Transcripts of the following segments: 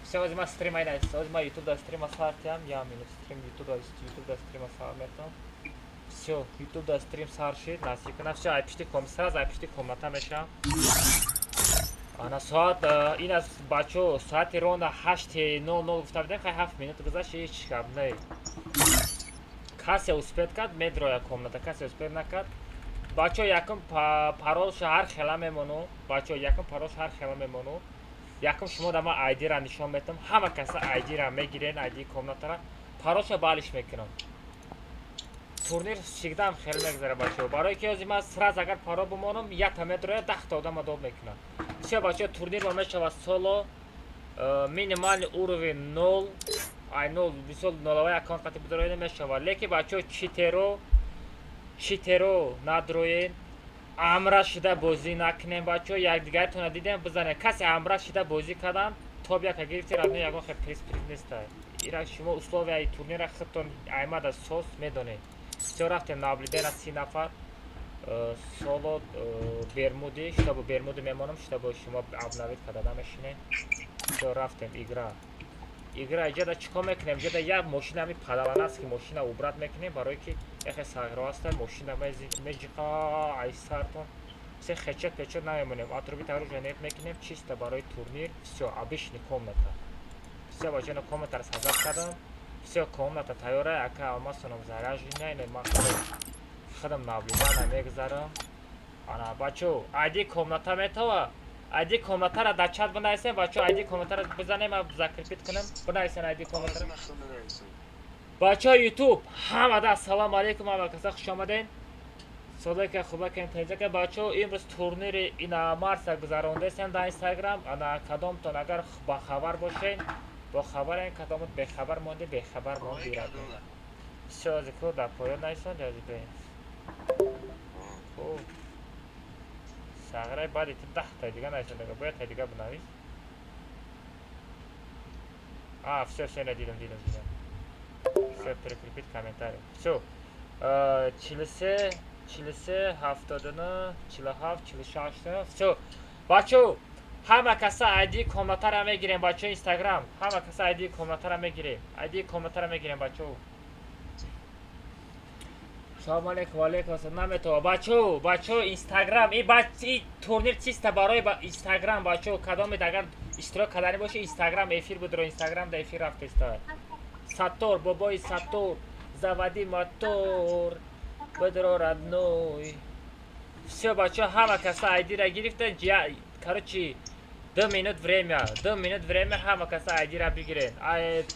Всё, ози ман стрим айна, ози ман ютуб да стрима сар тиям, я минут стрим ютуб да, ютуб да стрима сар метам. Всё, ютуб да стрим сар шид, насиб кунам. Всё, ай пишти ком, сразу ай пишти комната мешам. Ана соат ин аз бачо соати ровно 8:00 гуфта будем, хай 7 минут гузашт, ҳеч гап не. Касе успеть кард, медроя комната, касе успеть накард. Бачо, якум парол ҳар хела мемону, бачо, якум парол ҳар хела мемону. Якум шумо да ман айдира нишон метам, ҳама каса айдира мегирен, айди комнатара, паролша балиш мекунам. Турнир всегда хеле мегзара, бачо. Барои ки ози ман сразу агар парол бимонам, якта медроя, 10-та одама доб мекунам. Всё, бачо, турнир ма мешава соло, минимальный уровень 0, ай 0, мисол нулевой аккаунт қати бидроя мешава. Лекин бачо, читеро, читеро надроен, амра шида бозӣ накунем, бачо, якдигаретона дидем, бизанем. Касе амра шида бозӣ кардан, топ яка гирифти, родной, ягон хел приз неста. Ира шумо условияи турнира худтон аймада сос медонед. Всё, рафтем наблюдена 30 нафар. Соло бермуди, чтобы бермуди мемонам, чтобы шумо обновить карда намешинем. Всё, рафтем, игра. Игра иҷода чӣ кор мекунем? Иҷода як мошина ами падалана аст, ки мошина убрать мекунем, барое ки яхе сағиро аста, мошина меҷиқа ай сартон. Все, хечет печет намемонем. Отрубить оружие нет мекунем, чисто барои турнир. Всё, обычный комната. Всё, бачано, комнатаро создать кардам. Всё, комната тайёра, ака алмасоном заряженная, ино ман худам наблюдана мегузарам. Ана бачо, айди комната метава? Айди комнатара дар чат бинависем, бачо, айди комнатара бизанем, ман закрепить кунам. Бинависен айди комнатара. Бачо, ютуб, ҳамада ассалому алайкум, ҳама каса хуш омаден. Содека хубакен тезака, бачо, имрӯз турнири ина марса гузарондесем дар Инстаграм. Ана кадомтон агар бахабар бошен, бохабарен, кадомот бехабар монди, бехабар монди. Всё, зикр дар поён нависон, ҷази бе. Хуб. Сағираи баъди ту 10-таи дига нависондага, бояд таи дига бинавис. А, всё, всё, не дидам, дидам, дидам. Всё, прикрепить комментарий. Всё. 43, 43, 79, 47, 46. Всё. Бачо, ҳама каса айди комнатара мегирем, бачо, Инстаграм. Ҳама каса айди комнатара мегирем. Айди комнатара мегирем, бачо. Салом алейкум, алейкум ассалом. Наметова. Бачо, бачо, Инстаграм, и бач и турнир чиста барои Инстаграм, бачо, кадомед агар иштирок кардани боше, Инстаграм эфир будро, Инстаграм да эфир рафтеста. Саттор, бобои Саттор, заводи мотор, бедро, родной. Всё, бачо, ҳама каса айдира гирифтан, короче, 2 минут время, 2 минут время, ҳама каса айдира бигирен. Ай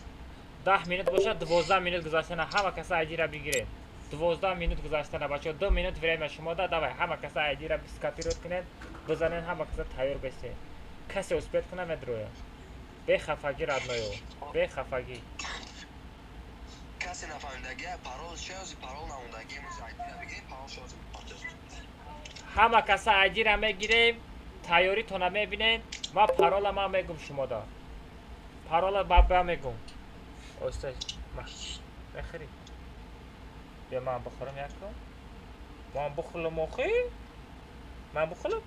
10 минут бошад, 12 минут гузаштана, ҳама каса айдира бигирен. 12 минут гузаштана, бачо, 2 минут время шумо да, давай, ҳама каса айдира скопировать кунед, бизанен, ҳама каса тайёр бесен. Касе успеть куна, медроя. Бехафагӣ, родной, бехафагӣ. Касе нафаҳмидаги парол чиази, парол намондаги, имрӯз айдира бигирем, парол шози. Ҳама каса айдира мегирем, тайёритона мебинем. Ман парола ман мегум шумода. Парола ба мегум. Оста мехӯрӣ? Бия ман бихӯрам якум. Ман бихӯрам охи? Ман бихӯрам?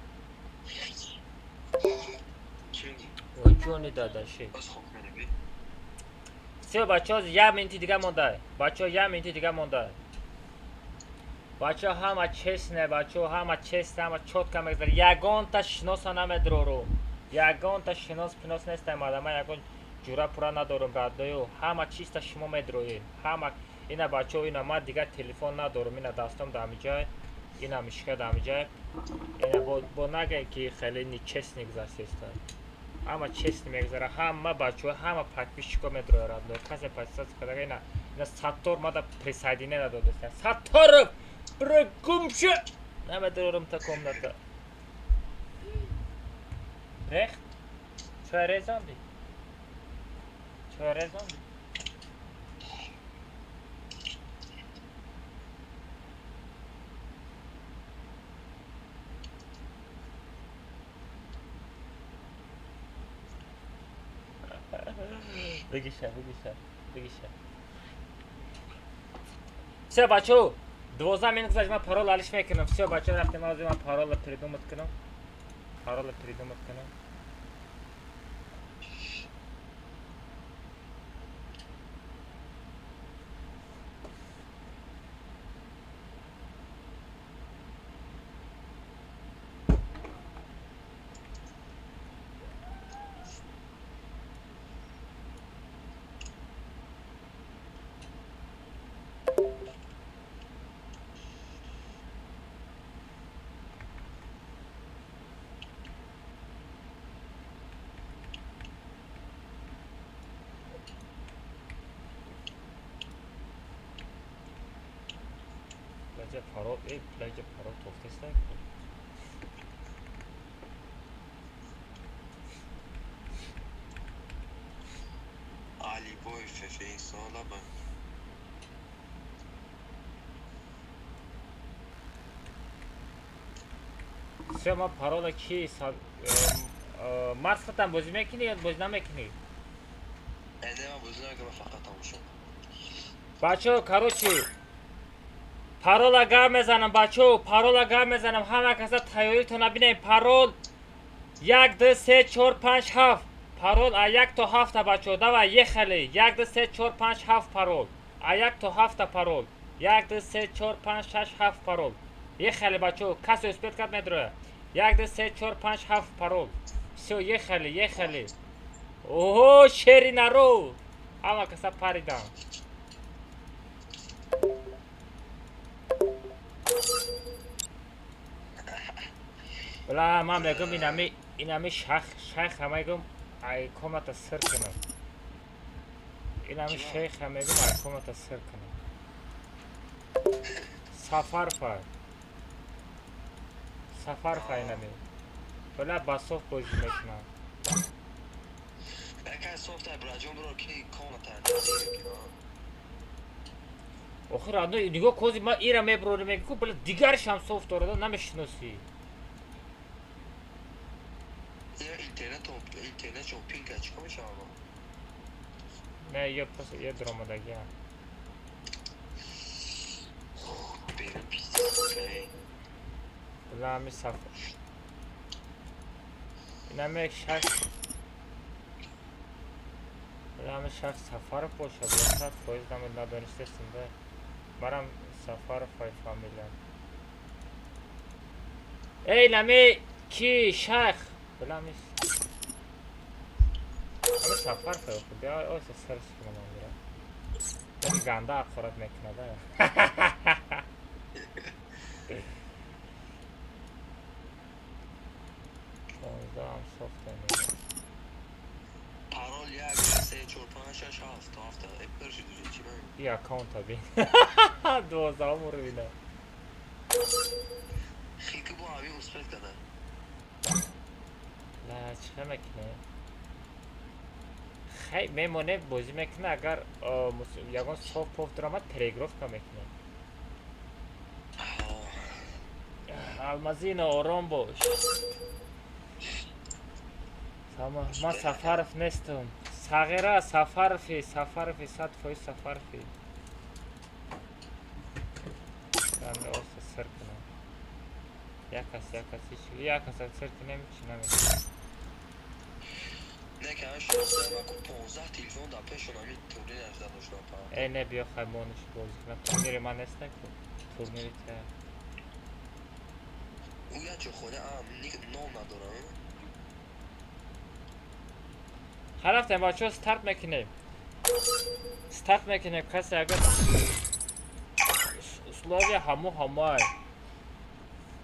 Ой, ҷони дадаши. Всё, бачаҳо, як минути дига монда. Бачаҳо, як минути дига монда. Бачаҳо, ҳама честне, бачаҳо, ҳама честне, ҳама чётко мегзара. Ягонта шиноса намедрорум. Ягонта шинос пинос нестам, мада ман ягон ҷура пура надорум, родной. Ҳама чиста шумо медроед. Ҳама ина, бачаҳо, ина ман дигар телефон надорум, ина дастом дар ҳамиҷай, ина мишка дар ҳамиҷай. Ина бо нагӯед, ки хеле нечестный гузаштеста. Ҳама честный мегузара, ҳама бачаҳо, ҳама подписчико медрояд, родной. Касе подписаться кардага, ина ина Саттор мада присоединение надодеста. Сатторов, бро, гумша! Намедорам та комната. Рехт? Чой резонди? Чой резонди? Бигиша, бигиша, бигиша. Всё, бачаҳо, 12 минут гузашт, ман парол алиш мекунам. Всё, бачаҳо, рафтем, ҳозир ман паролро придумать кунам. Паролро придумать кунам. Иҷа парол, э, бля, иҷа парол тофтеста. Алибой фефе инсола ба. Всё, ма парола ки Марс хатам бозӣ мекунӣ ё бозӣ намекунӣ? Э, не, ман бозӣ намекунам, фақат тамошо. Бачаҳо, короче, парола гап мезанам, бачаҳо, парола гап мезанам, ҳама каса тайёритона бинем. Парол 1, 2, 3, 4, 5, 7. Парол а 1 то 7, бачаҳо, давай, ехали. 1, 2, 3, 4, 5, 7 парол. А 1 то 7 парол. 1, 2, 3, 4, 5, 6, 7 парол. Ехали, бачаҳо, касе успеть кард, медроя. 1, 2, 3, 4, 5, 7 парол. Всё, ехали, ехали. Оҳо, шери наро. Ҳама каса паридан. Бла, ман мегӯм, инами шайха мегӯм, ай комната сир кунам. Инами шейха мегӯм, ай комната сир кунам. Сафарфа. Сафарфа инами. Бла, ба софт бозӣ мекунам. Якай софт ай браҷон бро ки комната. Охир, адно нигоҳ кози ма ира меброрем, мегӯ, бла, дигаршам софт дорада, намешиносӣ. Интернет интернет шо пинка чикор мешавад? Не, ё просто ё дромадагиам. Берун пиздец. Бла, ами сафар. Инами як шахс. Бла, ами шахс Сафаров бошад, бла, 100% надонистестим, да. Марам Сафаров ай фамилиям. Эй, нами ки шайх? Бла, ами Сафаров ай, бия, оса сарш кунам амира. Як ганда ақорат мекунад, а. 16-ам софта мегӯям. Парол 1, 2, 3, 4, 5, 6, 7, 7. Э, пир шуд уже чӣ ман? И аккаунта бин. 12-ум уровня. Хики бо ави успеть када. Ла, чӣ мекунем? Хай, мемонем, бозӣ мекунем, агар ягон софт пофт даромад, переигровка мекунем. Алмазино, ором бош. Ман Сафаров нестам. Сағира, Сафарофи, Сафарофи, 100% Сафарофи. Ами оста сир кунам. Як кас, як кас, ҳеч, як кас сир кунем, чӣ намекунем. Не, ка шо ма ку 15 телефон дар пешон ами турнир нафта доштам па. Э, не, биё, хай мониш бозӣ кунам. Турнири ман нест, ку. Турнири тя. Ӯ як ҷо хода ам ном надорам. Хай, рафтем, бачаҳо, старт мекунем. Старт мекунем, касе агар условия ҳамо ҳамоай.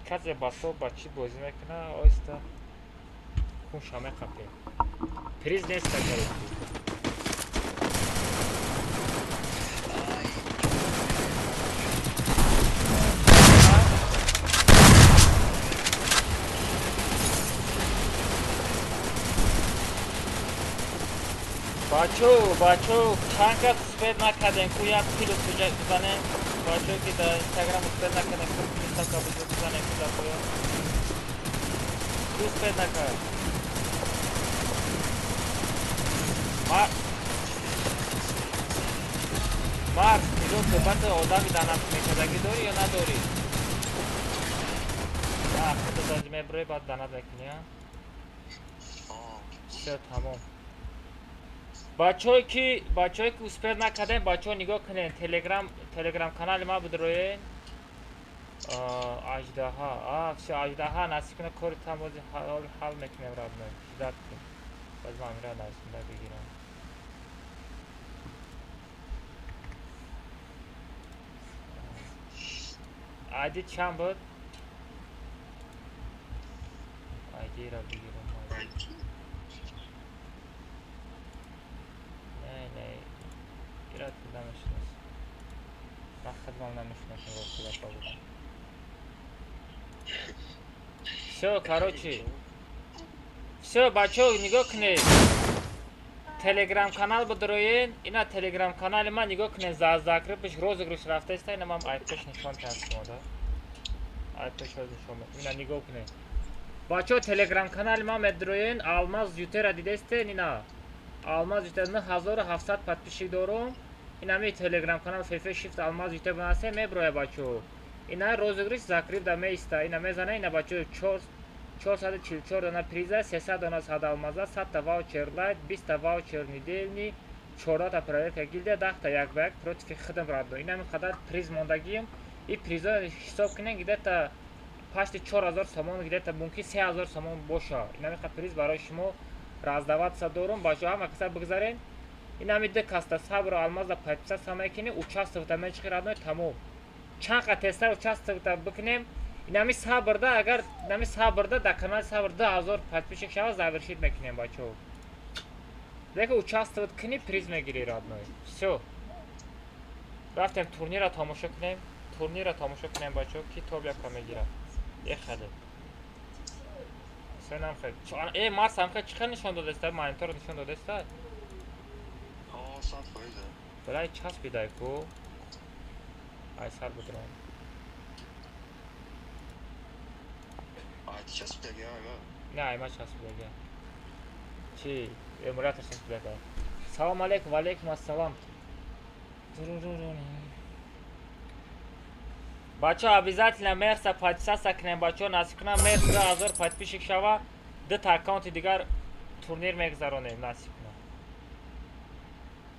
Касе ба софт ба чӣ бозӣ мекунад, оҳиста хунша меқапем. Приз нест, короче. Ай. Бачаҳо, бачаҳо, чанд кас успеть накардем, ку як плюс бизанем. Бачаҳо, ки дар Инстаграм успеть накардем, ку плюсака бизанем, ку дар поён. Ку успеть накард? Марс, нигоҳ, суҳбати одами данат мекардагӣ дорӣ ё надорӣ? На, худо даҷ мебурӣ, баъд данат мекунӣ, а? Всё, тамом. Бачаҳое ки успеть накардем, бачаҳо, нигоҳ кунед, Телеграм канали ма бидроед. Аждаҳа, а, всё, аждаҳа, насиб кунад, кори там бози ҳал мекунем, родной. Ждать кун. Боз ман амира насибда бигирам. Айди чанд буд? Айдиро бигирам. Не, не. Ира намешинос. Ман Хидмам намешиносам, рости гапа буд. Всё, короче. Всё, бачаҳо, нигоҳ кунед. Телеграм канал бидроен, ина телеграм канали ман нигоҳ кунед, за закрепиш розыгрыш рафтаиста, ина ман айпеш нишон тиҳам шумо да. Айпеш нишон медиҳам. Ина нигоҳ кунед. Бачаҳо, телеграм канали ман медроен, Алмаз Ютера дидестен, ина. Алмаз Ютера 9700 подписчик дорум. Ина ми телеграм канал ФФ Shift Алмаз Ютер бинасте меброя, бачаҳо. Ина розыгрыш закреп да меиста. Ина мезана, ина бачаҳо 4 444 дона приза, 300 дона сад алмаза, 100 та ваучер лайт, 20 та ваучер недельный, 14 та проверка гильдия, 10 та як ба як против хидм радно. Ина ми қадар приз мондагием. И призо ҳисоб кунем, где-то пашти 4000 сомон, где-то мумкин 3000 сомон боша. Ина ми приз барои шумо раздаваться дорум. Бачаҳо, ҳама каса бигзарен. Ина ми ду каста сабру алмаза подписаться мекунӣ, участвовать мечиқи, родной, тамом. Чанд қа тезтар участвовать бикунем, инами сабрда, агар инами сабрда дар канали сабр 2000 подписчик шава, завершить мекунем, бачаҳо. Лекин участвовать кунӣ, приз мегирӣ, родной. Всё, рафтем турнира тамошо кунем, турнира тамошо кунем, бачаҳо, ки топ яка мегирад. Эхале сенам хел э марс ҳам хел чӣ хел нишон додаста, мониторро нишон додаста. О, 100%. Балай часпидай ку айсар будром. А, ты часпидаги, ага. Не, айма часпидага. Чи эмулятор часпидага. Салом алейкум, ва алейкум ассалом. Бачаҳо, обязательно мерса подписаться кунем, бачаҳо, насиб кунам, мерс 2000 подписчик шава, дута аккаунти дигар турнир мегузаронем, насиб кунам.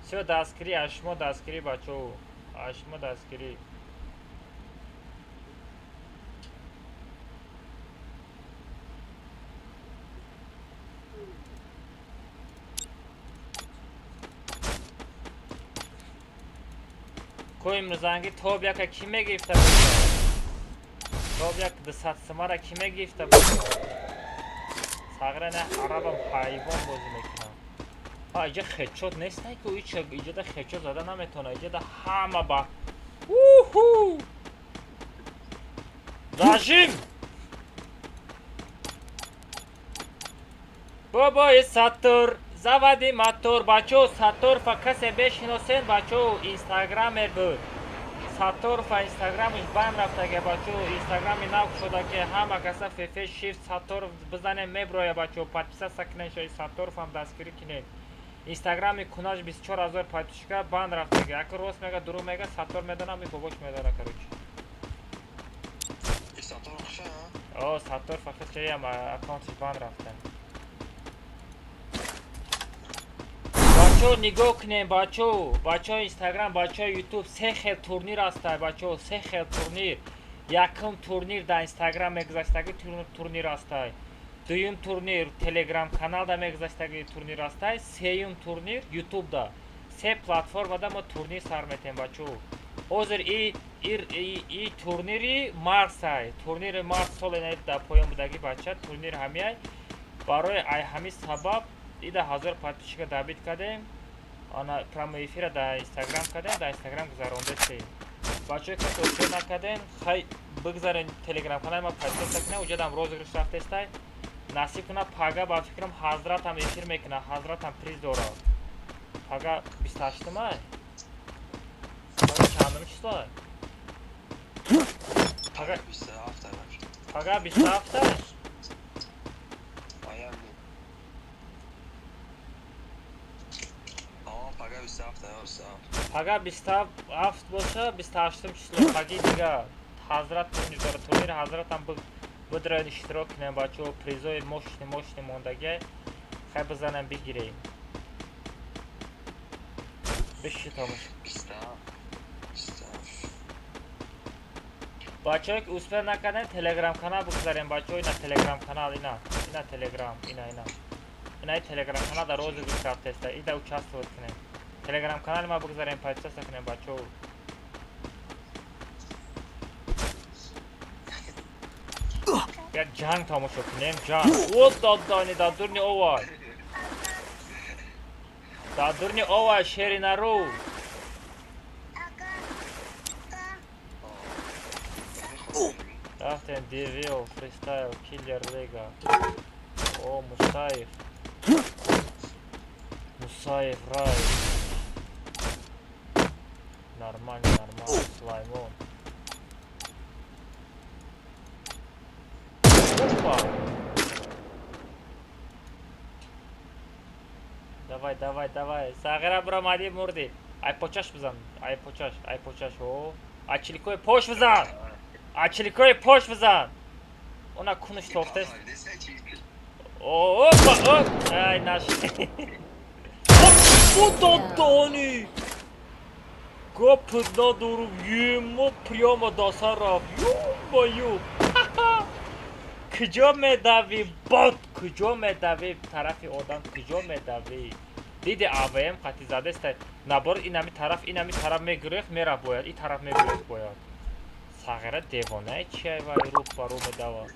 Всё, дастгирӣ аз шумо, дастгирӣ, бачаҳо, аз шумо дастгирӣ. Ко имрӯзанги топ яка кӣ мегирифта боша? Топ як 200 сумара кӣ мегирифта боша? Сағра не, арабам ҳайвон бозӣ мекунам. А иҷа хедшот нестай ку, иҷада хедшот зада наметавона, иҷада ҳама ба уху зажим. Бобои Саттор, заводи мотор, бачаҳо, Сатторфа касе бешиносен, бачаҳо, инстаграмер буд. Сатторфа инстаграмаш бам рафтага, бачаҳо, инстаграми нав шуда, ки ҳама каса ФФ Shift Сатторов бизанем, меброя, бачаҳо, подписаться кунен, шои Сатторфам дастгирӣ кунед. Инстаграми кунаш 24 000 подписчика банд рафтага. Яке рост мега, дурӯғ мега, Саттор медонам, и бобош медона, короче. И Саттор хуша, О, Саттор фақат чаям аккаунтиш банд рафта. Бачаҳо, нигоҳ кунем, бачаҳо, бачаҳо инстаграм, бачаҳо ютуб, се хел турнир ҳастай, бачаҳо, се хел турнир. Якум турнир дар инстаграм мегузаштаги турнир ҳастай, дуюм турнир телеграм каналда мегузаштаги турнир ҳастай, сеюм турнир ютубда. Се платформада мо турнир сар метем, бачаҳо. Ҳозир и турнири марсай, турнири марс соли дар поён будаги, бача, турнир ҳамияй. Барои ай ҳамин сабаб ида 1000 подписчика добить кардем, ана прямой эфира дар инстаграм кардем, дар инстаграм гузарондастем. Бачаҳое касе успел накардем, хай бигзарен телеграм канали ма, подписаться кунем, уҷадам розыгрыш рафтестай. Насиб кунад, пага ба фикрам ҳазратам эфир мекунад, ҳазратам приз дорад. Пага 28-май, пага чандум число? Пага 27. Пага 27-ай. Аям. О, пага 27, 27. Пага 27 боша, 28-ум число, паги дига ҳазрат турнир дорад. Турнири ҳазратам бидроед, иштирок кунем, бачаҳо, призои мощный мощный мондагиай, хай бизанем, бигирем. Биши тамош. 27. 27. Бачаҳое ки успел накардем, телеграм канал бигзарем, бачаҳо, ина телеграм канал, ина ина телеграм, ина ина ина телеграм канал дар розыгрыш рафтеста, ида участвовать кунем. Телеграм канали ма бигзарем, подписаться кунем, бачаҳо. Як ҷанг тамошо кунем, ҷанг. О, додани дар дурни овай, дар дурни овай шери нару. Рафтем Девил, Фристайл, Киллер Лига. О, Мусаев. Мусаев Рай. Нормально, нормально, Сулаймон. Опа! Давай, давай, давай. Сағира буромадӣ, мурдӣ. Ай почаш бизан, ай почаш, ай почаш. О, ай чиликои пош бизан. Ай чиликои пош бизан. Она кунуш тофтест. Опа, оп. Ай наш. О, додони. Гап надорум, емо прямо даса рафт. Ё-моё. Куҷо медавӣ, бот? Куҷо медавӣ? Тарафи одам куҷо медавӣ? Диди, АВМ қати задеста. Набор инами тараф, инами тараф мегирехт, мерафт бояд, и тараф мегирехт бояд. Сағира девонае чиай, вай рӯ ба рӯ медава.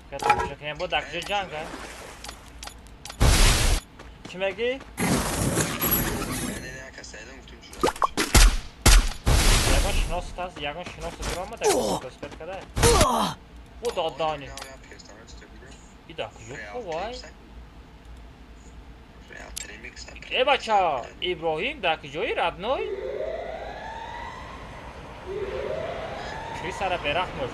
Тамошо кунем, бо дар куҷо ҷанг а? Чӣ мегӣ? Не, кас айдам гуфтум чура. Ягон шинос аст, ягон шинос биромада, велосипед кадай. О, додани. И дар куҷо вай? Э, бача, Иброҳим, дар куҷои, родной? Крисара бераҳмош.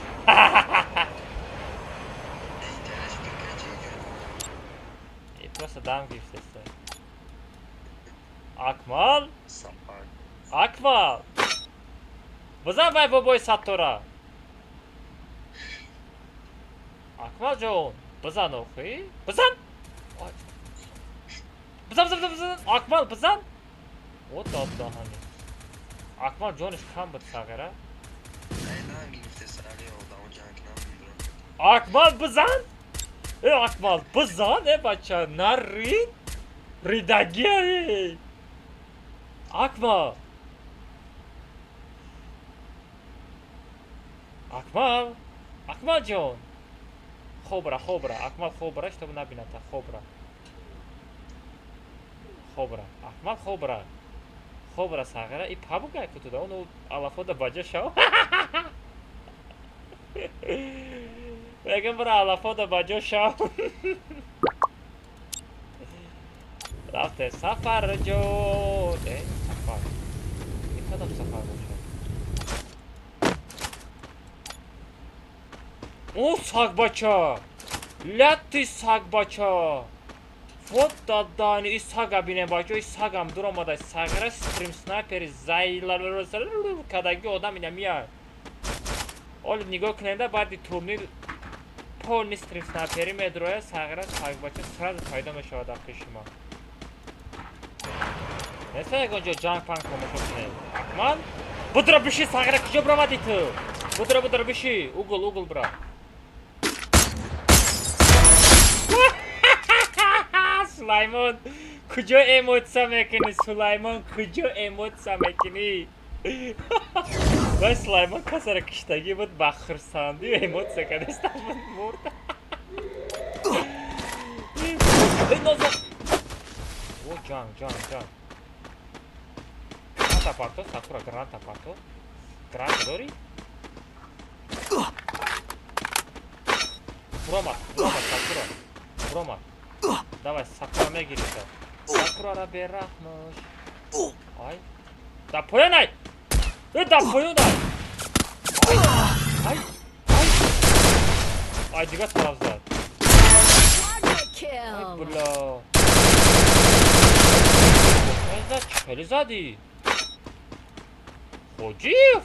И просто дам гирифтеста. Акмал? Акмал! Бизан вай бобои Саттора. Акмал ҷон, бизан охи. Бизан! Ой. Бизан, бизан, бизан, Акмал, бизан! О, доддаҳани. Акмал ҷониш кам буд, сағира. Акмал, бизан! Э, Акмал, бизан, э, бача, нарид! Ридагия, Акмал! Акмал! Акмал ҷон! Хобра, хобра, Акмал хобра, чтобы набината, хобра. Хобра, Акмал хобра. Хобра, сағира, и пабугай кутуда, ону алафода баҷа шав. Мегам бара алафода баҷо шав. Рафте Сафар ҷон. Э, Сафар. И кадом Сафар бошад? О, сагбача! Ляти сагбача! Вот дадани, и сага бинем, бачо, и сагам дур омада, сагра стрим снайпери зайла кадаги одам ина мияд. Оли нигоҳ куненда, баъди турнир полный стрим снайпери медроя, сагра сагбача сразу пайдо мешавад дар пеши ма. Неста ягон ҷо ҷанг панг тамошо кунед. Акмал? Будра биши, сагра, куҷо биромадӣ ту? Будра, будра биши, угол, угол бира. Сулаймон, куҷо эмоция мекунӣ? Сулаймон, куҷо эмоция мекунӣ? Вай, Сулаймон касара киштагӣ буд, ба хурсандӣ эмоция кардеста буд, мурд. Э, назар! О, ҷанг, ҷанг, ҷанг. Граната парто, Сакура, граната парто. Граната дорӣ? Буромад, буромад, Сакура. Буромад. Давай, Сакура мегирӣ. Сакурара бераҳмош. Ай. Дар поён ай! Э, дар поён ай! Ай! Ай! Ай! Ай, дигар тараф зад. Quadra Ай, kill. бля. Ай, зад, чӣ хеле задӣ? Хоҷиев?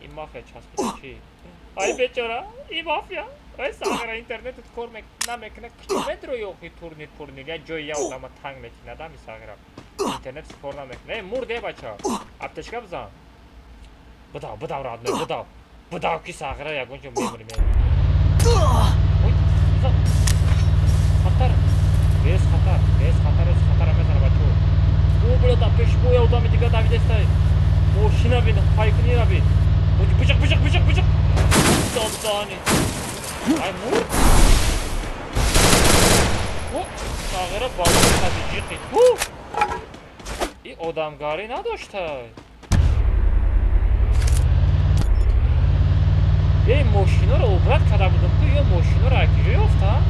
Ин мафия часпида чӣ? Ай, бечора, ин мафия. Ай, сағира, интернетат кор намекунад. Куҷо медрои охи турнир пурнир? Як ҷои як одама танг мекунад, ами сағира. Интернет кор намекунад. Э, мурд, э, бача. Аптечка бизан. Бидав, бидав, родной, бидав. Бидав ки сағира ягон ҷо мемурӣ, мемурӣ. Ой, бизан. Хатар. Без хатар, без хатар, без хатара мезана, бачо. О, бля, дар пеши мо я одами дигар давидестай. Мошина бин, пайкунира бин. Бучақ, бучақ, бучақ, бучақ. Додани. Ай, мурд. О, сағира бало қади ҷиқи. Ҳу! И одамгарӣ надоштай. Эй, мошиноро убрать карда будам ку, ё мошиноро аз куҷо ёфтам?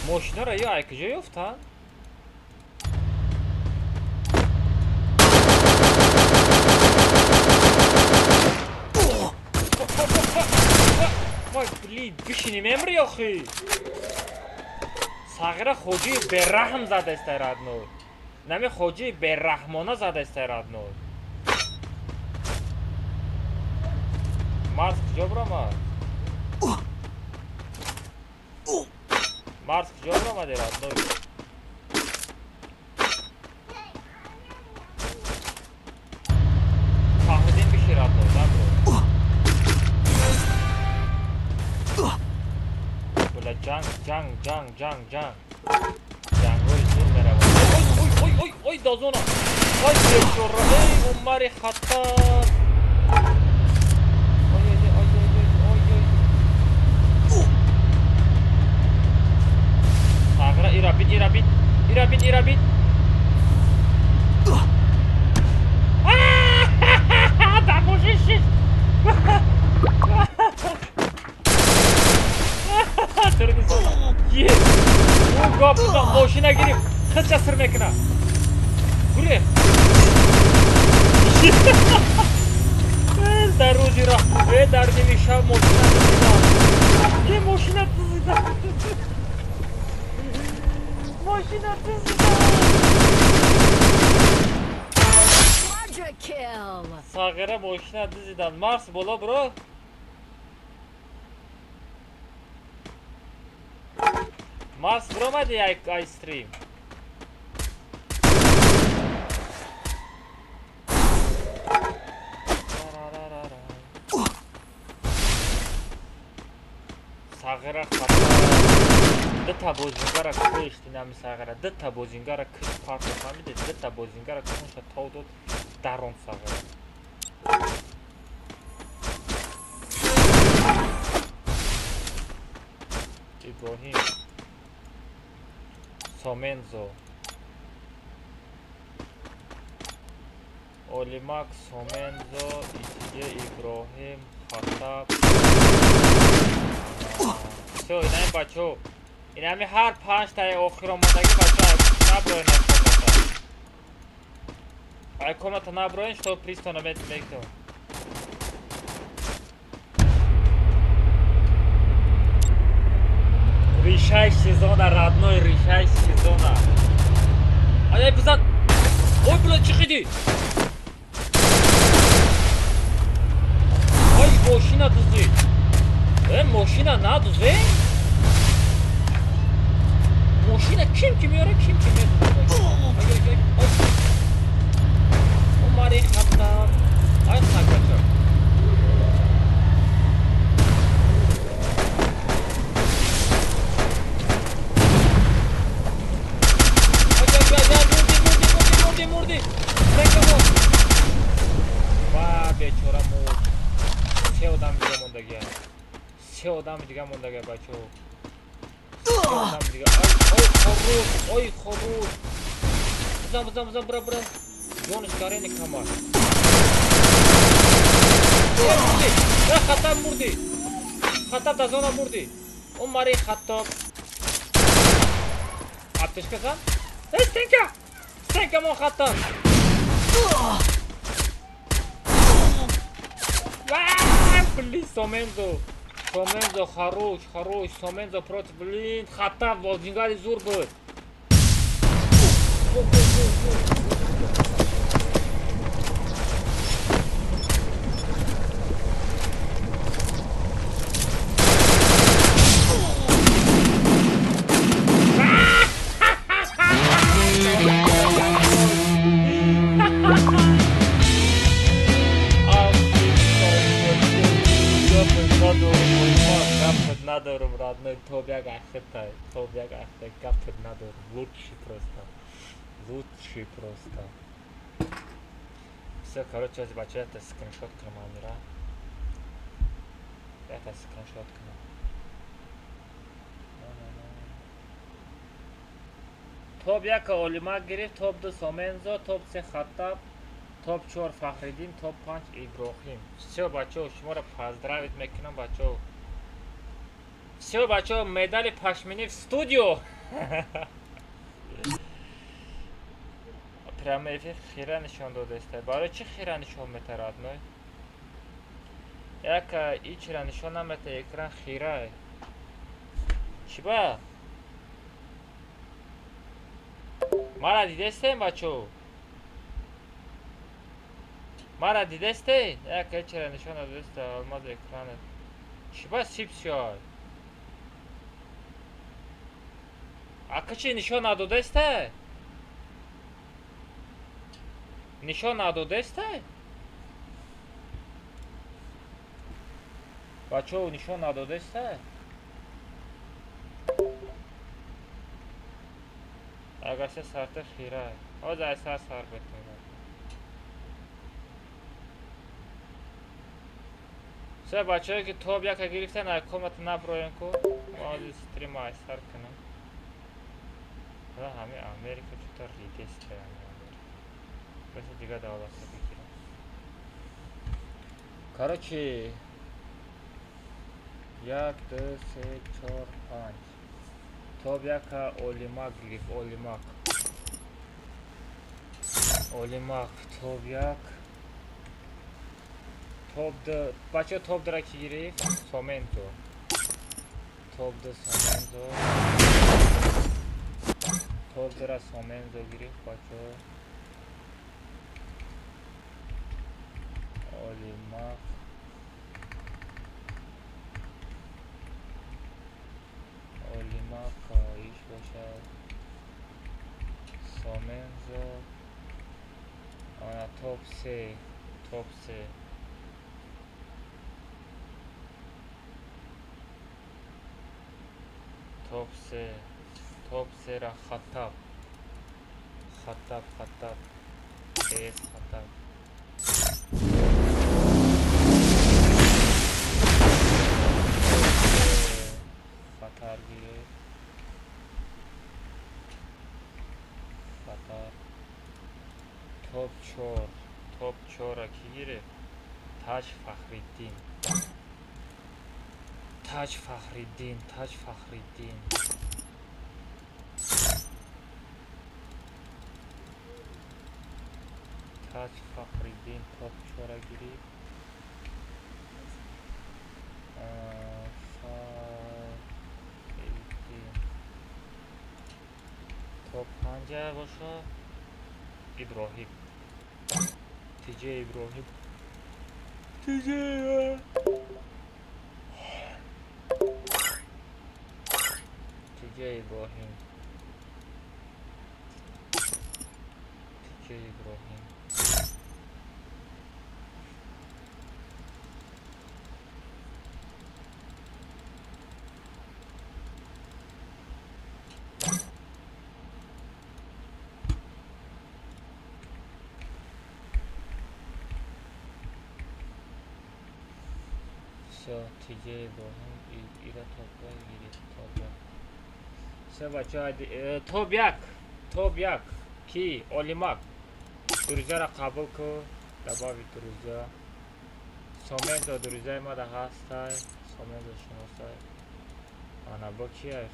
Мошиноро ё аз куҷо ёфтам? Вой, блин, бишини мемри охи. Сағира хоҷии бераҳм задастай, родной. Нами хоҷии бераҳмона задастай, родной. Марс куҷо биромад? Марс куҷо биромади, родной? Фаҳмидем, биши, родной, набро. Бля, ҷанг, ҷанг, ҷанг, ҷанг, ҷанг. Ҷангҳои зур меравад. Ой, ой, ой, ой, ой, дозона. Ой, бечора, эй, Умари Хаттаб. Ой, ой, ой, ой, ой, ой, ой. Сағира, ира бит, ира бит, ира бит, ира бит. Дамушишиш. Е! Ӯ гап мошина гирифт. Худша сир мекунад. Гурех. Дар рӯзи роҳ, э, дар ними шаб мошина дузидам. Е, мошина дузидам. Мошина дузидам. Quadra kill. Сағира мошина дузидан. Марс боло бро. Марс биромади ай стрим. Сағира хата. Дута бозингара кушт инами Сағира. Дута бозингара кушт, парто, фаҳмиди? Дута бозингара кунша тов дод дарон Сағира. Иброҳим Сомензо, Олимак Сомензо, Итиге Иброҳим Хаттаб. Всё, инами бачо. Инами ҳар панҷтаи охир омадагӣ, бачо, наброен аз комната. Ай комната наброен, что пристона мекто. Решай сезона, родной, решай сезона. Ай, бизан. Ой, бля, чӣ? Ой, мошина дузид. Э, мошина надузе? Мошина ким ки меёра, ким ки медузад. Ой, ой, ой, ой. Умари Хаттаб. Ай, сагача. Ой, ой, ой, ой, мурди, мурди, мурди, мурди, мурди. Стенка. Ва, бечора мурд. Се одам дига мондагия. Се одами дига мондагия, бачо. Се одами дига. Ой, ой, хорош, ой, хорош. Бизан, бизан, бизан, бира, бира. Ҷониш гарени камар. Э, мурди. Э, Хаттаб мурди. Хаттаб дар зона мурди. Умари Хаттаб. Аптечка зан. Э, стенка! Стенка мон, Хаттаб. Блин, Сомензо. Сомензо, хорош, хорош. Сомензо против, блин, Хаттаб, бозингари зур буд. Хо, хо, хо, хо. Надорум, родной, топ як ахта, топ як ахта, гапет надорум, лучший просто, лучший просто. Все, короче, бача, это скриншот кунам амира. Это скриншот кунам. Топ 1 Олимак гирифт, топ 2 Сомензо, топ 3 Хаттаб, топ 4 Фахриддин, топ 5 Иброҳим. Всё, бачаҳо, шуморо поздравить мекунам, бачаҳо. Всё, бачаҳо, медали пашминӣ в студио. Прямой эфир хира нишон додааст. Барои чӣ хира нишон метарад, родной? Як ичра нишон намета, экран хира. Чӣ ба? Мара дидестем, бачаҳо? Мара дидесте? Як ичра нишон додааст, алмаз экранат. Чӣ ба сип сиёҳ? Ака чи нишон надодааста? Нишон надодааста? Бачаҳо, нишон надодааста? Агар се сарта хира. Ҳозир ай сар сар бетонад. Се бачаҳое ки топ яка гирифтан, ай комната наброен ку. Ҳозир стрима ай сар кунам. Ҳами Америка чутор ридеста ҳами Америка. Баси дигар давлатҳо бигирам. Короче, як, ду, се, чор, панҷ. Топ яка Олимак гирифт, Олимак. Олимак топ як. Топ ду, бачаҳо, топ дура ки гирифт? Соменто. Топ ду Сомензо. Топ дура Сомензо гирифт, бачаҳо. Олимак. Олимак иш бошад. Сомензо. Ана топ се, топ се. Топ се, топ сера Хаттаб. Хаттаб, Хаттаб. С Хаттаб. Хатар гирифт. Хатар. Топ 4, топ 4 ки гирифт? Таҷ Фахриддин. Таҷ Фахриддин, Таҷ Фахриддин. Таҷ Фахриддин топ 4 гирифт. Фахриддин. Топ 5 боша Иброҳим. Тиҷе Иброҳим. Тиҷе. Тиҷе Иброҳим. Тиҷе Иброҳим. Всё, Тиҷе Иброҳим ира топ гирифт, топ як. Всё, бачаҳо, топ як, топ як. Ки? Олимак. Друзьяро қабул ку, добавить друзья. Сомензо друзьяи мада ҳастай, Сомензо шиносай. Ана бо ки ай?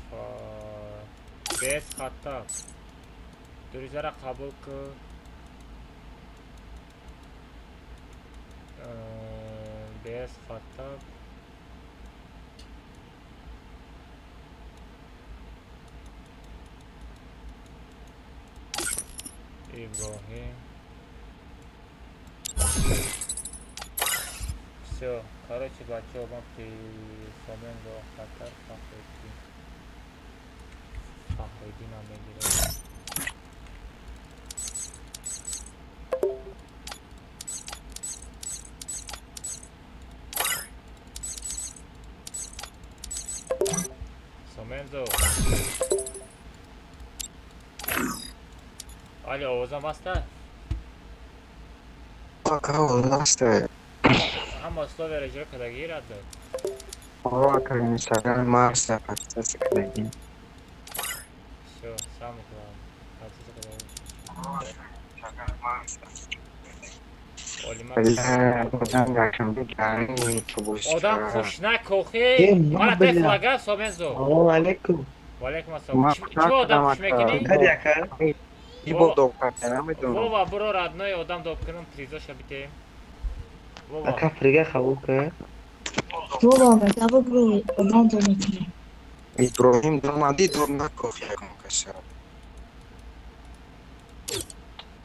Без Хаттаб. Друзьяро қабул ку. Без Хаттаб. Иброҳим. Всё, короче, бачаҳо, ман Сомензо, Хаттар, Фахриддин. Фахриддинам мегирем. Сомензо. Али, овозам ҳаста? Ака, ҳаста. Ҳама условияро иҷро кардагӣ, родной? Ака, Инстаграм марса подписаться кардагӣ. Всё, самое главное. Одам хуш накохи. Мара те флага сомензо. Салом алейкум. Ва алейкум ассалом. Чӣ одам хуш мекунӣ? Вова, буро родной одам доб кунам, призоша битем. Вова. Ака фрига қабул кар. Вова, мекаба буро одам доб мекунам. Иброҳим домадӣ доб накохи ягон каса.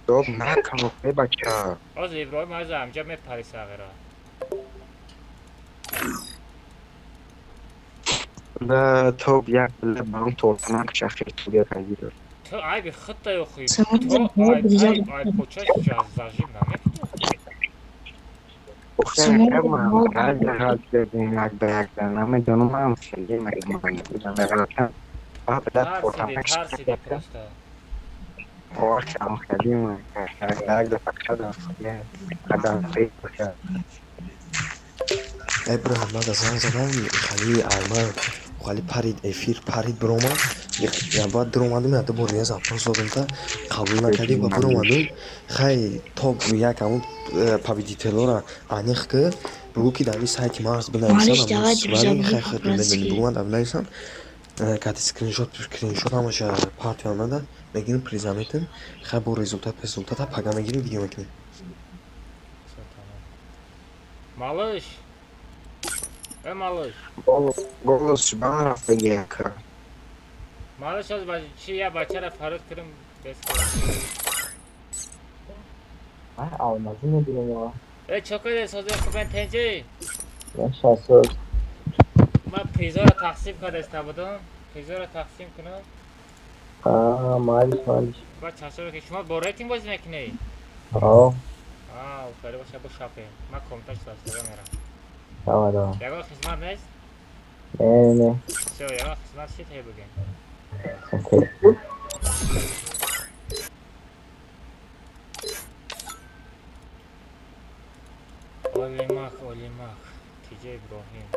Доб накохи бача. Оз Иброҳим аз амҷа мепари сағира. Да тоб як била баром тортанак шахир тоб як айдир. Ту айби худта ёхи. Ту айб айб почаш зажим намекунӣ. Тарсиди просто. Иброҳим мада занг задам, хали айман хали парид эфир парид биромад, баъд биромадум, як бор дигар запрос додам та қабул накардӣ ва биромадум. Хай топ як ҳамун победителора аниқ ки бугӯ ки дар ин сайти ман бинависам, вале хай худ медонӣ, бугӯ ман дар бинависам кати скриншот скриншот ҳамаша партия нада мегирим, приза метем. Хай бо результат результата пага мегирим, видео мекунем. Малыш. Э, малыш. Голос бан рафтаги ака. Малыш, аз чи я бачара фарод кунам бес. Ман алмазӣ мебинам. Э, чо каде сози хубен тенҷи? Я шасоз. Ман призора тақсим кардаиста будам. Призора тақсим кунам. Аа, малиш, малиш. Ба чашо ки шумо бо рейтинг бозӣ мекунӣ? Ҳо. Аа, офарин боша, бо шапем. Ман комташ дастага мерам. Давай, давай. Ягон хизмат нест? Не, не. Всё, ягон хизмат шид ҳе бугем. Окей. Олимак, Олимак, Тиҷа Иброҳим.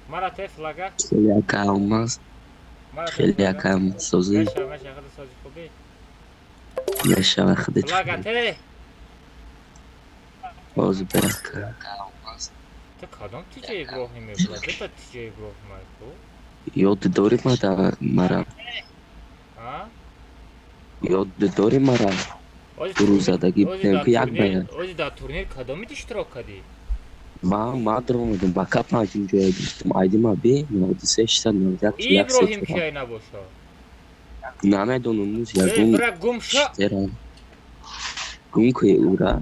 Мара те флага? Хеле ака алмаз. Хеле ака созӣ. Меша, меша, худ сози хубӣ. Мешава худат. Флага те? Боз бирака. Ту кадом Тиҷа Иброҳим мебула? Дута Тиҷа Иброҳим ай ху? Ёд дорӣ мара? А? Ёд дорӣ мара? Рӯзадагӣ будем ки як ба як. Ози дар турнир кадомит иштирок кардӣ? Ман даромадам, ба ка панҷум ҷоя гирифтам. Айдима би 93 691 41 Иброҳим кияй набоша? Намедонам, муз ягон. Бира гум ша. Гум куи ура.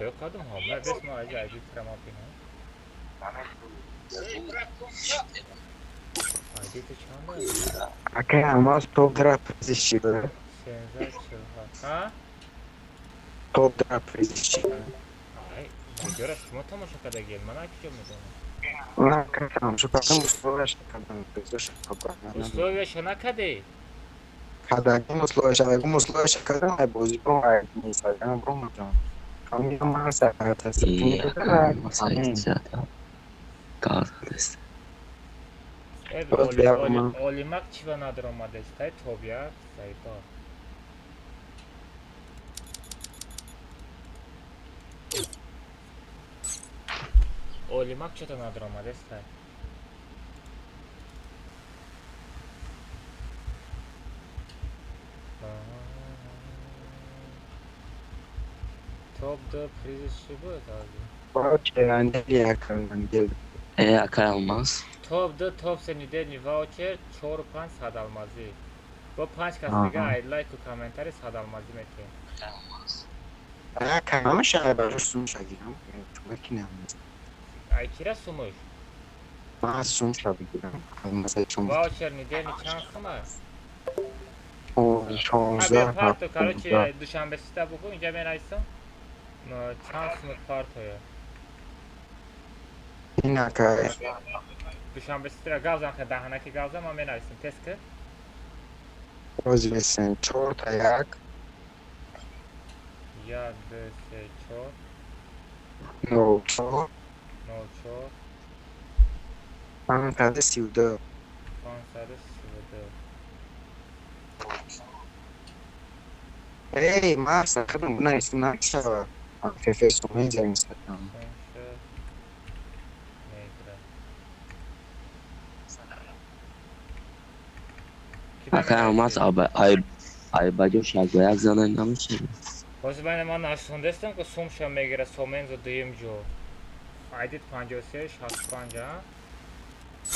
Ман кардам ҳо, ман бес ма аҷи айди трама бинам. Айди ту чанд? Ака алмаз топ дара призиши. 1347. Ҳа? Топ дара призиши. Ай, видеора шумо тамошо кардагиед, ман ай куҷо медонам? На, тамошо кардам, условияша кардам, призоша кардам. Условияша накардӣ? Кардагим условияша, ягон условияша кардам, ай бозӣ бром, ай Инстаграм бромадам. Ҳамин ман Саатаст. Олимак чӣ ба надаромадест? Тай тобия заиба. Олимак чото надаромадест тай? Топ ду призи чӣ буд ҳозир? Э, ака алмаз. Топ ду, топ се недельный ваучер, чору панҷ сад алмазӣ. Бо панҷ кас дига ай лайку комментари сад алмазӣ метиҳем. Ака, барош сумша гирам. Ай кира сумуш? Ман сумша бигирам. Алмаза чун. Ваучер недельный чанд сум аст? 16. Парто, короче, душанбе сита бугу, инҷа менависам. Чанд сумут партоя? Ин ака. Душанбе ситра гавзам, ха даҳанаки гавзам, ман менависам. Тез ки? Боз бесен, 4 та 1. 1 2 3 4 0 4 0 4 532. 532. Эй, Марса, худам бинависам намешавад. ФФ Сомеза Инстаграм. Сумша мегирад. Кида Акай Алмаз менависӣ? Ай ба ҷош як ба як занай намешавад. Ҳозир байни ман нашондестам, ки сумша мегирад Сомензо дуюм ҷо. Айдид 53 65, а?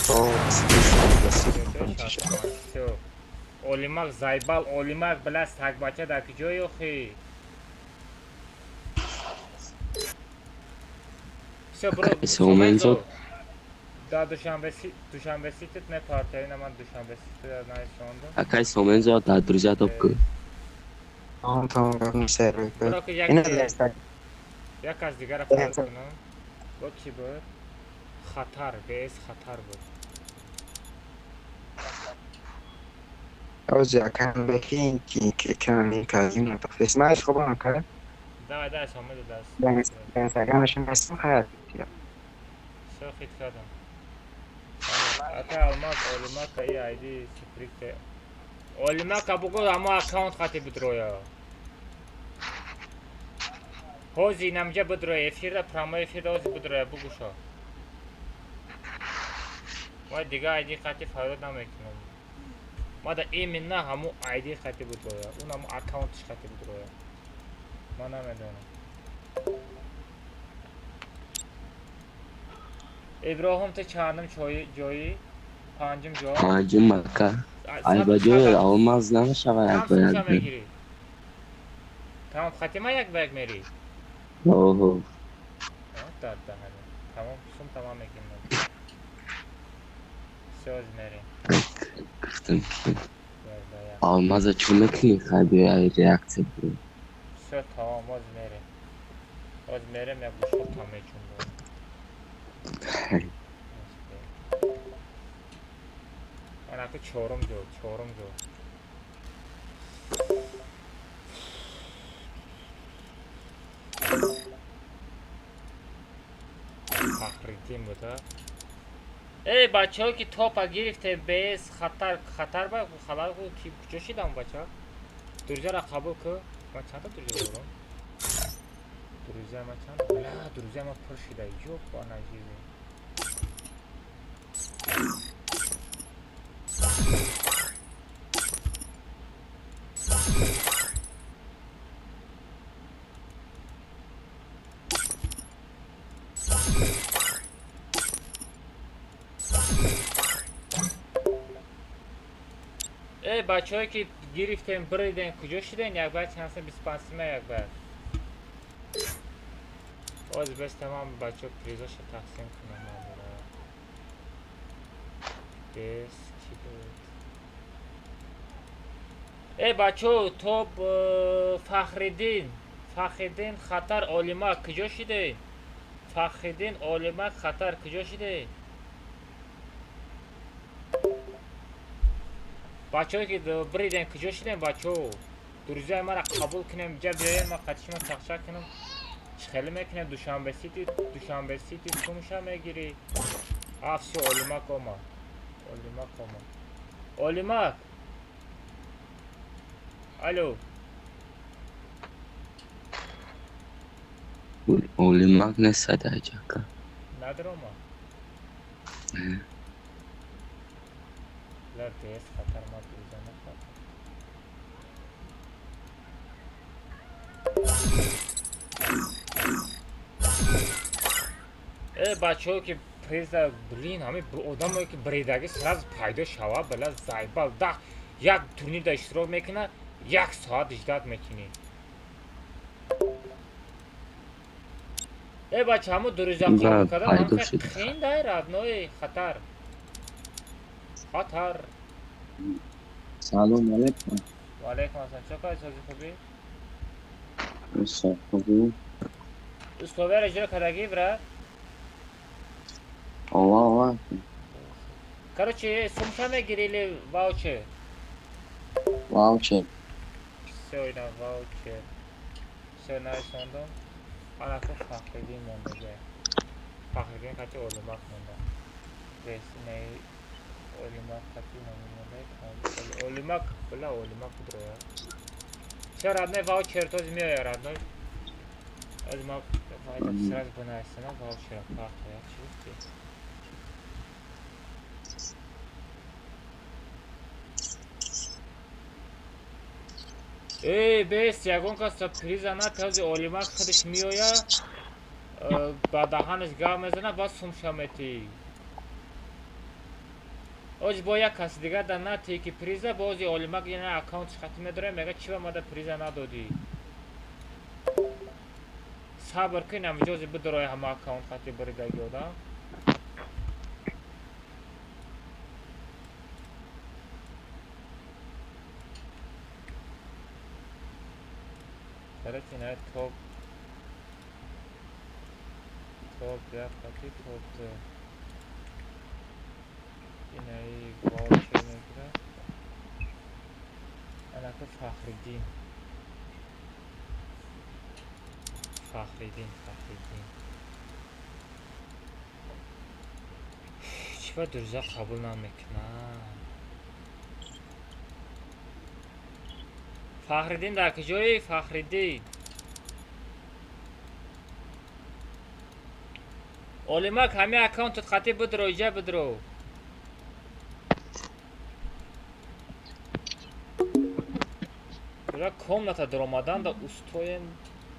О, 53 65. Всё. Олимак заебал, Олимак, бля, сагбача дар куҷо ёхи? Всё, бро, Акай Сомензо Сомензо. Да, Душанбе Ситит мепартия, ина ман Душанбе Ситит наисондам. Акай Сомензо дар друзья топ ку. Тамом, тамом, гап нест, Бро, ки як Ина дар Инстаграм. як аз дигара фарқ кунам. Бо ки буд? Хатар, БС Хатар буд. Ози акам бекин ки ки кан казин тафис. Мааш хуб ака. Давай, давай, Сомензо даст. Дар Инстаграмаш ҳастам хайр. Всё, хит кардам. Ака Алмаз, Олимака и айди сиприкте. Олимака бугӯ ҳамо аккаунт хати бидроя. Ҳози инамҷа бидроя, эфирда, прямой эфирда ҳози бидроя, бугӯшо. Ма дига айди хати фарёд намекунам. Ма да именно ҳамо айди хати бидроя. Он ҳамо аккаунтиш хати бидроя. Ман намедонам. Иброҳим, ту чандум ҷои? Панҷум ҷо? Панҷум ака. Ай ба ҷои Алмаз намешавад як Там ба сумша як. мегирӣ. Тамом, хатима як ба як мерӣ. Оҳо. Дар даҳани. Тамом, сум тамом мекунем. Всё, мерем. Гуфтам ки Як ба як. Алмаза чӣ мекунӣ? Хай биё ай реаксия бирем. Всё, тамом, оз мерем. Оз мерем, як гӯшоб там мечунбем. Анаки чорум ҷо, чорум ҷо. Фахриддин буд, а? Эй, бачаҳо, ки топа гирифтем, бс хатар, хатар ба халал ки куҷо шидам, бача? Друзьяра қабул ку. Ман чанда друзья дорам? Друзья ма чанд? Бля, друзья ма пур шида. Ёбана жизнь. Эй, бачаҳое ки гирифтем, биридем, куҷо шидем? Як баъд чанд са 25 сима як баъд. Оз бес тамом бачаҳо призоша тақсим кунам ман бара. Бес ки буд? Эй, бачаҳо, топ Фахриддин, Фахриддин, Хатар, Олимак куҷо шидем? Фахриддин, Олимак, Хатар куҷо шидем? Бачаҳое ки биридем, куҷо шидем, бачаҳо? Друзьяи маро қабул кунем, ҷа биёем, ман қати шумо чақчақ кунам. Чӣ хеле мекунем? Душанбе Сити, Душанбе Сити сумша мегирӣ. А, всё, Олимак омад. Олимак омад. Олимак. Алло. Олимак нест дар ҷака. Надрома. Ла бес хатар ма друзья нахатар. Э, бачаҳо ки приза, блин, ҳами одамое ки биридагӣ сразу пайдо шава, бля, заебал. Да, як турнирда иштирок мекунад, як соат ждать мекунӣ. Э, бача, ҳамо друзья қабул кардан пайдо ҳам шуд. қиин дай, родной, хатар. Хатар. Салом алейкум. Ва алейкум ассалом. Чо кай сози хубӣ? Хубӣ? Условияро иҷро кардагӣ, брат? Ова, ова. Короче, сумша мегирӣ или ваучер? Ваучер. Всё, ина ваучер. Всё, нарисондум. Анаку Фахриддин мондага. Фахриддин қати Олимак монда. Бес, инаи Олимак қати номинолек. Олимак, бля, Олимак кудроя. Всё, родной, ваучер тоже миоя, родной. Олимак, вайда сразу бинависена, ваучера партоя, чӣ гуфтӣ? Эй, бес, ягон кас приза натази Олимак худаш миоя, ба даҳанаш гап мезана, баъд сумша метӣ. Оз бо як каси дигар да натӣ ки приза, бози Олимак ина аккаунтш хати медора, мега чӣ ба мада приза надодӣ? Сабр кун, ҳамиҷози бидорои ҳама аккаунт хати бридаги одам. Короче, ина топ топ як хати топ ду. Инаи ваучер мегира. Анака Фахриддин. Фахриддин, Фахриддин. Чӣ ба дурза қабул намекунад? Фахриддин дар куҷои? Фахриддин. Олимак, ҳамин аккаунтат хати бидро, иҷа бидро. Бля, комната даромадан да устоен,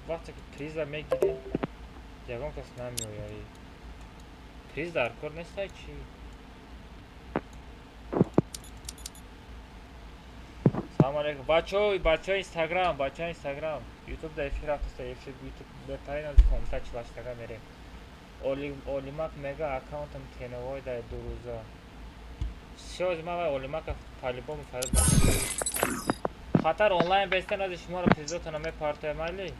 вақте ки приза мегирем, ягон кас намеояд. Приз дар кор нестай чӣ? Салом алейкум. Бачаҳо, бачаҳо Инстаграм, бачаҳо Инстаграм. Ютуб да эфир рафтаста, эфир Ютуб бепарин аз комната чилаштага мерем. Олимак мега аккаунтам теновой дар ду рӯза. Всё, ман вай Олимака по-любому фарид. Хатар онлайн бестен аз шуморо призотона мепартоям али.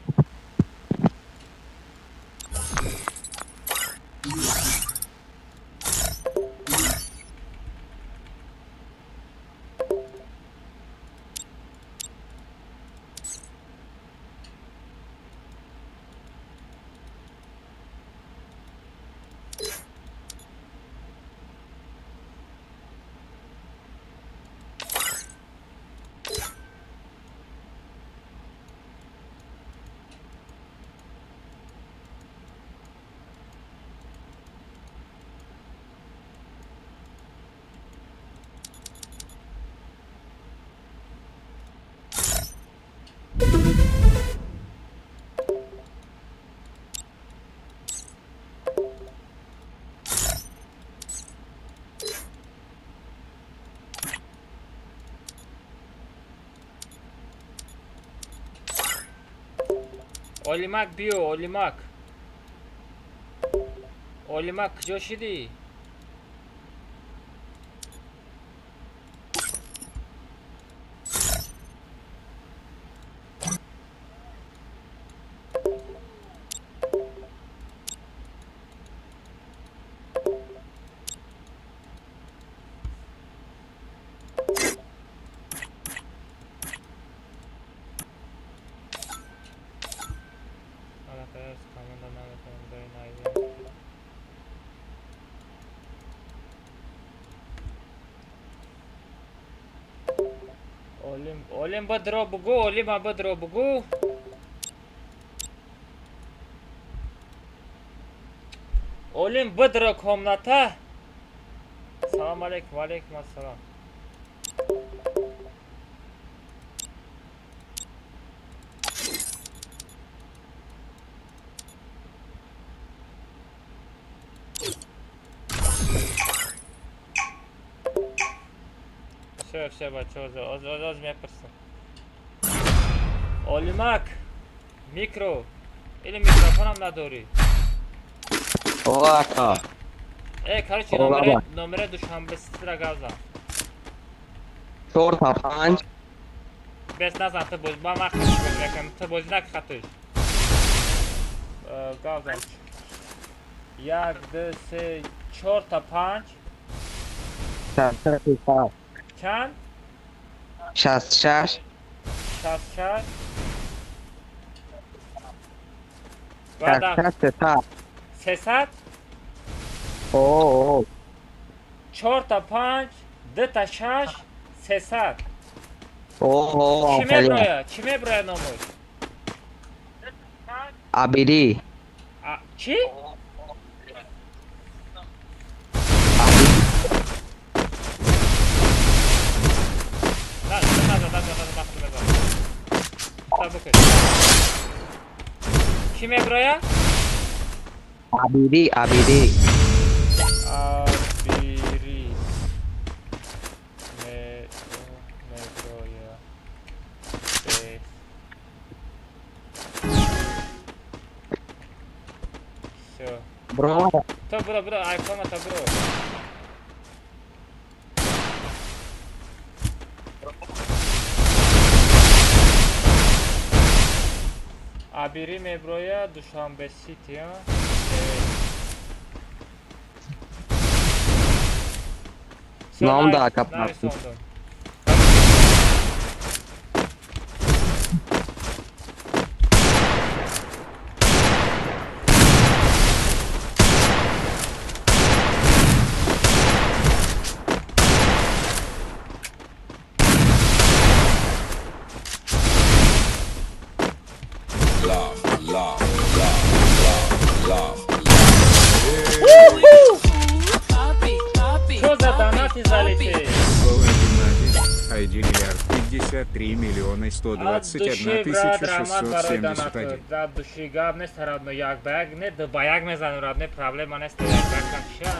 Олимак биё, Олимак. Олимак куҷо шидӣ? Олим, бодро бугу, Олима бодро бугу. Олим бодро комната. Салам алейкум, алейкум ассалам. Все, все, бачо, оз мепурсам. Олимак, микро, или микрофонам надорӣ? О, ака. Короче, номере Душанбе ситра газа. 4 та 5. Бес назан, ты боз, ман вақт мекунам, ты боз нак хатуш. Газам. 1 2 3 4 та 5. 6 Чанд? 66. 66. 66 300. 300? О. 4 та 5, 2 та 6, 300. О, Чӣ меброя? Чӣ меброя номуд? Абиди. Чӣ? На, на, на, на, на, на, на, на. Букаш. Чӣ меброя? Абиди, Абиди. Абири. Меброя. Бес. Всё. Бро. То бро, бро, айфона то бро. Абири меброя, Душанбе Сити, а? Всё, Ном да, нависондум. Laugh, laugh, laugh, laugh, laugh. Чё за донаты залетели? 1 на 1, ID миллиард 53 миллиона От 121 души, тысяча брат, раҳмат барои 671. донатот. От души гап нест, родной, як ба як не, ду ба як мезанем, родной, проблема нест, як ба як там ча?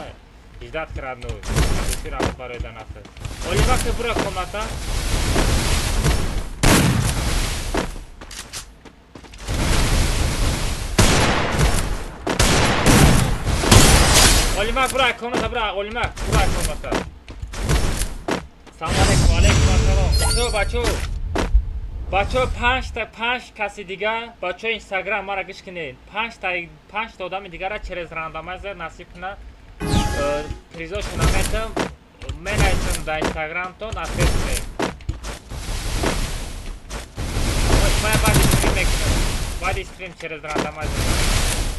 Ждать, родной. От души раҳмат барои донатот. Оливак, ты бура комната? Олимак, бура комната, бура, Олимак, бура комната. Салом алейкум, алейкум ассалом. Бачо, бачо. Бачо, панҷта, панҷ каси дига, бачо, Инстаграм мара гӯш кунед. Панҷта, панҷта одами дигара через рандомайзер насиб куна. Призошона метам. Менависам дар Инстаграмтон, ответ кунед. Ман баъди стрим мекунам. Баъди стрим через рандомайзер.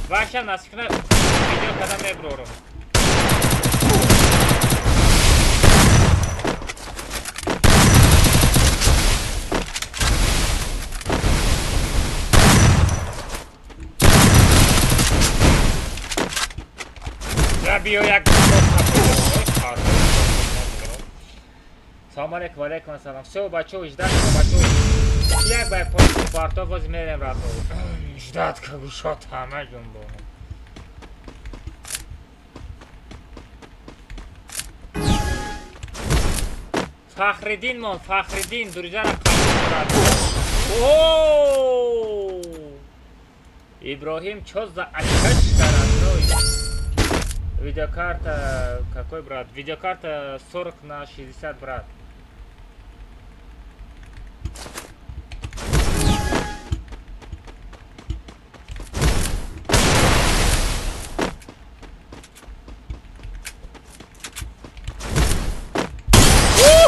Ваша насиб куна, видео када меброрам. Я биё як. Салом алейкум, алейкум ассалом. Всё, бачо, ждать, бачо. Як бай парто воз мерем рато. Ждать ка гушот ҳама ҷунбонам. Фахриддин мон, Фахриддин, друзьяра қабул кунад. О! Иброҳим, чё за очкашка, родной? Видеокарта какой, брат? Видеокарта 40 на 60, брат.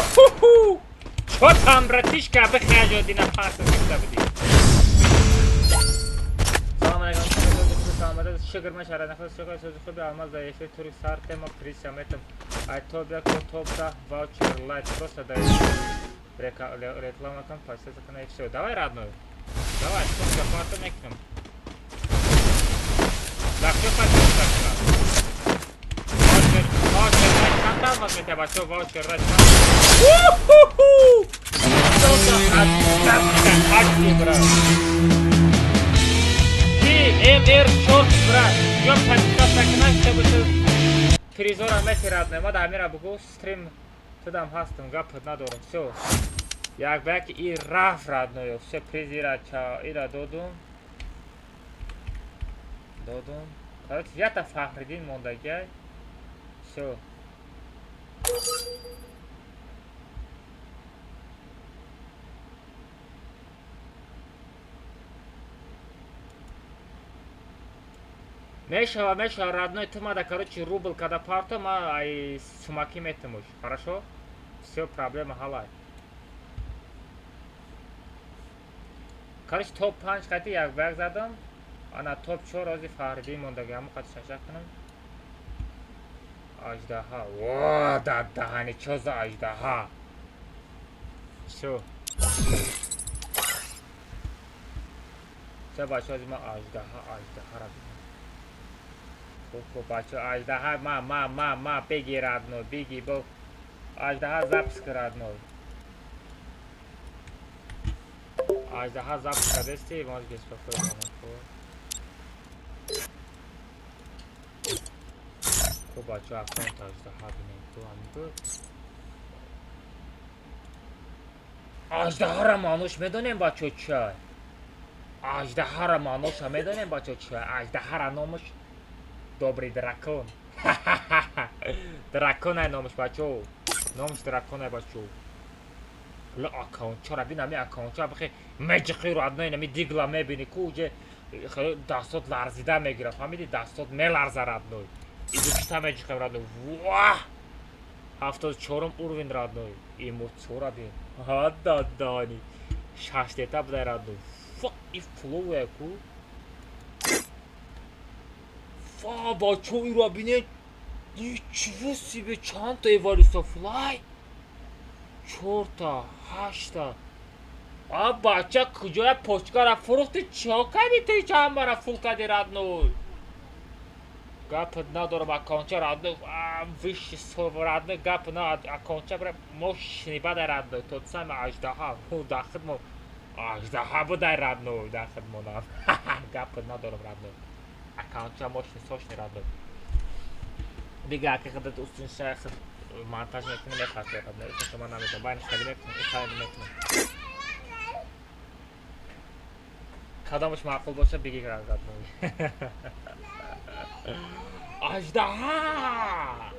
Уху! Чё там, братишка, бихаҷо дина паса гифта будӣ. Салом алейкум. Шукр, ма шара наход, шукр, сози хуби алмаз дар эфир тури сар тема приз метам. Ай топ як топ да ваучер лайт просто дар реклама кун, подписаться кун и всё. Давай, родной. Давай, сумка парта мекунем. Да, всё, подписаться кунам. Ваучер, ваучер лайт чанд алмаз метия, бачо, ваучер лайт чанд? Уху! Что за отставка, ачки, брат? МР чорт, брат. Ё подписаться кунам, чтобы ту призора мети, родной. Ма да амира бугу, стрим тудам ҳастам, гап надорам. Всё. Як ба як и рафт, родной. Всё, приз ира ча ира додум. Додум. Короче, ята Фахриддин мондагиай. Всё. Мешава, мешава, родной, ту мада, короче, рубл када парто, ма ай сумаки метимуш. Хорошо? Всё, проблема ҳалай. Короче, топ 5 қати як ба як задам. Ана топ 4 ози Фахриддин мондаги, ҳамон қати шашак кунам. Аждаҳа. Во, да даҳани чо за аждаҳа. Всё. Всё, бачаҳо, ҳозир ман аждаҳа, аждаҳаро бинам. Хуб, хуб, бачаҳо, аждаҳа ма беги, родной, беги, бо аждаҳа запись ки, родной. Аждаҳа запись кардасти, мо беспокой монам, хуб. Хуб, бачаҳо, аккаунт аждаҳа бинем, хуб, ҳамин буд. Аждаҳаро маънош медонем, бачаҳо, чиай? Аждаҳаро маъноша медонем, бачаҳо, чиай? Аждаҳара номаш добрый дракон. Драконай номаш, бачаҳо. Номаш драконай, бачаҳо. Ла аккаунтчара бин, ами аккаунтчара бихе меҷиқи родной, нами дигла мебини ку уже хеле дастот ларзида мегира, фаҳмиди? Дастот меларза, родной. Иду кита меҷиқем, родной. Ваҳ! 74-ум уровень, родной. Эмоциора бин. Ҳа дадани. Шаштета будай, родной. Фа, и флоуя ку. Фа, бачаҳо, иро бинед. Ничего себе, чандта эволюция флай? Чорта, ҳашта. А бача куҷоя почкара фурӯхти? Чо кардӣ ту чамбара фул кардӣ, родной? Гап надорам, аккаунтча, родной, высший родной, гап на аккаунтча бра мощный бадай, родной. Тот самый аждаҳа, дар хидмо аждаҳа будай, родной, дар хидмонам. Гап надорам, родной. Аккаунтча мощный, сочный, родной. Дига аки худат устун шайх монтаж мекунӣ, мехарча, родной. Исмашо ман намедонам, байни хеле мекунам, хеле мекунам. Кадомаш маъқул боша, бигир, родной. Аждаҳа!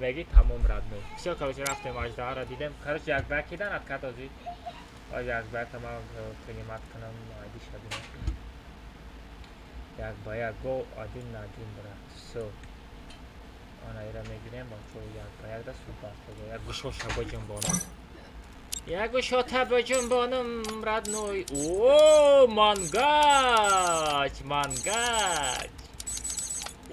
Беги тамом, родной. Всё, короче, рафтем, аждаҳаро дидем. Короче, як ба кидан откат озӣ. Оз як ба тамам принимать кунам, айдиша бинам. Як ба як го один на один, брат. Всё. Ана ира мегирем, бачаҳо, як ба як да супер. Як гӯшоша биҷунбонам. Як гӯшота биҷунбонам, родной. О, мангач, мангач.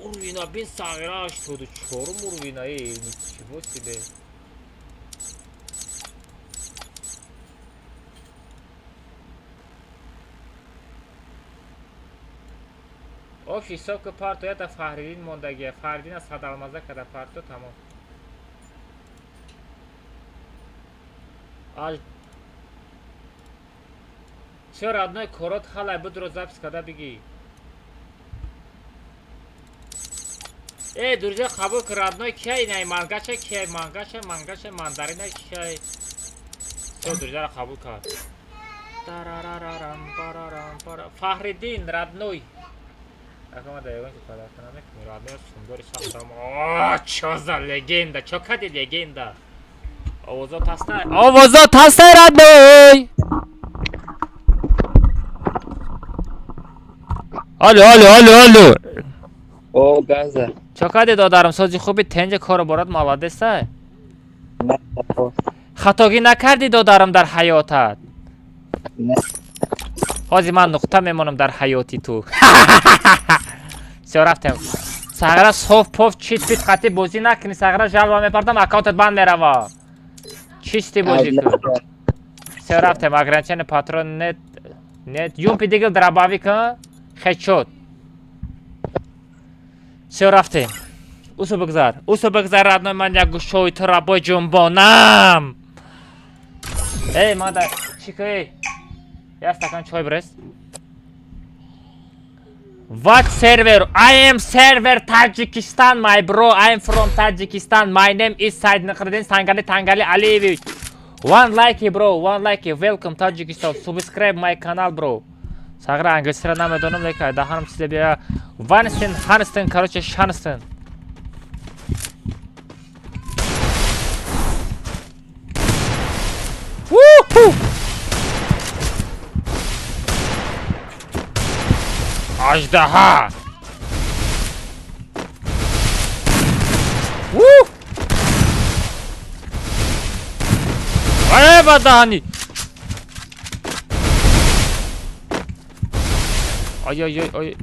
Уровень бин сағира 84-ум уровень, эй, ничего себе. Общий ҳисоб ки парто ята Фаҳриддин мондагия. Фаҳриддин аз садалмаза када парто тамом. Аж Всё, родной, корот халай будро запись када бигӣ. Эй, друзья, қабул ки, родной, кияй най мангача, кияй мангача, мангача, мандарина кияй. Всё, друзья, қабул кард. Тарарарарам, парарам, пара. Фаҳриддин, родной. Ака ма дар ягон чиз подарка намекунӣ, родной, сундори сахтам. О, чо за легенда, чо кади легенда. Овозот ҳастай? Овозот ҳастай, родной? Алло, алло, алло, алло. О, газа. Чо кади, додарам, сози хуби, тенҷа кору борад, молодец ай. Хатогӣ накардӣ, додарам, дар ҳаётат? Ҳозир ман нуқта мемонам дар ҳаёти ту. Всё, рафтем. Сағра соф поф чит пит қатӣ бозӣ накунӣ, сағра жалоба мепартам, аккаунтат банд мерава. Чисти бозӣ кун. Всё, рафтем, ограничение патрон нет, нет, юмпи дигл дробовик, хедшот. Всё, рафтем. Усо бигзар. Усо бигзар, родной, ман як гӯшои тура биҷунбонам. Эй, мада чӣ ки? Як стакан чой бирес. What server? I am server Tajikistan, my bro. I am from Tajikistan. My name is Said Naqridin Sangali Tangali Alievich. One like, bro. One like. Welcome Tajikistan. Subscribe my canal, bro. Сағра англисиро намедонам, лекин даҳанам чизе бия. Ванстен, Ханстен, короче, Шанстен. Уху! Аждаҳа! Ух! Э, ба даҳани! Ай, ай, ай, ай.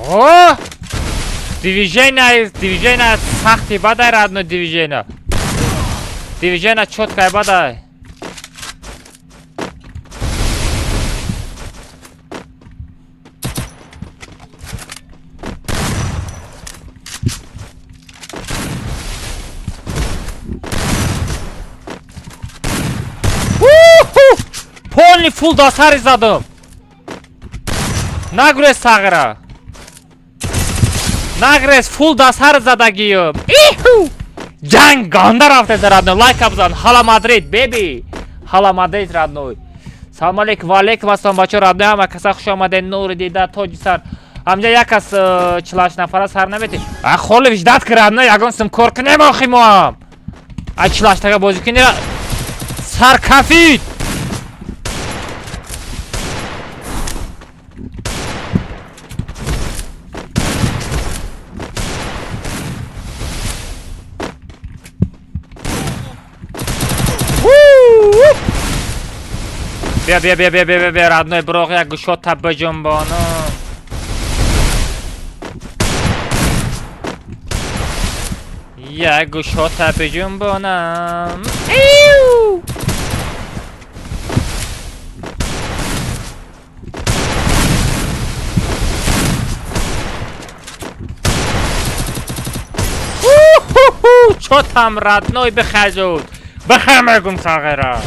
О! Движение, движение сахти бадай, родной, движение. Движение чёткое бадай. Полный фул дасари задам. Нагрез сағира. Нагрез фул дасари задагиюм. Иху! Ҷанг ганда рафтеса, родной. Лайка бизан. Ҳала Мадрид, беби. Ҳала Мадрид, родной. Салом алейкум, ва алейкум ассалом, бачо, родной, ҳама каса хуш омадед. Нури дида, тоҷи сар. Ҳамҷа як кас 48 нафара сар намети. А холов ждать ки, родной, ягон сим кор кунем охи мо ҳам. А 48 тага бозӣ кунӣ сар кафид. Бия, бия, бия, бия, бия, бия, родной, броғ як гушота биҷунбонам. Як гушота биҷунбонам. Иу! Уху-ху! Чотам, родной, бихазуд. Бихар мегум сағира.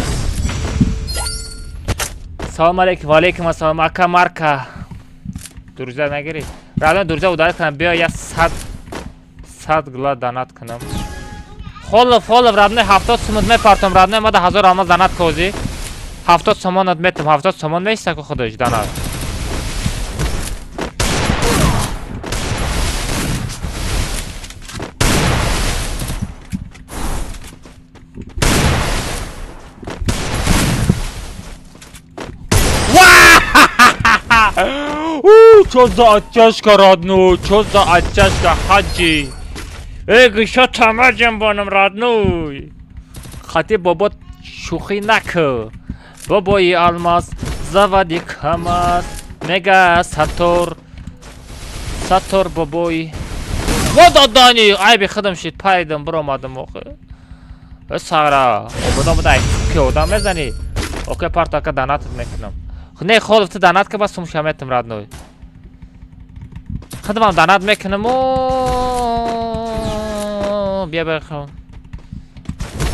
Салом алейкум, ва алейкум ассалом, ака Марка. Дурза нагирӣ. Родной, дурза удалить кунам, биё я 100 гла донат кунам. Холов, холов, родной, 70 сомон мепартом, родной, мада 1000 алмаз донат козӣ. 70 сомонат метам, 70 сомон мешта ку худаш донат. Чё за оттяжка, родной? Чё за оттяжка, хаджи? Эй, гӯшо тамаҷам бонам, родной. Хати бобо шӯхӣ накӯ. Бобои алмаз, заводи КамАЗ, мега сатор. Сатор бобои. Во додани, айби худам шид, пайдам, биромадам охи. Э сара, ободам буда, ки одам мезанӣ. Окей, партака донатат мекунам. Не, холов, ту донат ка, бас сумша метам, родной. Худам донат мекунам. Бия бихом.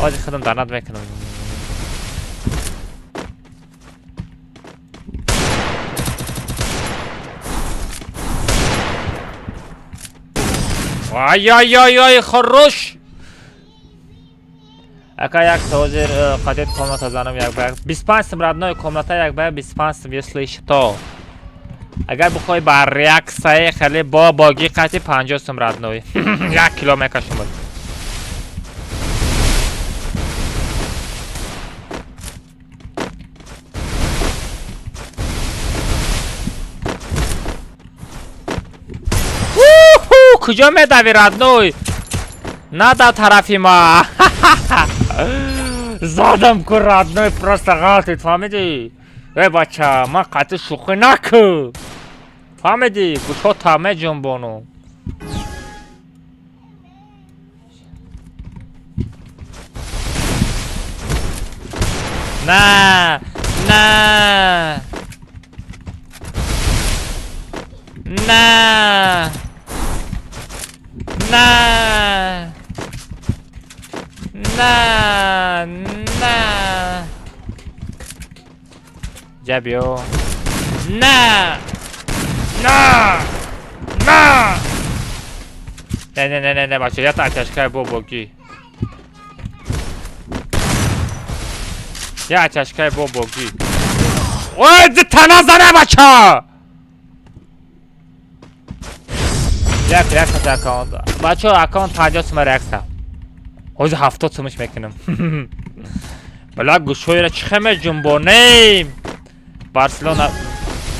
Ози худам донат мекунам. Ай-ай-ай-ай, хорош. Ака як ҳозир қадет комната занам як ба як. 25 сум, родной, комната як ба як 25 сум, если что. Агар бихоҳӣ ба реаксияи хеле бо богӣ қати 50 сум, родной. 1 кило мекашам. Уху, куҷо медави, родной? На да тарафи ма. Задам ку, родной, просто ғалтид, фаҳмидӣ? Э бача, ман қатъи шӯхӣ накӯ. Фаҳмидӣ? Гӯшота меҷунбонум. На, на. На. На. На. На. Ҷабиё. На. На. На. Не, не, не, не, не, бача, я оттяжкаи бобогӣ. Я оттяжкаи бобогӣ. Ой, тана зане, бача! Як реаксия аккаунт. Бача, аккаунт 50 сум реаксия. Ҳозир 70 сумаш мекунам. Бала гӯшҳоеро чӣ хел меҷунбонем? Барселона,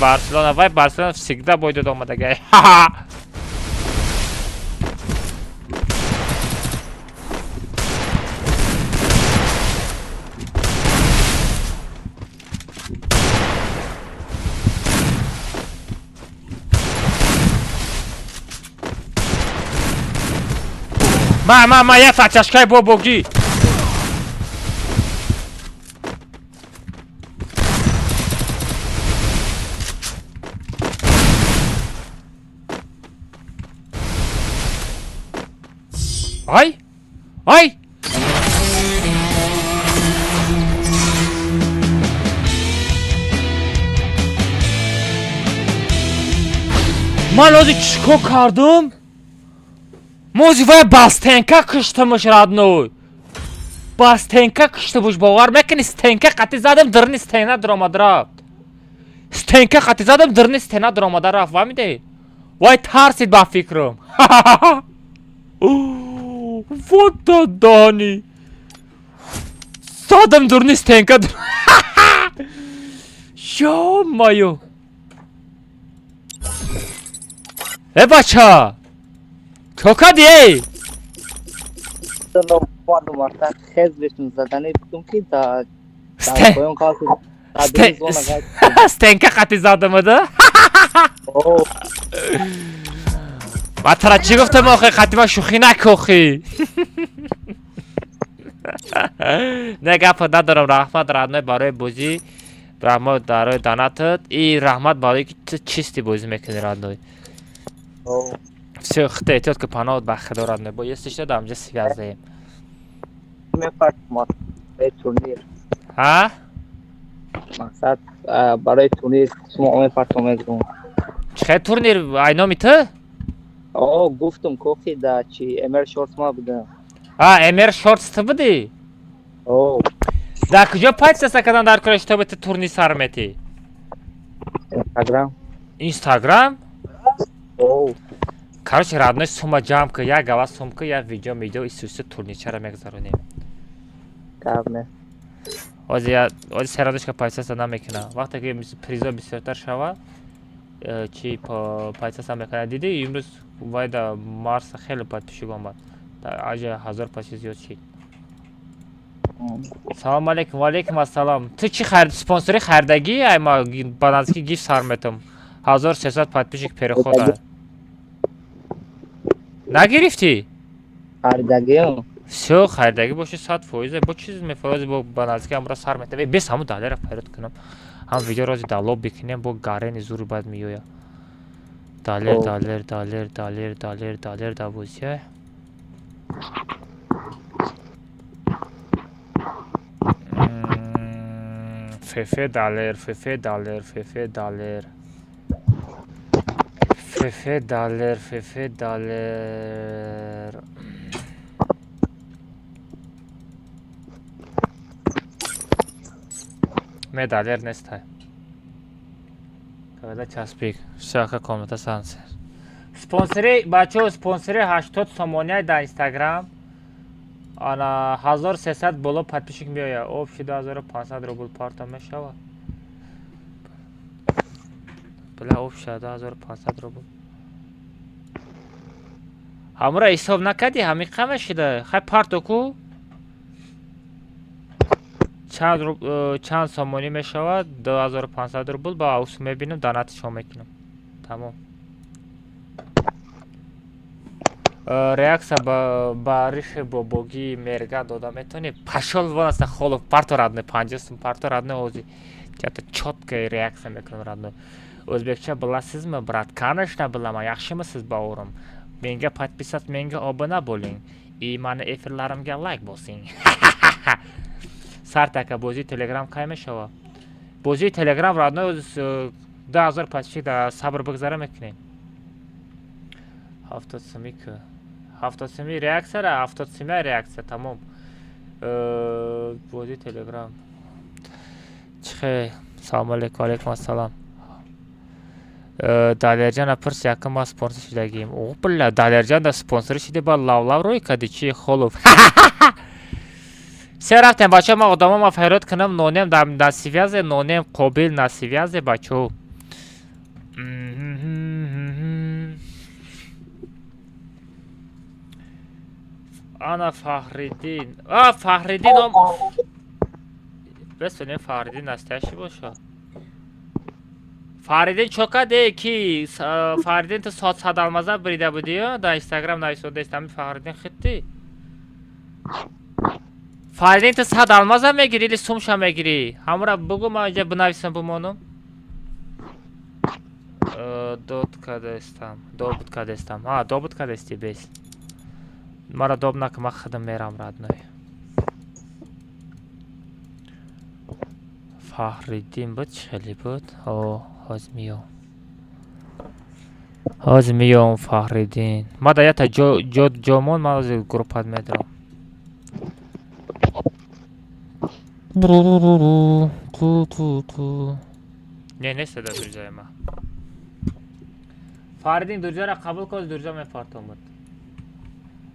Барселона, вай Барселона всегда бой дод омадагай. Ха-ха. Ма, ма, ма, я тачашкай бобогӣ. Ай! Ай! Ман ҳозир чӣ кор кардум? Мози вай ба стенка киштамаш, родной. Ба стенка киштамаш, бовар мекунӣ, стенка қатӣ задам, дирни стена дуромад рафт. Стенка қатӣ задам, дирни стена дуромада рафт, фаҳмидед? Вай тарсид ба фикрам. Вот додани. Задам дурни стенка. Ё-моё. Э бача! Чо кардӣ эй? Стенка қатӣ задамада? Ма тара чӣ гуфтам охи, қатӣ ма шӯхӣ накохӣ. Не, гапа надорам, раҳмат, родной, барои бозӣ, раҳмат барои донатат и раҳмат барои ки ту чисти бозӣ мекунӣ, родной. Всё, хита эҳтиёт ки, паноҳат ба худо, родной. Бо если что, дар ҳамҷа связь даем. Ҳа? Мақсад барои турнир шумо мепартом мегӯм. Чӣ хел турнир, ай номи ту? О, гуфтум кохи да чи MR Shorts ма будам. А, MR Shorts ту будӣ? О. Дар куҷо подписаться кардан дар кора, чтобы ту турнир сар метӣ? Инстаграм. Инстаграм? О. Короче, родной, сума ҷамъ ки, як гава сум ки, як видео мидео исуси турнирчаро мегузаронем. Гап не. Ҳозир ҳозир серадошка подписаться намекунам. Вақте ки призо бисёртар шавад, чи подписаться мекунад. Дидӣ, имрӯз вай да Марса хеле подписчик омад. Аҷа 1000 подписчик зиёд шид. Салом алейкум, ва алейкум ассалом. Ту чӣ хайр, спонсори харидагӣ? Ай ма ба наздики гифт сар метам. 1300 подписчик переход а. Нагирифтӣ? Харидагиам. Всё, харидагӣ боши, 100%. Бо чиз мефарози, бо ба наздики амра сар метам. Э, бес ҳамун далера фарёд кунам. Ҳам видео рози далоб бикунем, бо гарени зур баъд меоя. Далер, Далер, Далер, Далер, Далер, Далер да бозия. Фефе Далер, Фефе Далер, Фефе Далер. Фефе Далер, Фефе Далер. Ме Далер нестай. Когда час пик. Всяка комната сансер. Спонсори, бачо, спонсори 80 сомония дар Инстаграм. Ана 1300 боло подписчик меояд. Общий 2500 рубл парта мешавад. Бля, общий 2500 рубл. Ҳамура ҳисоб накардӣ, ҳамин қама шида. Хай парто ку? Чанд чанд сомонӣ мешавад? 2500 рубл ба аус мебинам, донати шумо мекунам. Тамом. Реакция ба риши бобогии мерга дода метавонӣ? Пошёл вон аста, холов, парто, родной, 50 сум парто, родной, ҳозир. Чата чёткая реакция мекунам, родной. O'zbekcha bilasizmi, брат? Конечно, bilaman. Yaxshimisiz, bovurim? Menga подписать, menga obuna bo'ling. И mani efirlarimga layk bosing. Сарт ака, бозии Telegram кай мешавад? Бозии Telegram, родной, 2000 подписчик дар сабр бигзара мекунем. 70 сумӣ ку. 70 сумӣ реаксияра, 70 сумия реаксия, тамом. Бозии Telegram. Чихе, салом алейкум, алейкум ассалом. Далерҷана пурс, якум ма спонсор шидагим. О, бля, Далерҷан да спонсор шиди, ба лавлав рӯй кади чи холов. Се рафтем, бачаҳо, ма одамо ма фарёд кунам, нонем дар на связи, нонем қобил на связи, бачаҳо. Ана Фахриддин. А, Фахриддин ом. Бес бинем, Фахриддин настоящий бошад. Фаридин чо каде ки Фаридин ту соат сад алмаза бирида будӣ дар Инстаграм нависодаст ҳами Фаридин хитти. Фаридин ту сад алмаза мегирӣ или сумша мегирӣ? Ҳамура бугу ман инҷа бинависам бимонам. Дод кадестам. Добуд кадестам. Ҳа, добуд кадести бес. Мара доб накун, ман худам мерам родной. Фахриддин буд, чӣ хеле буд? О, ҳоз миём. Ҳоз миём Фахриддин. Ма да ята ҷо ҷо ҷомон ман ҳозир группат медорам. Ту ту ту. Не, нест да друзья ма. Фаридин друзьяра қабул кун, друзья мефартомад.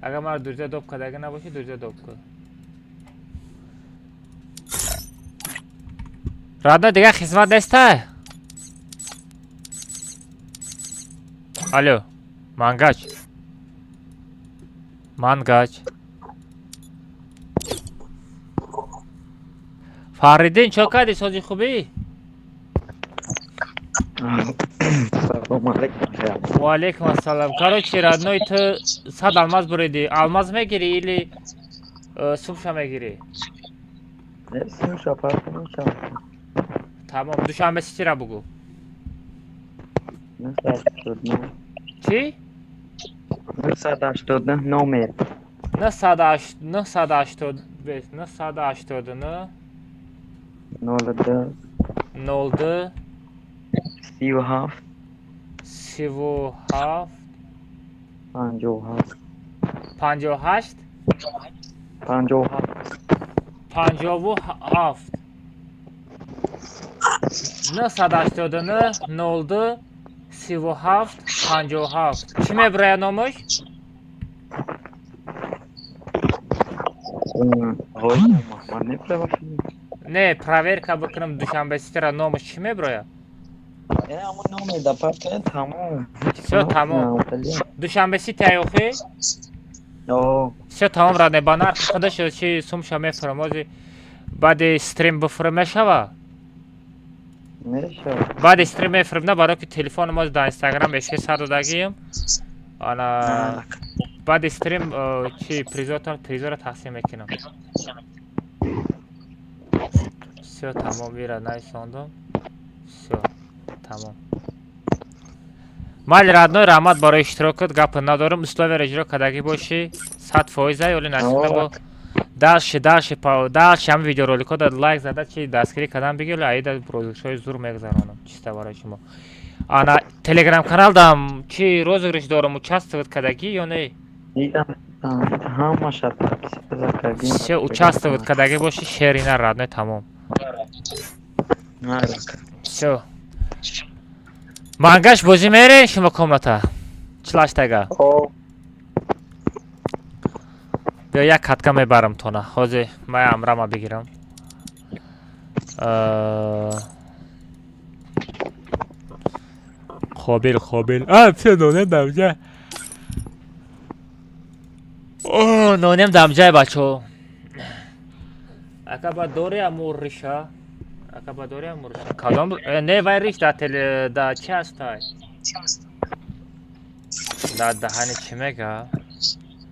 Агар мара друзья доб кардага набошӣ, друзья доб кун. Родной, дигар хизмат неста? Алло, Мангач. Мангач. Фаридин чо кардӣ сози хубӣ? Салом алейкум. Ва алейкум ассалом. Короче, родной, ту сад алмаз буриди. Алмаз мегирӣ или сумша мегирӣ? Сумша партонам. Тамом, Душанбе Ситира бугу. 989. Чӣ? 989 номер. 908 985 989 02 02 37 37 57 58 57 57 989 02 37 57 чӣ мебурая номаш? Не, проверка бикунам Душанбе Ситира номаш чӣ мебуроя? Всё тамом. Душанбе Сити охи? Всё тамом родной, ба нархи худаш чи сумша мефурам. Ози баъди стрим бифурам мешава? Баъди стрим мефурам, на барои ки телефонам ози дар Инстаграм эфир сар додагием. Ана баъди стрим чи призотон призора тақсим мекунам. Всё тамом, ира найсондум. Всё тамом. Майли родной, раҳмат барои иштирокат, гап надорам. Условияро иҷро кардагӣ бошӣ, 100% ёли насиб бо. Дальше, дальше, дальше ҳами видеороликҳо да лайк зада чи дастгирӣ кардан бигир, аида розыгрышҳои зур мегузаронам чиста барои шумо. Ана телеграм каналдам чи розыгрыш дорам, участвовать кардагӣ ё не? Всё, участвовать кардагӣ бошӣ, шерина родной, тамом. Всё. Мангаш бозӣ мерем шумо комната? Чилаштага. Биё як катка мебарам тона. Ҳозир ман амрама бигирам. Қобил, қобил. А, всё, нонем дамҷа. О, нонем дамҷай бачо. Ака ба дори амур риша. Ака ба дори амур риша. Кадом? Не, вай риш да теле да чи ҳастай? Да даҳани чӣ мега?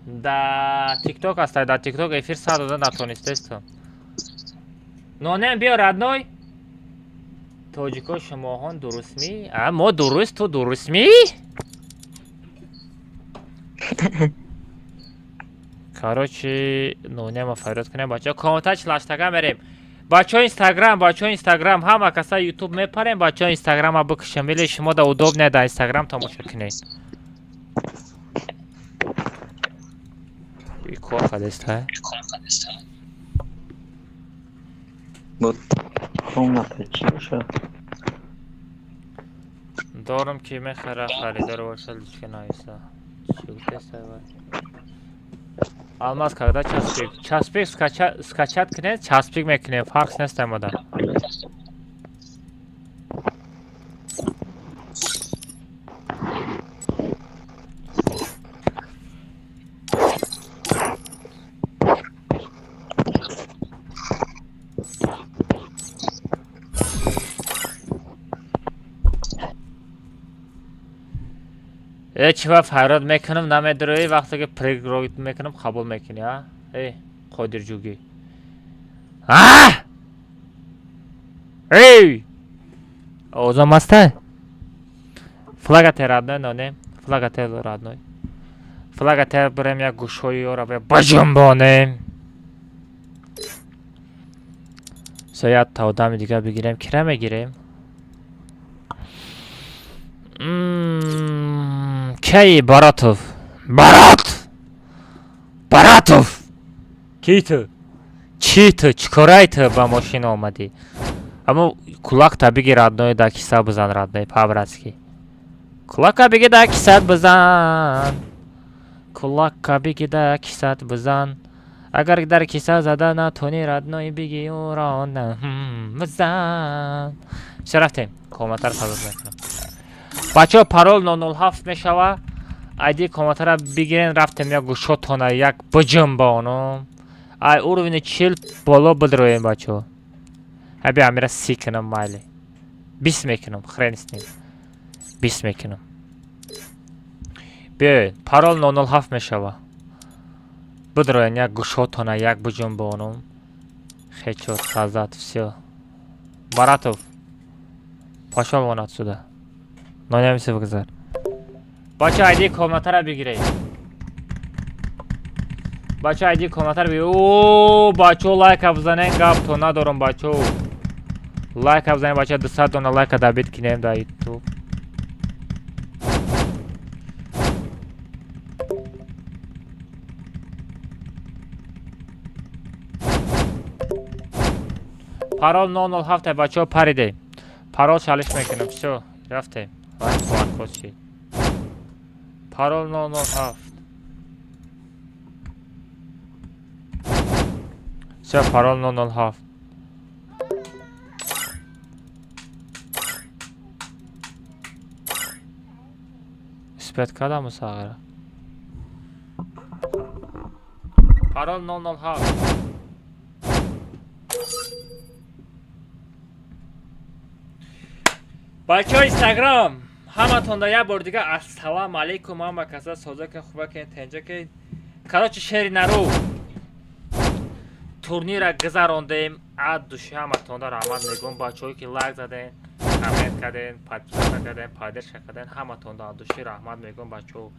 Да ТикТок ҳастай, да ТикТок эфир сар дода натонистесту. Нонем биё родной. Тоҷико шумоҳон дурустмӣ? А, мо дуруст, ту дурустмӣ? Короче, нонема фарёд кунем бачаҳо. Комната чилаштага мерем. Бачаҳо Инстаграм, бачаҳо Инстаграм, ҳама каса Ютуб мепарем, бачаҳо Инстаграма бикушем. Или шумо да удобне да Инстаграм тамошо кунед. И кор кадеста? Буд комната чӣ бошад? Дорам ки мехара харидор боша личка нависа. Чӣ гуфтеста вай? Алмаз когда часпик? Часпик скачать кунед, часпик мекунем, фарқ нест омада. Э чӣ ва фарёд мекунам, намедироӣ, вақте ки пригрогит мекунам, қабул мекунӣ, а? Э, Қодирҷугӣ. А! Эй! Овозам аста? Флага те родной, но не? Флага те родной. Флага те бирем як гӯшҳои ёра баҷунбонем. Со як та одами дигар бигирем, кира мегирем? Кей Баратов? Барат! Баратов! Ки ту? Чӣ ту? Чӣ корай ту ба мошина омадӣ? Аммо кулакта биги родной, да киса бизан родной, по-братски. Кулака биги да кисат бизан. Кулака биги да кисат бизан. Агар дар киса зада натони родной, биги ӯро бизан. Всё, рафтем. Комнатаро сабз мекунам. Бачаҳо, парол 007 мешава. Айди комнатаро бигирен, рафтем як гӯшотона як биҷунбонум. Ай уровни 40 боло бидроем, бачаҳо. Аби амира 30 кунам, майли. 20 мекунам, хрен с ним. 20 мекунам. Биёед, парол 007 мешава. Бидроен як гӯшотона як биҷунбонум. Хечо сказать, всё. Баратов, пошёл вон отсюда. Нонямиси бигзар. Бача, айди комнатаро бигиред. Бача, айди комнатаро бигиред. О, бачо, лайка бизанен, гап то надорам, бачо. Лайка бизанен, бача, 200 дона лайка добить кинем дар YouTube. Парол 007, бачаҳо, париде. Парол чалиш мекунам. Всё, рафтем. Лайк. Парол 007. Всё, парол 007. Успеть кардам мусағира. Парол 007. Бачаҳо, Инстаграм ҳаматонда як бор дига ассалому алайкум, ҳама каса соза ки хуба ки тенҷа ки. Короче, шери нару турнира гузарондем. Ад души ҳаматонда раҳмат мегӯм, бачаҳое ки лайк заден, коммент карден, подписка карден, поддержка карден, ҳаматонда ад души раҳмат мегӯм. Бачаҳо,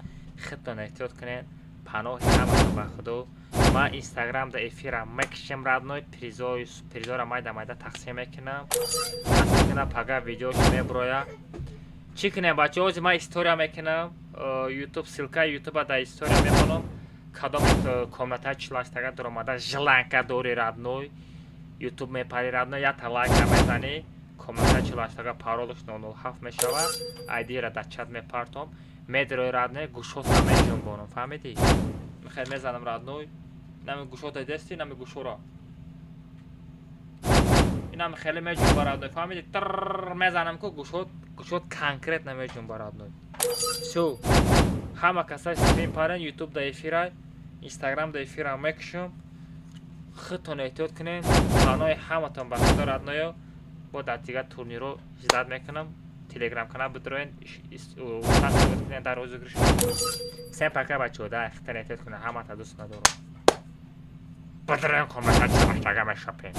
худтон эҳтиёт кунед, паноҳи ҳаматон ба худо. Ман инстаграмда эфира мекишем родной, призора майда майда тақсим мекунам. Тақсим пага видеош меброя. Чӣ кунем, бачаҳо? Ҳозир ман история мекунам, ютуб, ссылкаи ютуба дар история мемонам. Кадом комната чилаштага дуромада желанка дори родной, ютуб мепари родной, якта лайка мезанӣ, комната чилаштага паролаш 007 мешава, айдира дар чат мепартом, медрои родной, гӯшота меҷунбонам, фаҳмидӣ? Михел мезанам родной, нами гӯшота дести, нами гӯшора. Инам хеле меҷунба родной, фаҳмидӣ? Трррр мезанам ку гӯшот, гӯшот конкретно меҷунба родной. Всё. Ҳама каса стрим парен, ютуб да эфира, инстаграм да эфира мекушам. Худтон эҳтиёт кунед, паноҳи ҳаматон ба худо родноё. Бо дар дигар турниро ждать мекунам. Телеграм канал бидроен, кунед дар розыгрыш. Всем пока, бачаҳо, да, худтон эҳтиёт кунед, ҳамата дӯст надорам. Бидроен комната чаштага мешапем.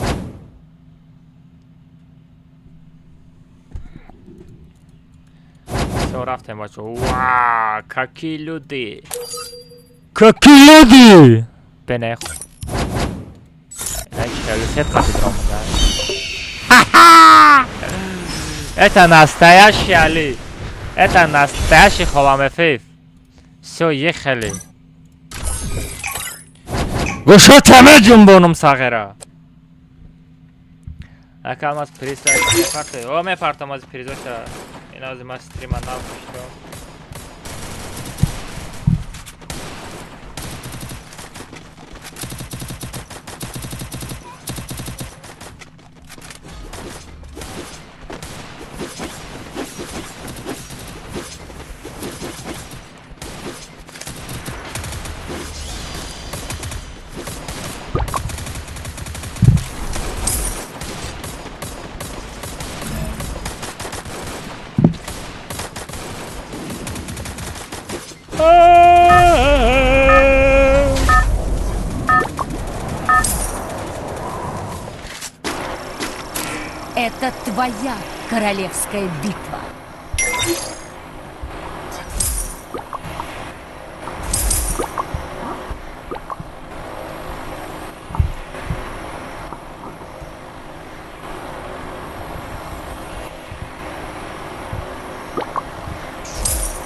Всё, рафтем, бачаҳо. Ва, какие люди! Какие люди! Бене. Это настоящий Али. Это настоящий Холамефеев. Всё, ехали. Гӯшота меҷунбонум сағира. Акам аз приза мепарте. О, мепартам аз призоша. Ин аз ма стрима нав кушто. Это твоя королевская битва.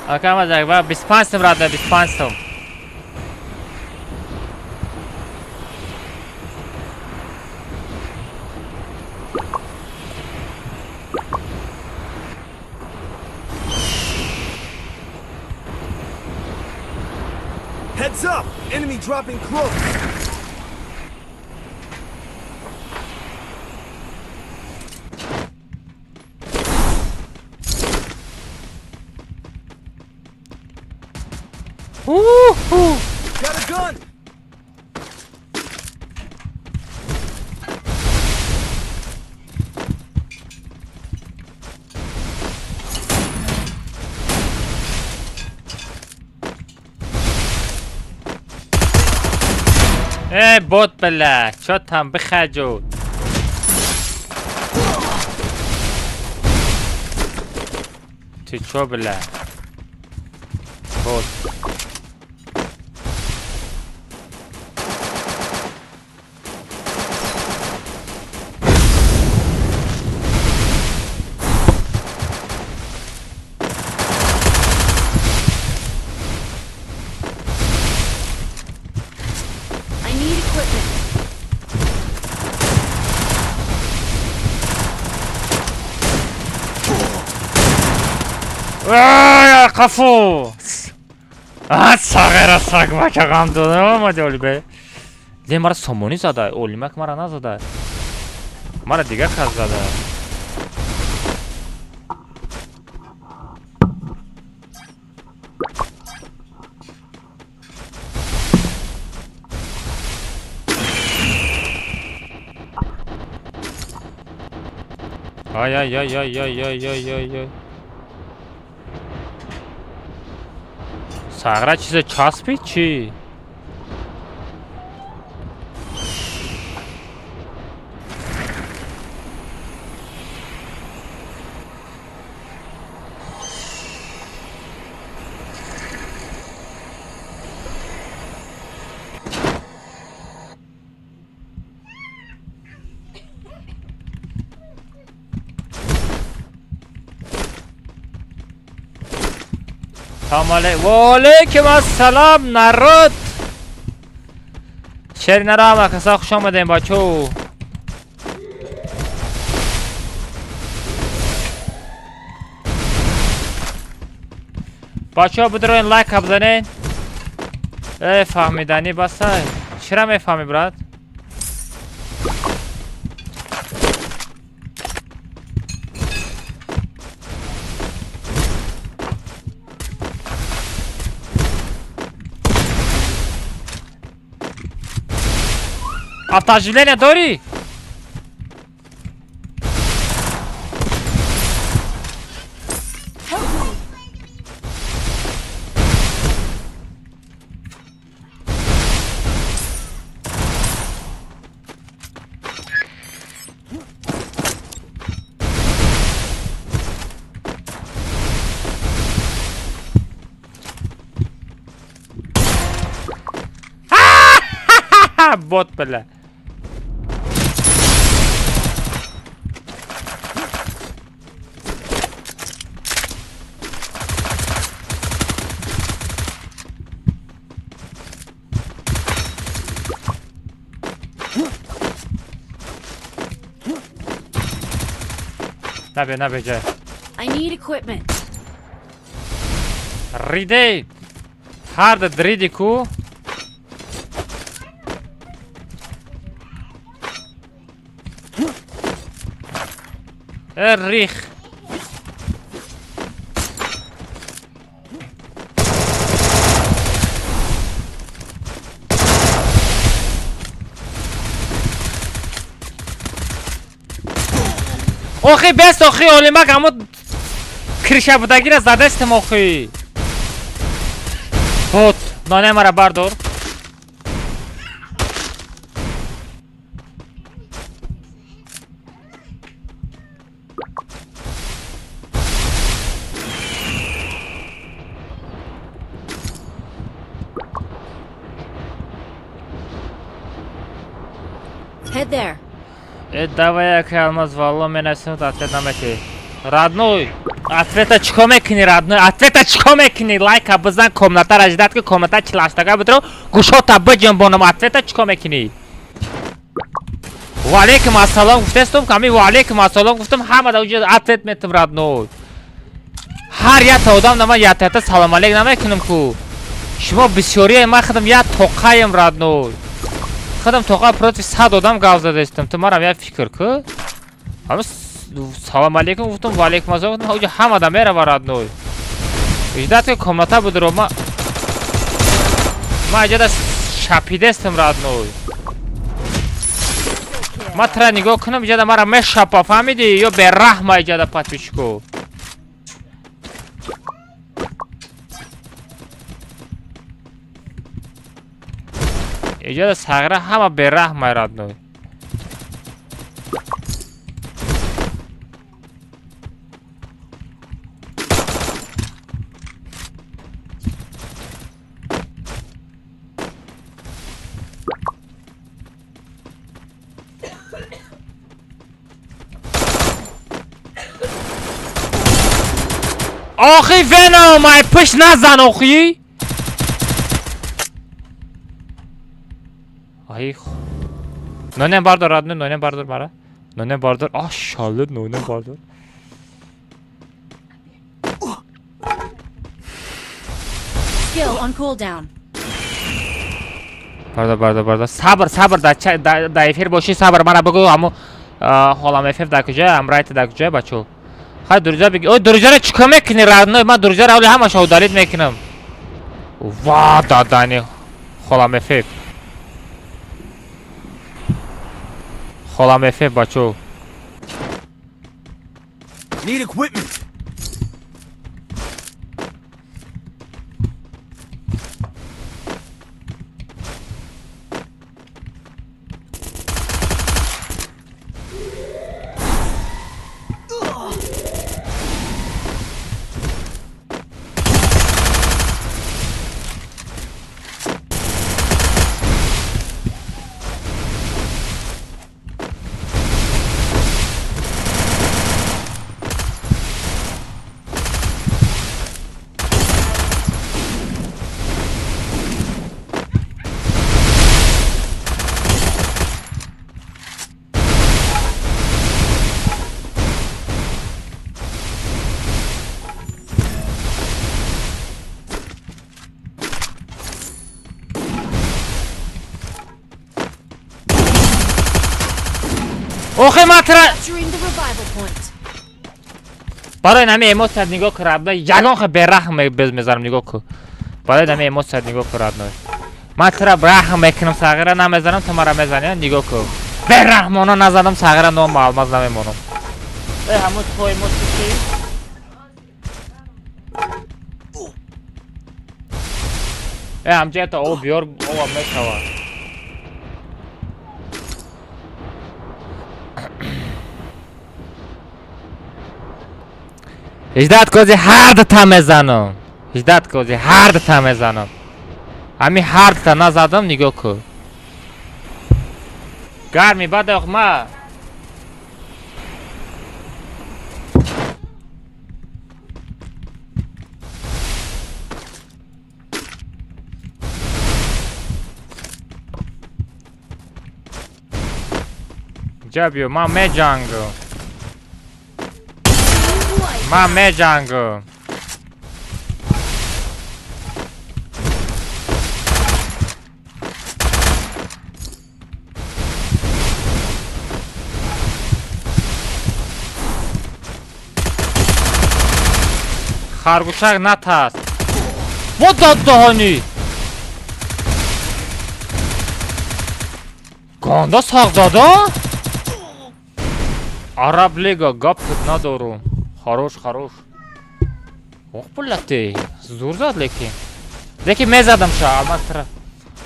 Ака мазак, ва 25 сом рада, 25 сом. Heads up! Enemy dropping close! Woo-hoo. Got a gun! Эй, бот, бля, чё там, выхожу. Ты чё, бля? Бот. I need equipment. Ай, қафу! А, сағера сагмака ғам додам, омади олибе. Зе мара сомонӣ зада, олимак мара назада. Мара дигар кас зада. Ай ай ай ай ай ай ай ай ай. Сағра чизе часпид чӣ? Ва алейкум ассалом, народ! Шери нарама, каса хуш омадем, бачо. Бачо, бидроин лайк бизанед. Э, фаҳмиданӣ басай. Чира мефаҳмӣ, брат? Автооживление дорӣ? Help me! Бот, бля. Набе, набе, ҷай. I need equipment. Ридей. Ҳарда дриди ку. Э, рих. Охи бес охи олимак амо криша будагира задастем охи. Бот, ноне мара бардор. Head there. Давай яке алмаз валло менависем, ответ намети. Родной, ответа чико мекунӣ, родной? Ответа чико мекунӣ? Лайка бизан, комната ждать ки комната чилаштага бидро, гӯшота биҷунбонам. Ответа чико мекунӣ? Ваалейкум ассалом гуфтестум, ками ваалейкум ассалом гуфтам, ҳама да уҷа ответ метам, родной. Ҳар якта одам на ман якта салом алейк намекунам ку. Шумо бисёрие, ман худам як тоқаем, родной. Худам тоқа против 100 одам гап задастам. Ту марам як фикр ку. Ҳама салом алейкум гуфтам, ваалейкум ассалом гуфтам, уҷа ҳама да мерава, родной. Ждать ки комната будро ма иҷода шапидестам, родной. Ма тра нигоҳ кунам, иҷода мара мешапа, фаҳмидӣ? Ё бераҳма иҷода подписчико. Иҷода сағира ҳама бераҳма, родной. Охи Веном, ай пушт назан охи. Ай Нонем бардор, родной, нонем бардор мара. Нонем бардор. А шалла, нонем бардор. Skill on cooldown. Бардор, бардор, бардор. Сабр, сабр, да эфир боши, сабр мара бугу, аммо ҳолам эфир дар куҷо, амрайт дар куҷо, бачо. Хай друзья беги. Ой, друзья, чико мекунӣ, родной? Ман друзья ро ҳамаша удалить мекунам. Ва, дадани. Холам эфир. Холам эфир, бачо. Need equipment. Охи матра Capturing the revival point. Барои нами эмоция нигоҳ кун, родной. Ягон хе бераҳм мезанам, нигоҳ кун. Барои нами эмоция нигоҳ кун, родной. Ман тура раҳм мекунам, сағира намезанам, ту мара мезанӣ, нигоҳ кун. Бераҳмона назанам, сағира ном алмаз намемонам. Э, ҳамон то эмоция чи? Э, ҳамҷа об биёр, обам мешавад. Ждать кози ҳар дута мезанам. Ждать кози ҳар дута мезанам. Ҳами ҳар дута назадам, нигоҳ кун. Гарми баъд ма. Ҷа биё, ман меҷангам. Ман меҷангам. Харгӯшак натарс. Во доддаҳонӣ! Ганда сақ дада? Араб лига гап надорум. Хорош, хорош. Ох, булати. Зур зад лекин. Лекин мезадам ша, алмаз тра.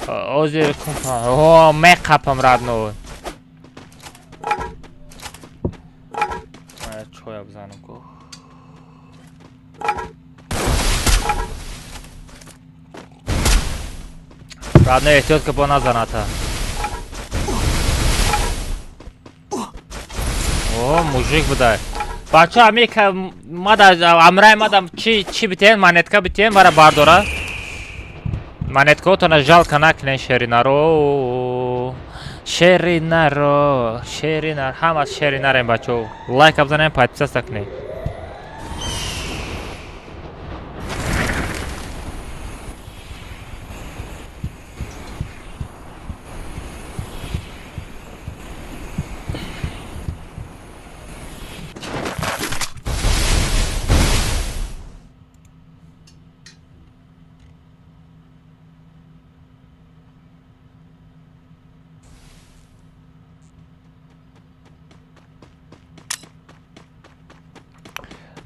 Озир кумпа. О, меқапам родной. Чоя бизанам ку. Родной, эҳтиёт ки бо назаната. О, мужик будай. Бача, ами мада амрай мадам чи битен, монетка битен, мара бардора. Монеткаотона жалко накунен, шеринаро. Шеринаро, шеринар, ҳама шеринарем бачо. Лайк бизанем, подписаться кунед.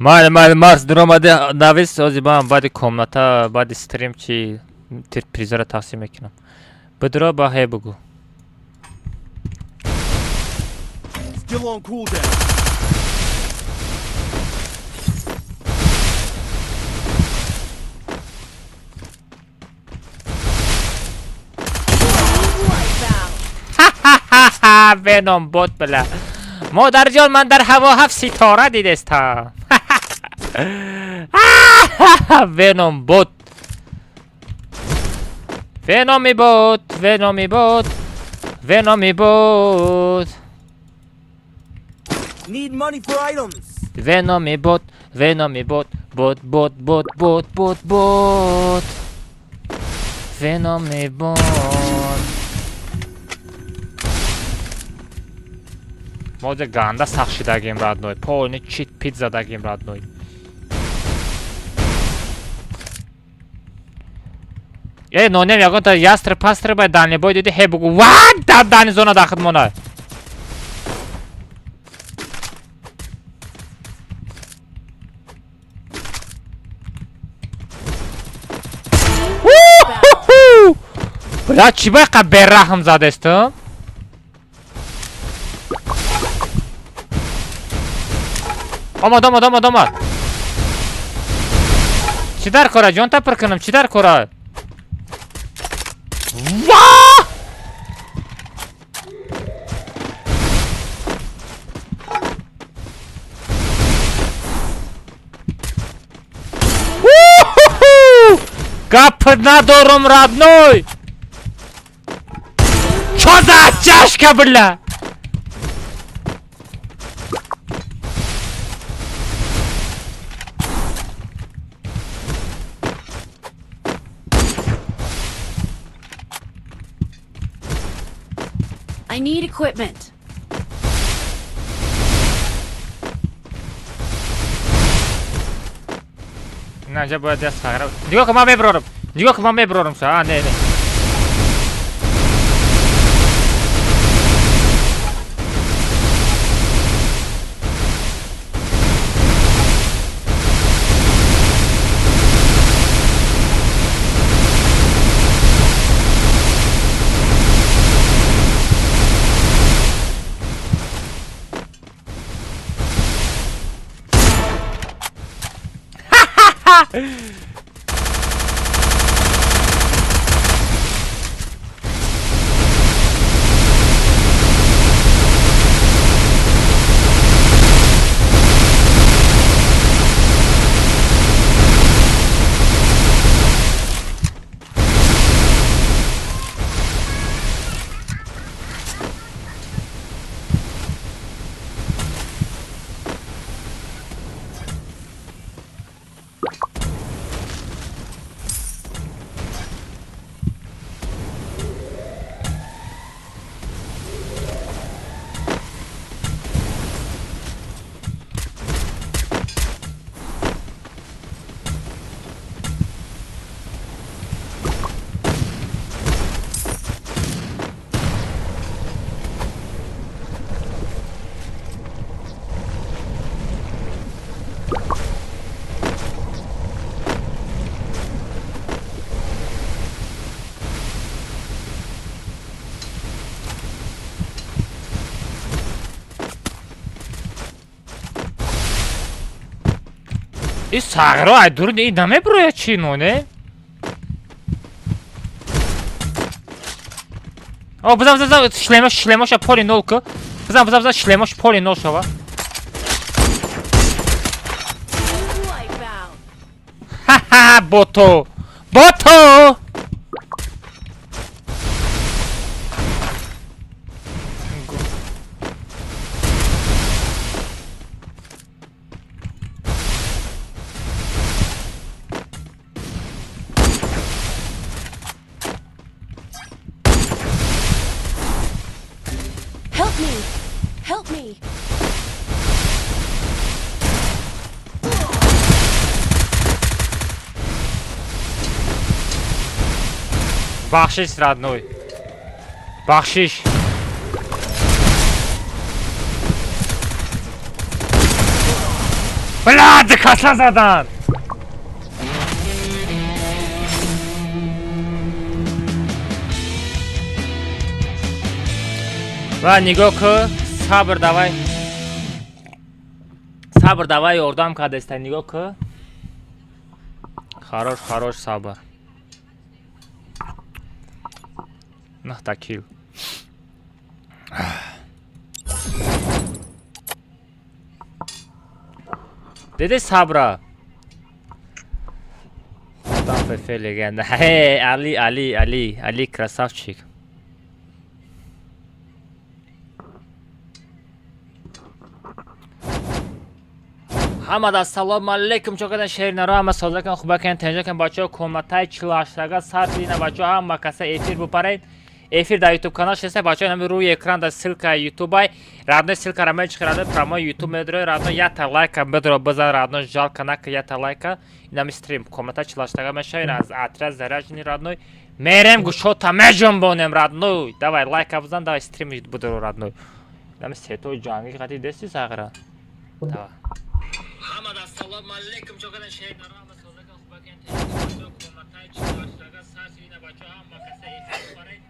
Майли, майли, Марс дуромади, навис, ози баам баъди комната, баъди стрим чи призора тақсим мекунам. Бидро ба ҳе бугу. Skill on cooldown. Wipeout. Веном бот била. Модарҷон, ман дар ҳаво ҳафт ситора дидестам. Веном бот. Веноми бот, Веноми бот. Веноми бот. Need money for items. Веноми бот, Веноми бот, бот, бот, бот, бот, бот, бот. Веноми бот. Мо ҷа ганда сахт шидагим, родной. Полный чит пит задагим, родной. Э, нонем ягонта ястр пастр бай дальний бой диди, хе бугу. Ва, дар дальний зона дахд мона. Бля, чӣ байқа бераҳм задестум? Омад, омад, омад, омад. Чӣ дар кора? Ҷон тапир кунам, чӣ дар кора? Ва! Гап надорум, родной! Чё за оттяжка, бля? I need equipment. На, ҷа бояд я сағра. Нигоҳ кун, ман мебарорам. Нигоҳ кун, ман мебарорам ша. А, не, не. И сағро ай дур и намеброя чи ноне? О, бизан, бизан, бизан, шлемош, шлемоша поли нол ку. Бизан, бизан, бизан, шлемош поли нол шава. Бото! Бото! Help me! Help me! Бахшиш, родной. Бахшиш. Бля, каса задан! Ва нигоҳ ку, сабр давай. Сабр давай, ёрдам кардеста, нигоҳ ку. Хорош, хорош, сабр. Нахта кил. Диди сабра? Одам фефе легенда. Хе, Али, Али, Али, Али красавчик. Ҳамада ассалому алайкум, чокадан шернаро, ҳама созакан, хубакан, тенҷакан, бачаҳо, комнатаи 48-ага сарф ина, бачаҳо, ҳама каса эфир бупаред. Эфир дар YouTube канал шеста, бачаҳо, ҳами рӯи экран дар ссылка YouTube-ай, родной ссылка-ра мечиқи, родной прямой YouTube медрои, родной ята лайка бедро бизан, родной жалко нака ята лайка. Инами стрим комната 48-ага мешава, ин аз отряд заряженный, родной. Мерем гушота меҷунбонем, родной. Давай лайка бизан, давай стрим будро, родной. Инами сетои ҷангӣ қати дести сағира. Давай. Ҳамада ассалому алайкум, чокадан шернаро, ҳама созакан, хубакан, тенҷакан, бачаҳо, комнатаи 48-ага сарф ина, бачаҳо, ҳама каса эфир бупаред.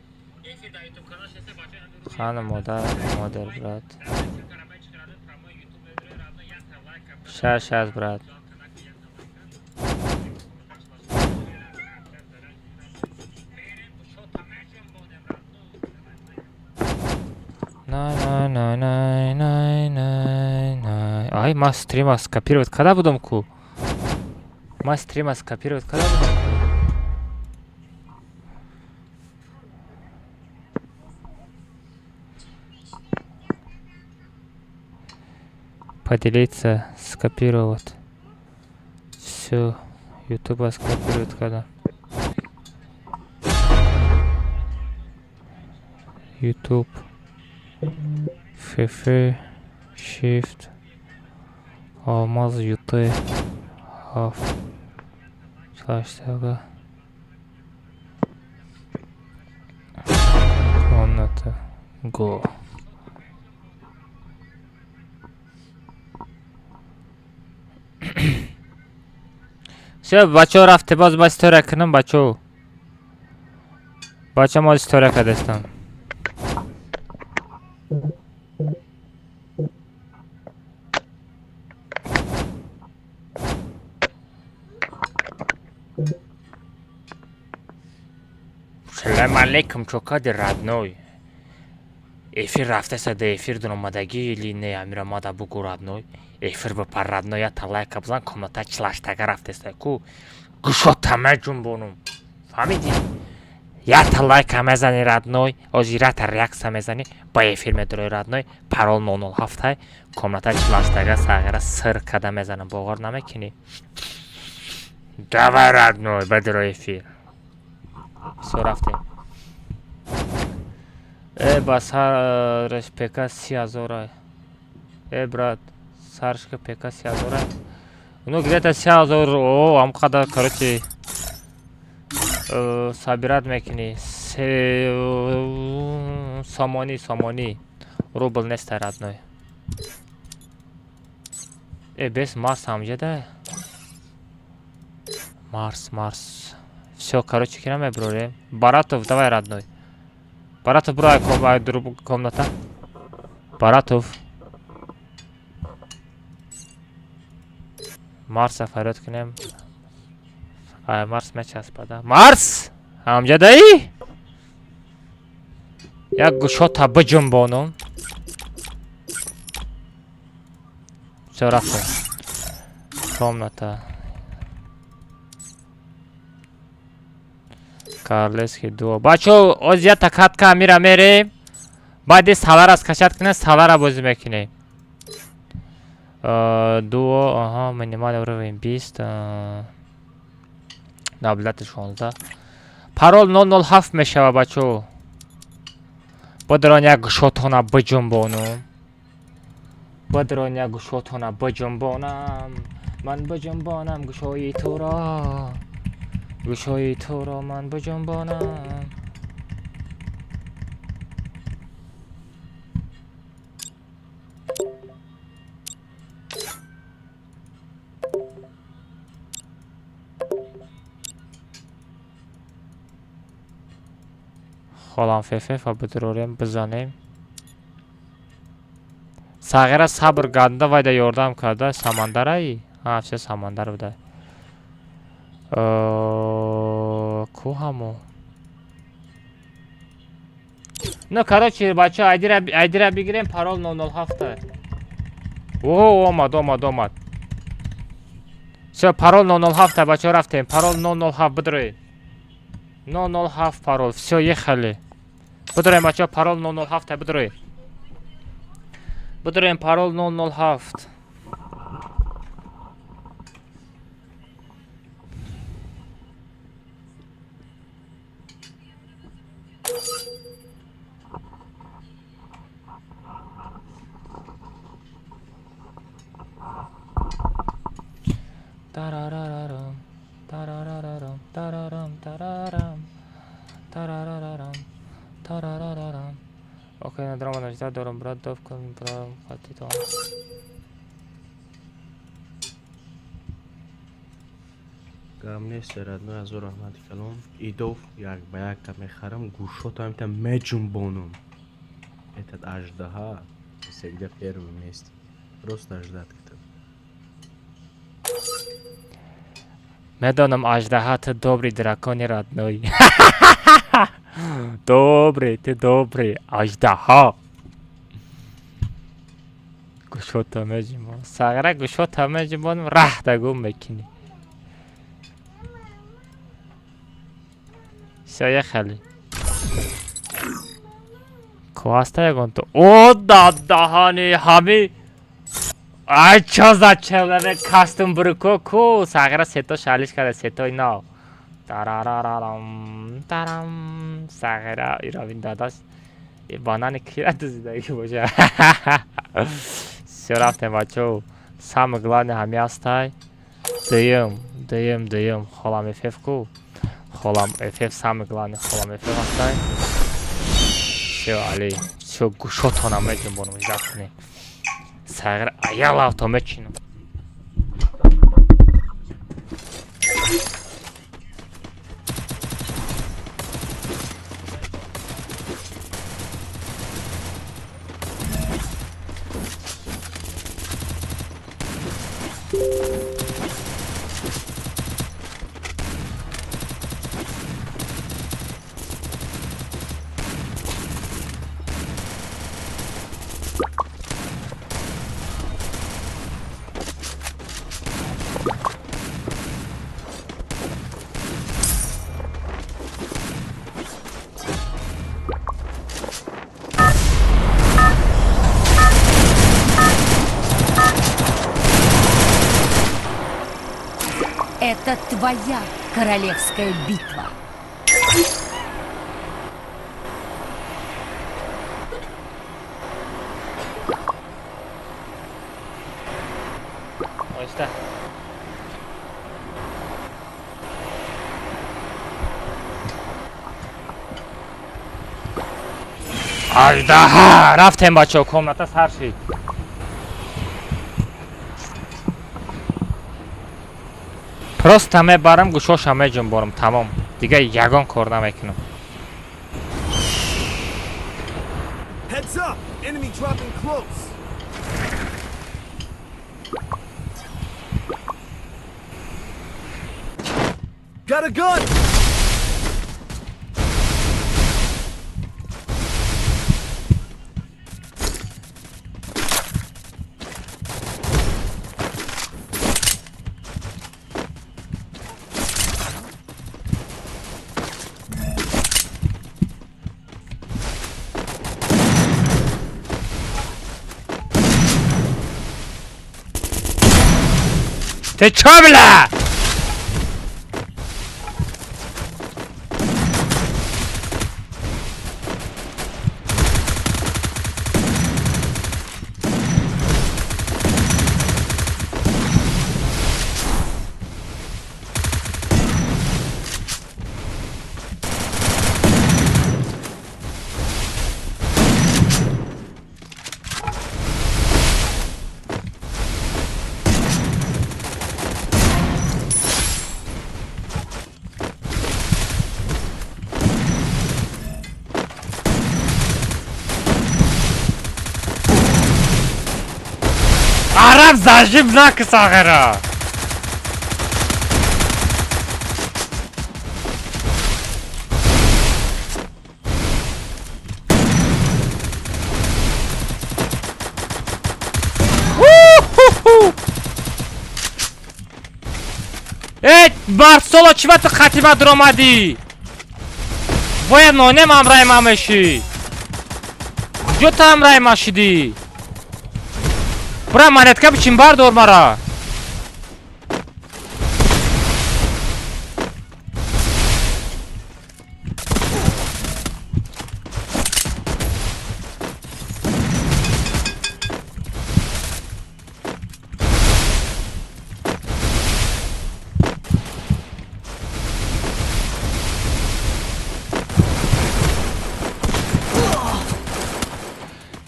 Хана модар, модар брат. Шаш аз брат. На на на на на на на. Ай, ма стрима скопировать када будам ку? Ма стрима скопировать када будам ку? Поделиться, скопировать. Все, Ютуба скопирует когда. Ютуб. ФФ, Shift, Алмаз, ЮТ, Аф, Слаш, Комната, Го. Все, бачаҳо рафте, боз ба история кунам, бачаҳо. Бача мо история кардастам. Салам алейкум, чокади родной. Эфир рафтеса да эфир дуромадагӣ или не, амира мада бугу родной. Эфир бипар родной, я талайка бизан, комната 48-ага рафтеса ку. Гушота меҷунбонум. Фаҳмидӣ? Ята лайка мезани родной, озирата реаксия мезани, ба эфир медрои родной, парол 007, комната 48-ага сағира сир када мезанам, бовар намекунӣ? Давай родной, бадро эфир. Всё, рафтем. Э, ба сараш ПК 30 000-ай. Э, брат, сарашка ПК 30 000-ай. Ну, где-то 30 000, о, ам қадар, короче, собирать мекунӣ. Се сомонӣ, сомонӣ. Рубл неста, родной. Э, бес Марс ҳамҷада? Марс, Марс. Всё, короче, кира меброрем. Баратов, давай, родной. Баратов, бро, ай, комната. Баратов. Марса фарёд кунем. Ай, Марс мечаспада. Марс! Ҳамҷадаӣ? Як гушота биҷунбонум. Всё, рафтем. Комната. Карлески дуо. Бачо, оз я такатка амира мерем. Баъди салара скачать кунем, салара бозӣ мекунем. Дуо, аҳа, минимальный уровень 20, наблюдатель 16. Парол 007 мешава, бачо. Бадрон як гушотона биҷунбонум. Бадрон як гушотона биҷунбонам. Ман биҷунбонам гушои туро. Гушои туро ман биҷунбонам. Холам фефефа бидурорем, бизанем. Сағира сабр ганда вайда ёрдам карда. Самандараи? А, все самандар буда. Ку ҳамо? Ну, короче, бача, айдира бигирем, парол 007. О, омад, омад, омад. Всё, парол 007, бача, рафтем. Парол 007 бидроед. 007 парол. Всё, ехали. Бидроем, бача, парол 007 бидроед. Бидроем парол 007. Тарарарарам, тарарарарам, тарарам, тарарам, тарарарарам, тарарарарам. Окей, на драма нажда дорам, брат, довкам, брам, хатитон. Гам нест, родной, азор раҳмати калом. Идов як ба якта мехарам, гӯшотам та меҷунбонум. Этот аждаҳа всегда первый месте. Просто ждать кто. Медонам, аждаҳа, ту добрый дракони родной. Добрый, ты добрый, аждаҳа. Гӯшота меҷунбонам. Сағира гӯшота меҷунбонам, раҳта гум мекунӣ. Всё, ехали. Ку ҳаста ягон ту? О, даҳани ҳами. Ай, чо за человек кастум бруко ку? Сағира сето шалиш карда, сетои нав. Тарарарарам, тарам. Сағира иравин дадаш. Банани кира дуздидаги боша. Всё, рафтем, бачо. Самое главное ҳами ҳастай. Дуюм, дуюм, дуюм. Холам ФФ ку. Холам ФФ самое главное, холам ФФ ҳастай. Всё, али. Всё, гӯшотона меҷунбонам, ждать кунем. Сағир аял авто мечинам. Это твоя королевская битва. Оҳиста. Аждаҳа! Рафтем, бачаҳо, комната сар шид. Просто мебарам, гӯшоша меҷунбонам, тамом. Дига ягон кор намекунам. Heads up! Enemy dropping close. Got a gun! Ты чё, бля? Араб зажим наки сағира. Э, Барсоло, чиба ту хатиба дуромадӣ? Бояд нонем ҳамраи ман мешӣ. Куҷо ту ҳамраи ман шидӣ? Бира монетка бичин, бардор мара.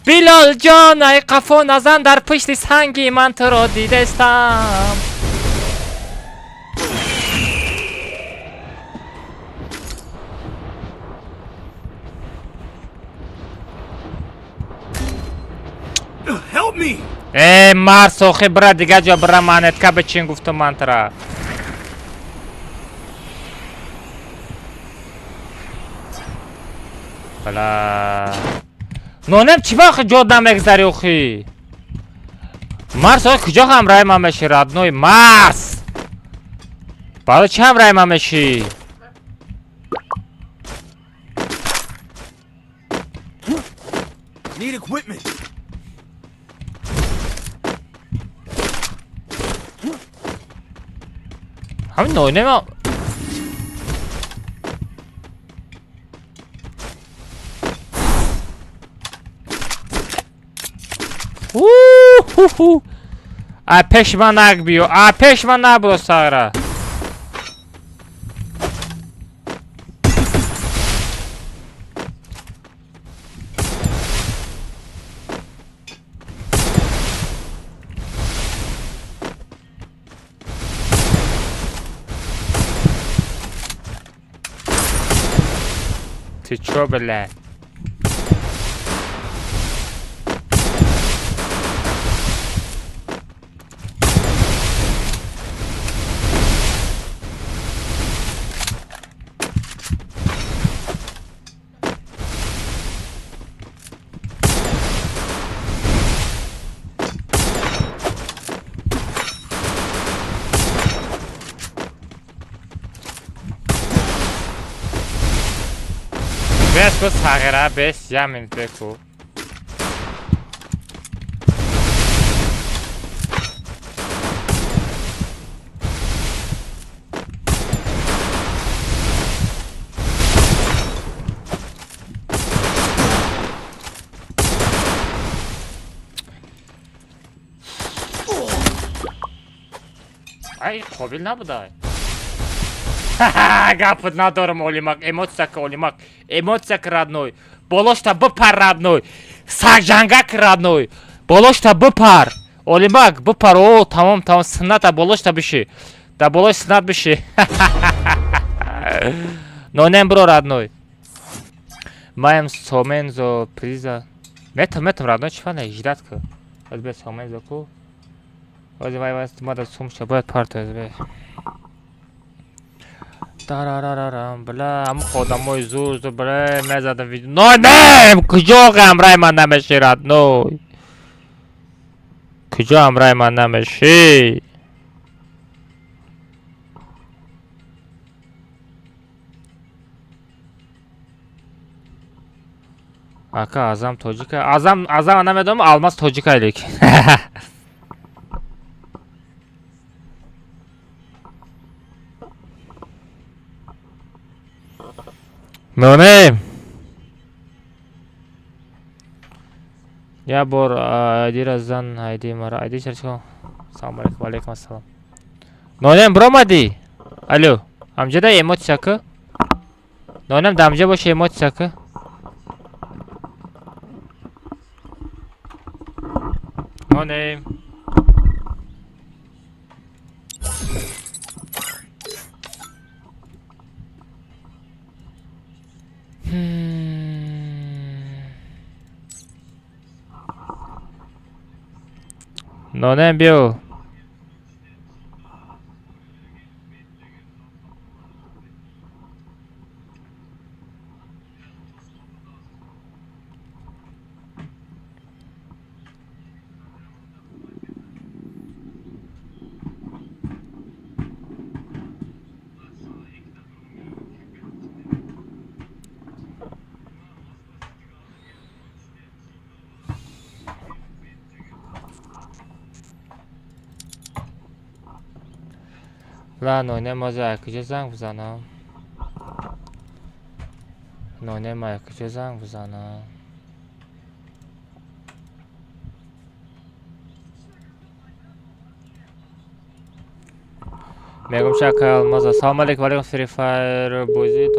Билол ҷон, ай қафо назан, дар пушти санги ман туро дидестам. Help me! Э, мард сохи, бира дига ҷо, бира монетка бичин, гуфтум ман тура. Бала. Нонем, чӣ ба охи ҷо намегзари охи? Марс охи, куҷо ҳамраи ман мешӣ, родной Марс? Барои чӣ ҳамраи ман мешӣ? Need equipment. Ҳамин нонем. Уху! А пеш ман набиё, а пеш ман набуро сара. Ты чё, бля? Бес ку сағира, бес, я минут беку. Ай, қобил набудай. Гапот надорам, Олимак, эмоция ка, Олимак, эмоция ка, родной. Болошта бипар, родной. Сагжангак, родной. Болошта бипар. Олимак, бипар, о, тамом, тамом, сунната болошта биши. Да болош суннат биши. Нонем бро, родной. Маем сомензо приза. Метам, метам, родной, чӣ не, ждать ка. Аз бе сомензо ку. Ози вай вай мада сумша бояд парто аз бе. Тарарарарам, бля, ҳамн одамои зур зур, бля, мезадам видео. Нонем, куҷо ҳамраи ман намешӣ, родной? Куҷо ҳамраи ман намешӣ? Ака, Азам тоҷика. Азам, Азам намедонам, Алмаз тоҷика лекин. Нонем. Я бор айдира зан айди мара айди чарчко. Салом алейкум, валейкум ассалом. Нонем бромади. Алло, амҷада эмоция ку? Нонем дамҷа боша эмоция ку? Нонем. Нонем биё. Ла нонем оза куҷо занг бизанам? Нонем ая куҷо занг бизанам? Мегум шака Алмаза. Салом алейкум, валейкум Free Fire бозии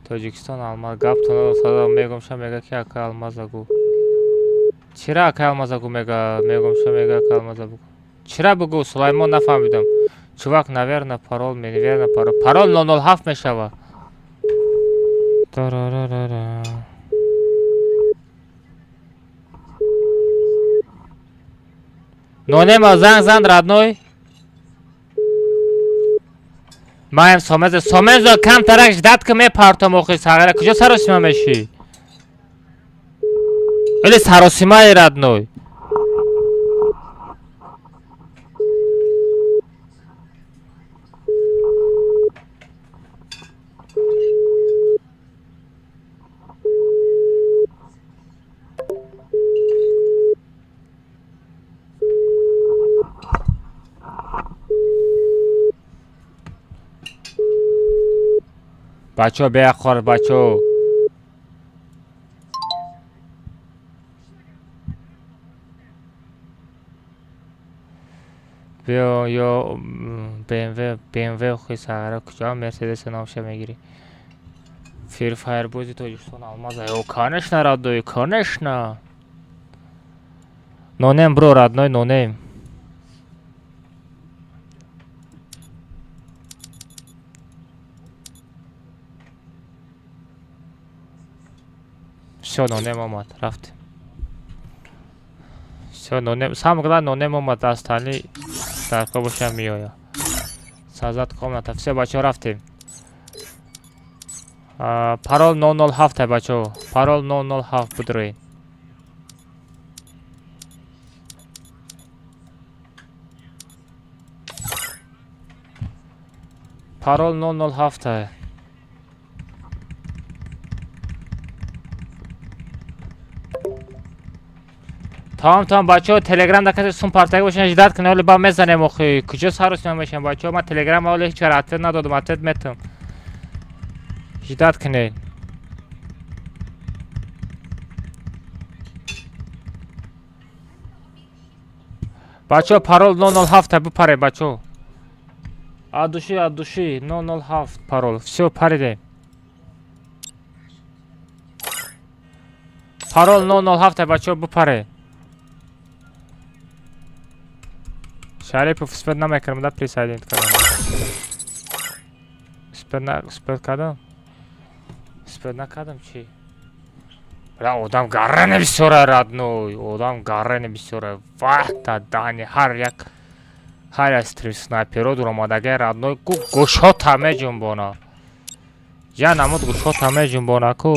Тоҷикистон Алмаз. Гап тонадам салом мегум ша мега ки ака Алмаза гу. Чира ака Алмаза гу мега? Мегум ша мега ака Алмаза бугу. Чира бугу Сулаймон нафаҳмидам. Чувак, наверно, парол, неверно, парол. Парол 007 мешава. Тарарарара. Нонема занг зан родной. Маем Сомезо. Сомезо кам тарак ждат ки мепартам охи сағира. Куҷо саросима мешӣ? Или саросимаи родной. Бачо беяхор бачо. Биё ё BMW, BMW хи сағира куҷо Мерседес номша мегирӣ? Free Fire бози Тоҷикистон Алмаза. Ё, конечно, родной, конечно. Нонем бро, родной, нонем. Всё, нонем омад, рафтем. Всё, нонем, сам главное нонем омад, остальные дар кобоша меоя. Создать комната. Всё, бачо, рафтем. Парол 007 бачо. Парол 007 будроин. Парол 007. Тамом тамом бачаҳо телеграм дар касе сум партага бошанд ждат кунед ҳоле ба мезанем охи куҷо саросима мешавем бачаҳо ман телеграм ҳоле ҳеҷ вақт ответ надодам ответ метам ждат кунед бачаҳо парол 007 бипаред бачаҳо от души 007 парол всё паридем парол 007 бачаҳо бипаред Шарипов успел намекардам да присоединить кардам. Успел на успел кардам? Успел накардам чӣ? Бля, одам гарране бисёра родной, одам гарране бисёра. Вахта дани ҳар як стрим снайперо дуромадагай родной ку гӯшота меҷунбона. Я намуд гӯшота меҷунбона ку.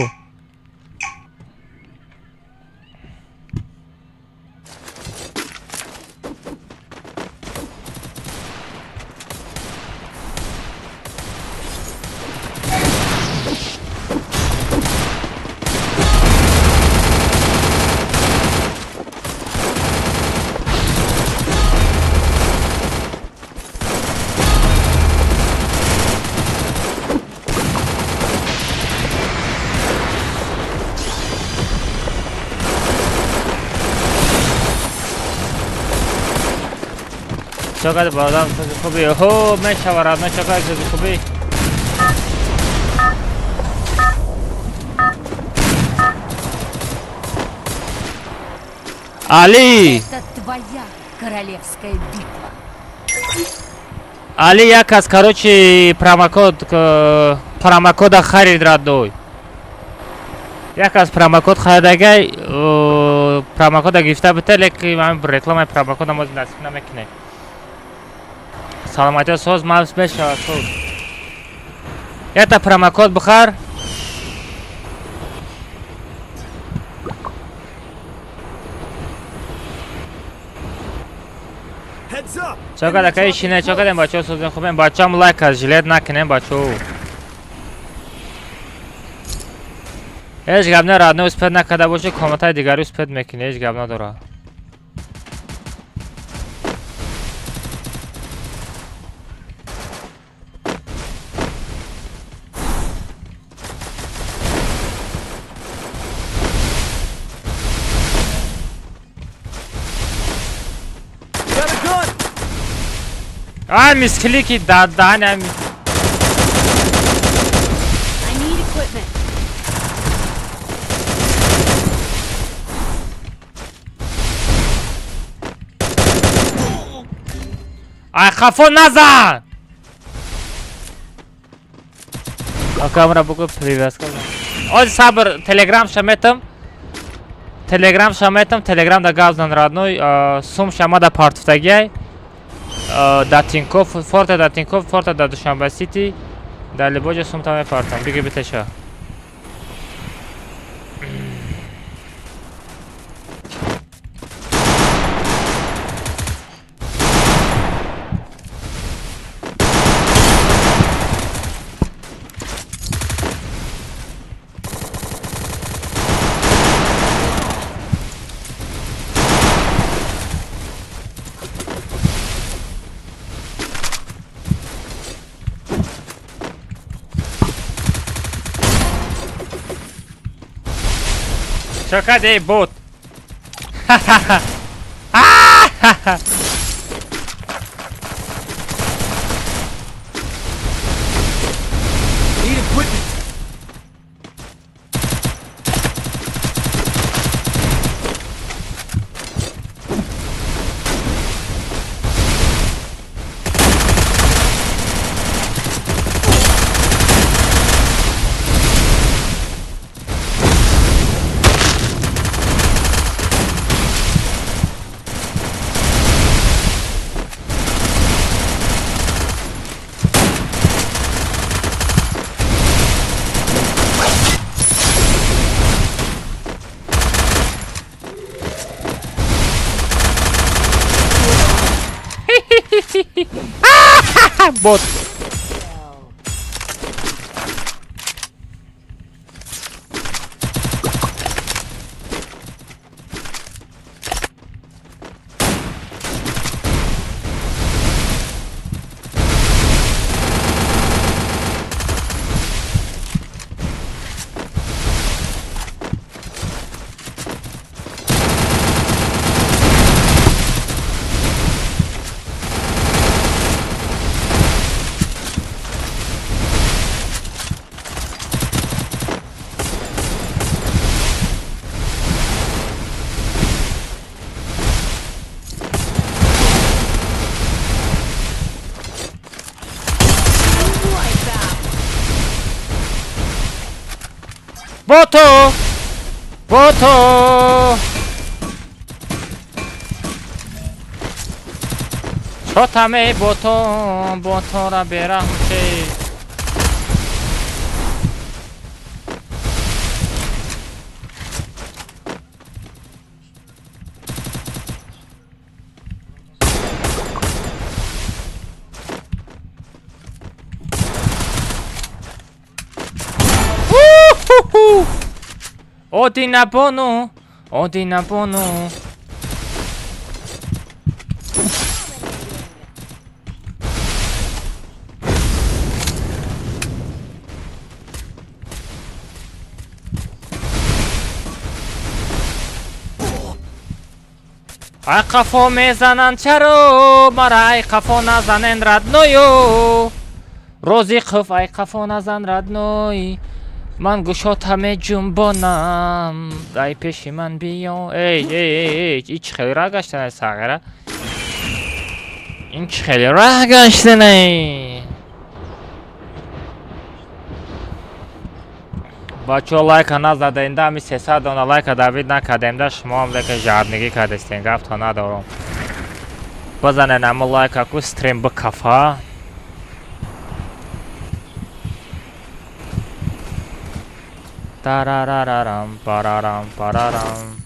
Чокар бародарам сози хуби. Ҳо, мешава родной, чокар сози хуби. Али! Это твоя королевская битва. Али як аз короче промокода харид родной. Як аз промокод харидагай, промокода гирифта бита, лекин ман рекламаи промокода моз насиб намекунем. Саломатиё соз мавс мешавад соз. Якта промокод бихар. Чокар акаи шине, чокарем бачаҳо созем хубем, бачаҳам лайк аз жилет накунем бачаҳо. Ҳеҷ гап не родной, успед накарда бошӣ, комнатаи дигари успед мекунӣ, ҳеҷ гап надора. Ай, мисклики даданя. I need equipment. Ай, хафо назад! А камера бугу привязка. Оз сабр, телеграм шаметам. Телеграм шаметам, телеграм да газдан родной, сум шама да партфтагай. Да Тинькофф, форта да Тинькофф, форта да Душанбе Сити, да Либоҷа сумта мепартам. Биги битеша. Чокар эй бот. Need equipment. Бот. Бото! Бото! Чотаме бото, ботора бераҳм ши. Одина бону, Одина бону. Ай қафо мезананд чаро, мара ай қафо назанен родною. Розиқов ай қафо назан родной. Ман гӯшота меҷунбонам. Ай пеши ман биё. Эй, эй, эй, эй, ин чӣ хеле раҳ гаштанай сағира? Ин чӣ хеле раҳ гаштанай? Бачаҳо лайка назадаинда, ами 300 дона лайка давид накардемда, шумоам лека жаднигӣ кардестен, гафто надорам. Базанен ама лайка ку стрим бикафа. Тарарарарам, парарам, парарам.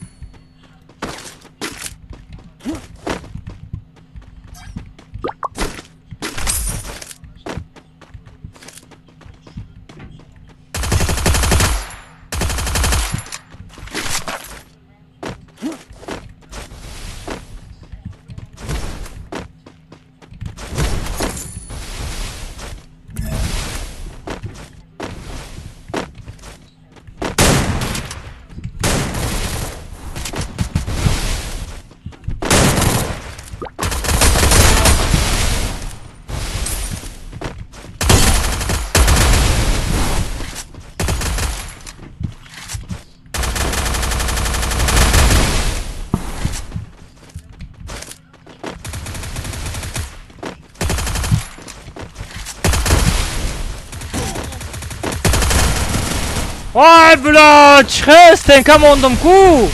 Ай, бля, чихе, стенка мондум ку?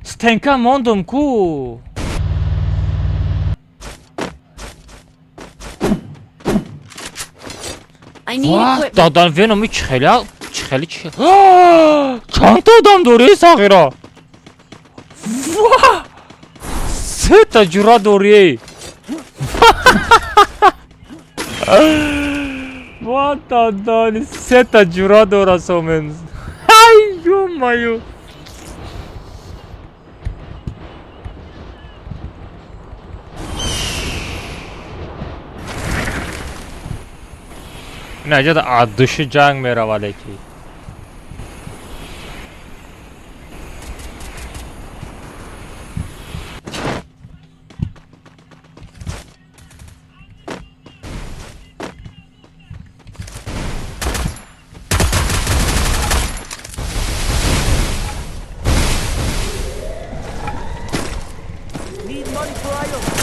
Стенка мондум ку? I need equipment. Дадан веном чихели, чихели чи? Чанд та одам дорӣ сағира? Ва! Сета ҷура дорӣ. Ва дадан, сета ҷура дора сомен. Ай, ё-моё. Наҷада аз души ҷанг меравад леки. Need money for items.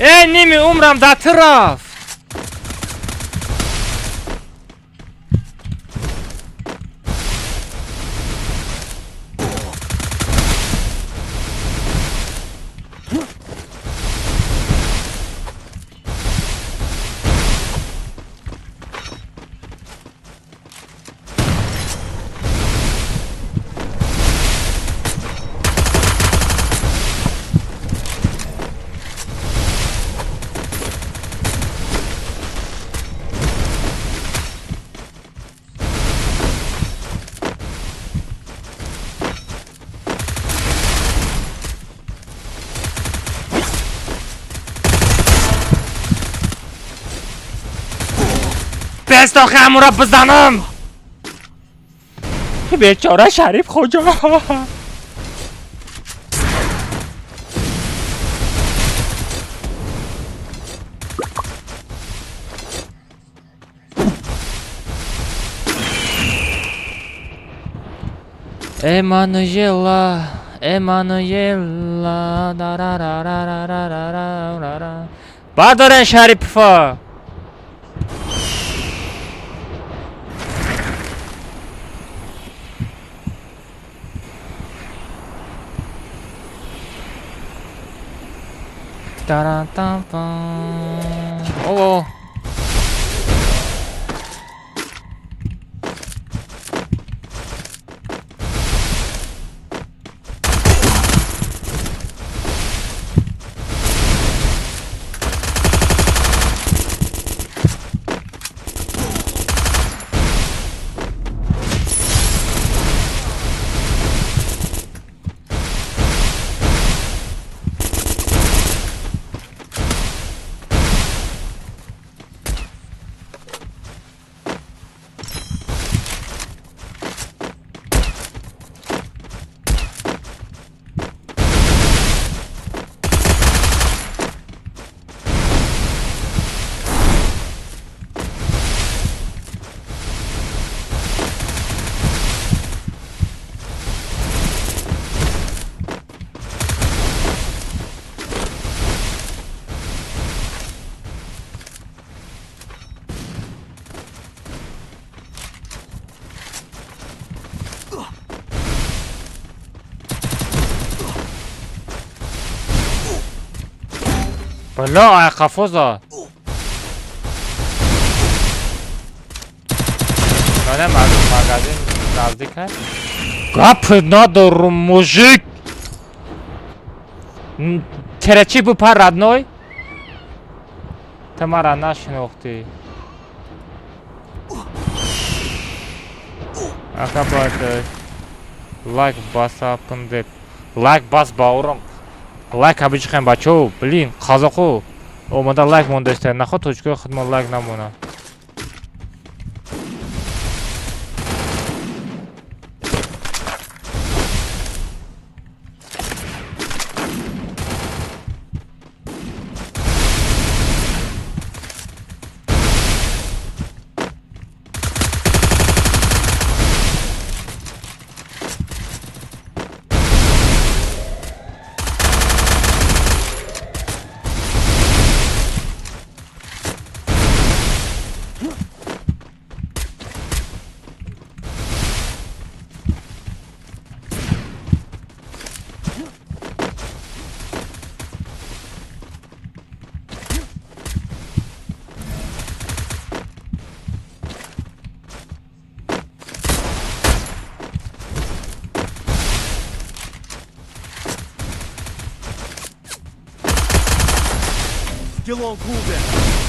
Э, ними умрам дар ту рафт. Капец, охи ҳамура бизанам. Бечора Шариф хоҷа. Эммануела, Эммануела, да-ра-ра-ра-ра-ра-ра-ра-ра. Бардорен Шарипова. Таран-там-пам. Ого. Бля, ай қафоза. Не, магазин наздик ҳаст. Гап надорум, мужик. Терачи бупар, родной? Ты мара нашинохтӣ. Ака бояд лайк басапм деп. Лайк бас, баурам. Лайк абичихем, бачо, блин, қазоқу. Омада лайк мондаиста. Нахо тоҷикои худмон лайк намонад. Still on cooldown.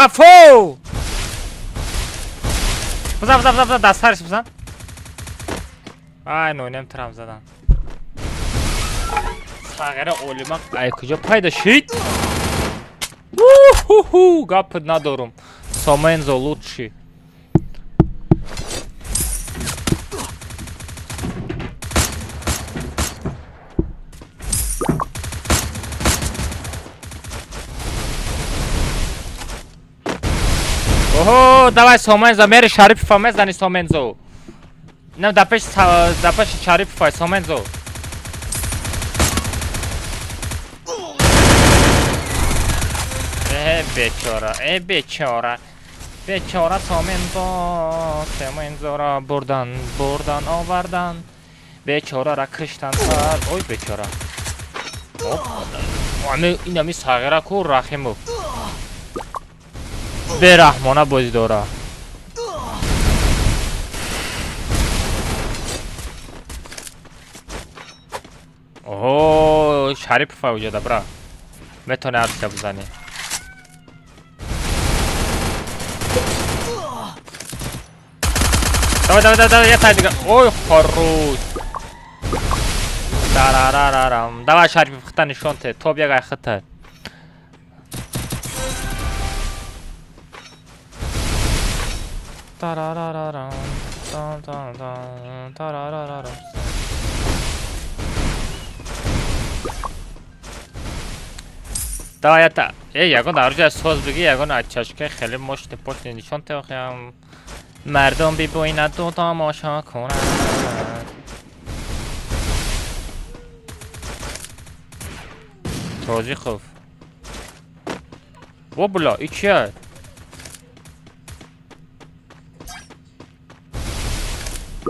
Хафо! Бизан, бизан, бизан, бизан, дастариш бизан. Ай, нойнем трам задан. Сағира олима ай куҷо пайдо шид? Уху, гап надорум. Сомензо лучший. Оҳо, давай Сомензо, мери Шарипова мезани Сомензо. Не, да пеш Шарипова Сомензо. Э, бечора, э, бечора. Бечора Сомензо, Сомензоро бурдан, бурдан овардан. Бечорара киштан сар. Ой, бечора. Оп, инами сағира ку Рахимов. Бераҳмона бозӣ дора. Оҳо, Шарипов уҷода бра. Метавонӣ арча бизанӣ. Давай, давай, давай, я тай дига. Ой, хорош. Тарарарарам. Давай, Шарипов, хита нишон те. Топ ягай хита. Тарарарарам. Тан тан тан. Тарарарарам. Давай это. Эй, ягон оружие соз бигӣ, ягон ачашка хеле мощный пошни нишон те охям. Мардум бибоинад ду тамошо кунад. Тозиқов. Во бля, и чия?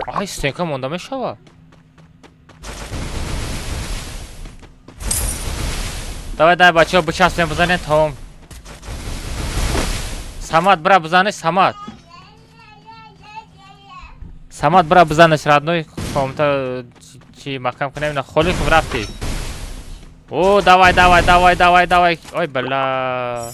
Ай, стенка монда мешава. Давай, давай, бачаҳо, бичаспем, бизанем, тамом. Самад, бра, бизанеш, Самад. Самад, бра, бизанеш, родной, комната чи маҳкам кунем, на Холиков рафти. О, давай, давай, давай, давай, давай. Ой, бля.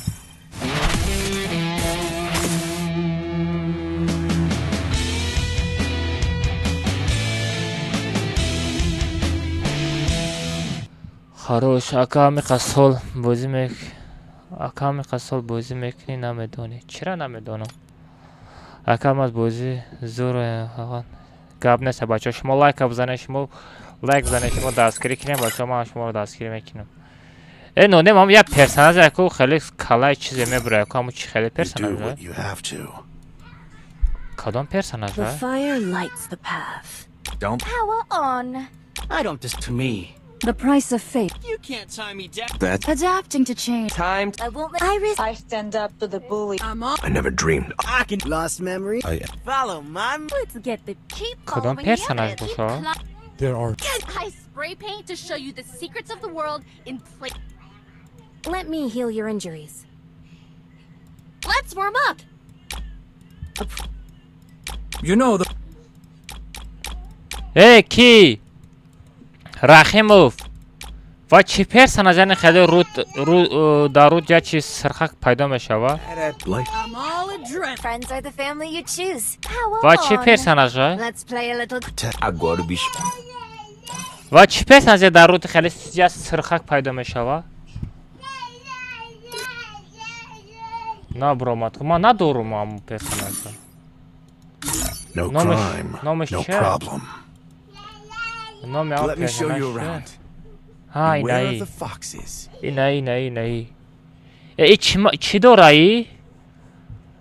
Хорош, ака меқа сол бозӣ мек, ака меқа сол бозӣ мекунӣ намедонӣ. Чира намедонам? Акам аз бозӣ зур гап нест, бачаҳо. Шумо лайка бизанед, шумо лайк бизанед, шумо дастгирӣ кунед, бачаҳо, ман шуморо дастгирӣ мекунам. Э, нонем ҳам як персонаж яку хеле калай чизе мебура, яку ҳамун чи хеле персонаж? Кадом персонаж? The fire lights the path. Don't power on. I don't just to me. The price of fate. You can't tie me down. That adapting to change. Time. I won't let Iris. I stand up to the bully. I'm on. I never dreamed. I can lost memory. I follow my. Let's get the keep Кадом персонаж боша? There are. I spray paint to show you the secrets of the world in play. Let me heal your injuries. Let's warm up. You know the. Hey, ки. Рахимов. Ва чӣ персонаж, яъне хеле руд дар руд як чиз сирхак пайдо мешава? Ва чӣ персонаж? Ва чӣ персонаж дар руд хеле як сирхак пайдо мешава? На бромад, ман надорум ҳамун персонажа. Номаш чия? Номи ҳамун персонаж чия? Ҳа, инаи. Инаи, инаи, инаи. Э, чӣ дораи?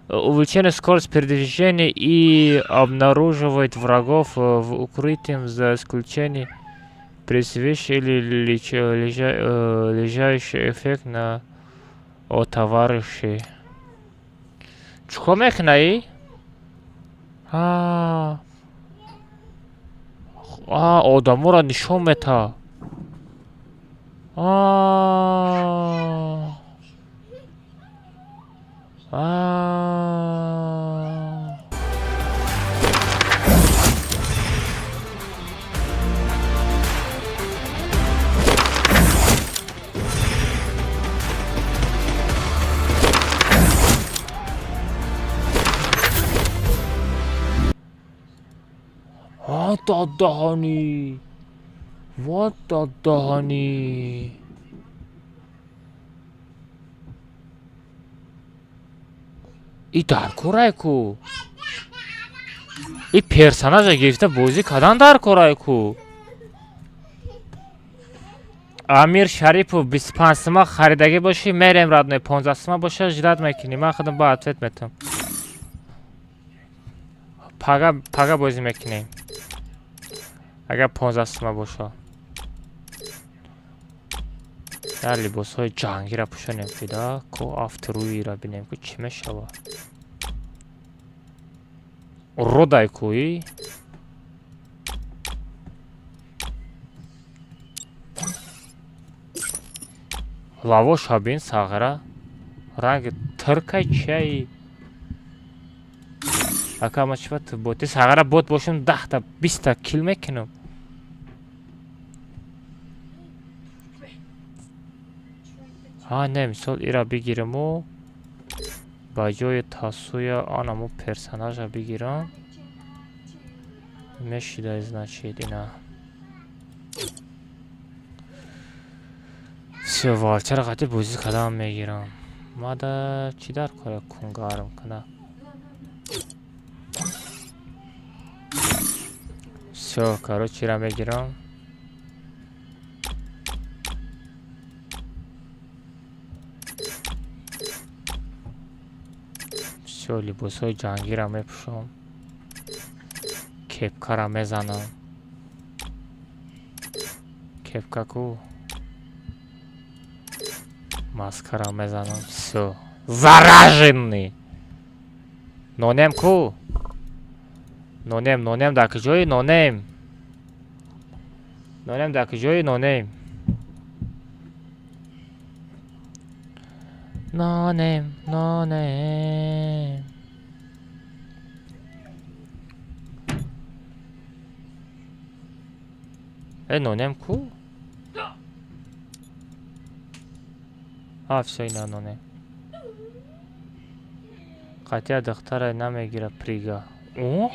Увеличение скорость передвижения и обнаруживает врагов в укрытии за исключением пресвещ или лежащий эффект на о товарищи. Чӣ мекунаи? А, одаморо нишон мета. What the honey? What the honey? И дар корай ку. И персонажа гирифта бозӣ кардан дар корай ку. Амир Шарипов, 25 сума харидагӣ бошӣ, мерем, родной, 15 сума боша, ждать мекунӣ. Ман худам ба ответ метам. Пага, пага бозӣ мекунем. Агар 15 сума боша. Дар либосҳои ҷангира пӯшонем, фида ко афтруира бинем, ку чӣ мешава. Родай кӯи. Лавоша бин, сағира. Ранги тиркай чиай? Ака, ма чӣ ту боти сағира, бот бошам, 10-та 20-та кил мекунам. А, не, мисол, ира бигираму ба ҷои Тасуя анаму персонажа бигирам. Мешида, значит, ина. Всё, валчара қати бозӣ кардам мегирам. Мада чӣ дар кора кунгарм кана? Всё, короче, ира мегирам. Всё, либосҳои ҷангира мепӯшам. Кепкара мезанам. Кепка ку? Маскара мезанам. Всё. Зараженный! Нонем ку? Нонем, нонем дар куҷои нонем? Нонем дар куҷои нонем? Нонем, нонем. Э, нонем ку? А, всё, ина нонем. Қатъия духтара намегира прига. О?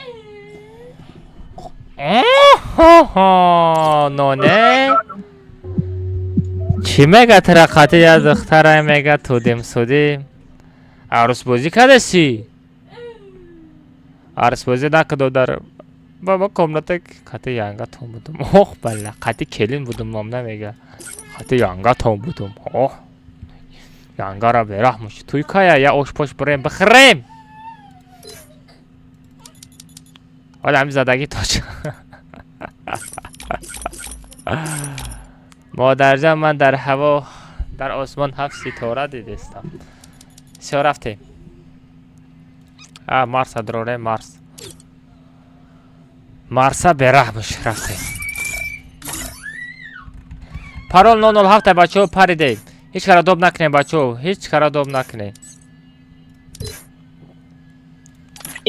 Оҳо, нонем? Чӣ мега тара қатъия духтара мега тудим судим? Арӯсбозӣ кардасӣ? Арӯсбозӣ накардо дар баба комната қати янгатон будум. Ох, бала, қати келин будум, ном намега. Қати янгатон будум. Ох. Янгара бераҳм шуд. Туй кая я ошпош бурем бихӯрем. Ҳола ҳамин задагӣ точ. Модарҷан, ман дар ҳаво, дар осмон ҳафт ситора дидистам. Всё, рафтем. А, Марса дурорем, Марс. Марса бераҳмш рафтем. Парол 007, бачаҳо, паридем. Ҳеҷ кара доб накунем, бачаҳо, ҳеҷ кара доб накунем.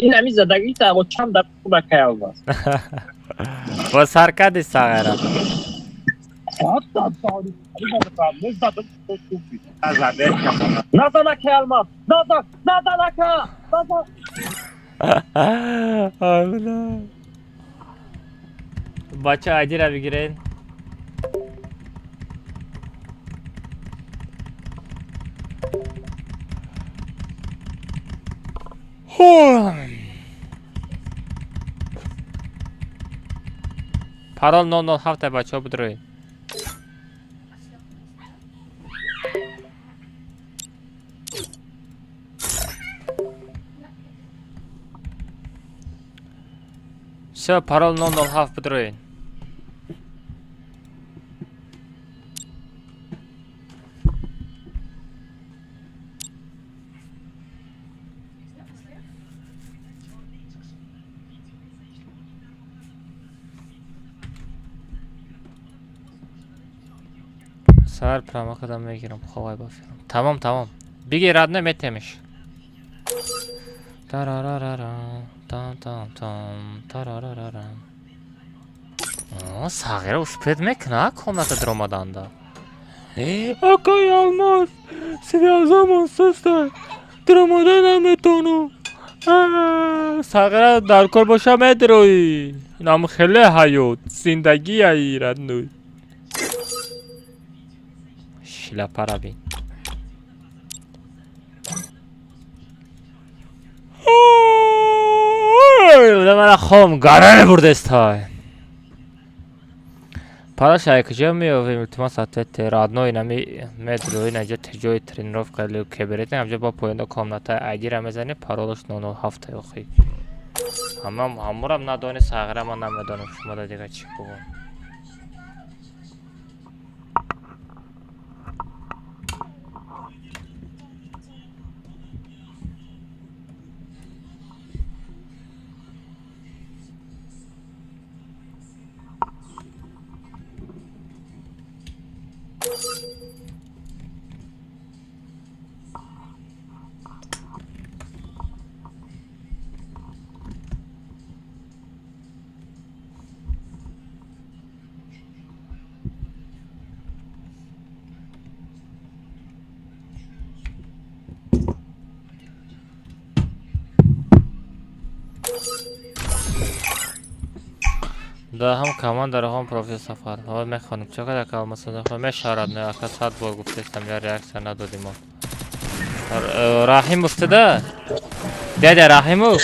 Ин ҳами задагита аго чанд дақиқа ба кай албас. Бо сар кардӣ, сағира. Назан, ака Алмаз, назан, назан, ака, назан. Бача, айдира бигирен. Парол 007, бачаҳо, бидроед. Всё, парол 007, бидроед. Сар промокодам мегирам, ховай бафирам. Тамом, тамом. Бигир, родной, метемиш. Тарарарарам, там там там, тарарарарам. О, сағира успеть мекуна комната даромаданда. Акай Алмаз, связамон суста. Даромада наметону. Сағира дар кор боша медроӣ. Инам хеле ҳаёт, зиндагии родной. Шляпара бин. Мана хом гарар бурдестай. Параш ай куҷо меёвем? Илтимос, ответьте, родной. Нами медрои наҷа ҷои тренировка ли каберет амҷа бо поёнда комната айдира мезанӣ, паролаш 007. Охи, ҳамам ҳамурам надони сағира, ман намедонам шумо да дига чӣ бугум. Да, ҳам командаро, ҳам профил сафар ҳо мехонем. Чо када калмасада мешарад? Не, ака, 100 бор гуфтестам, я реаксия надодим. Раҳимов туда, дядя Раҳимов.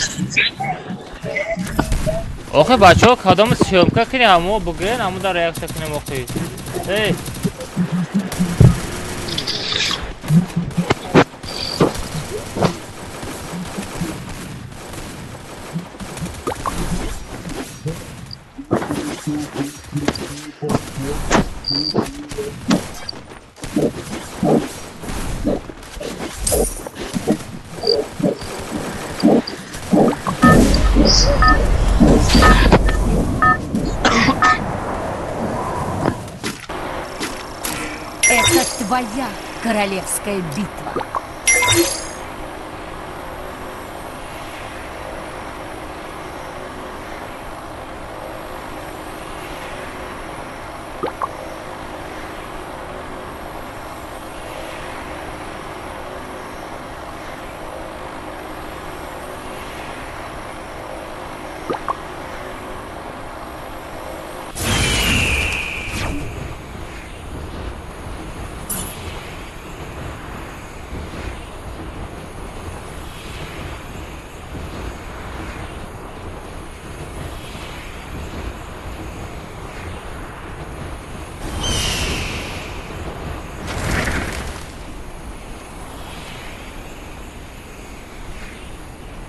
Охи, бачаҳо, кадому съёмка кунем, ҳамо бугӯен, ҳамо да реаксия кунем. Охи, эй. Это твоя королевская битва.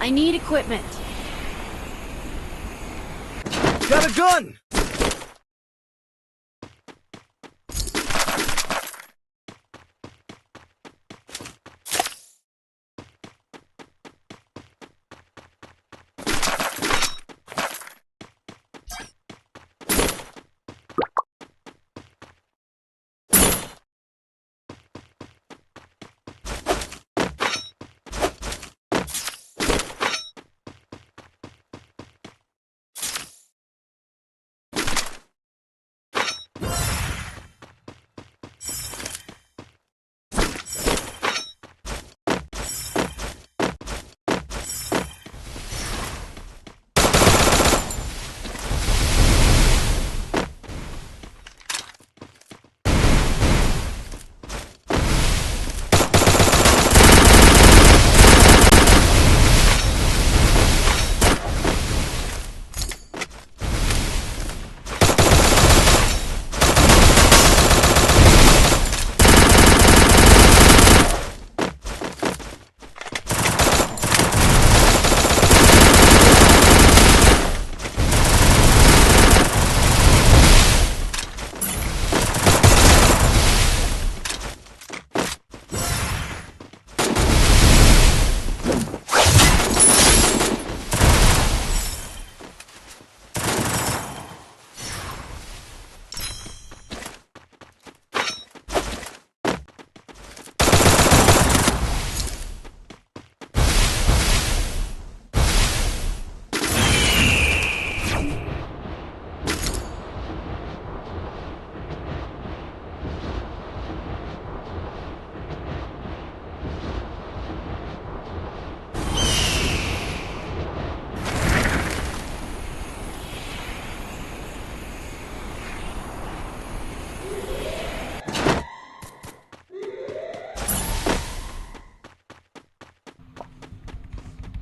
I need equipment. Got a gun!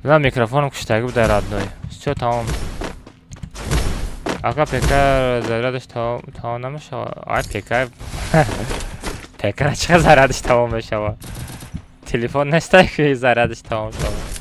На микрофоном куштагӣ будай, родной. Всё. Всё, тамом. Ака ПК зарядаш тамом намешавад. Ай ПК ПК чӣ зарядаш тамом мешавад? Телефон нестай ки зарядаш тамом шавад.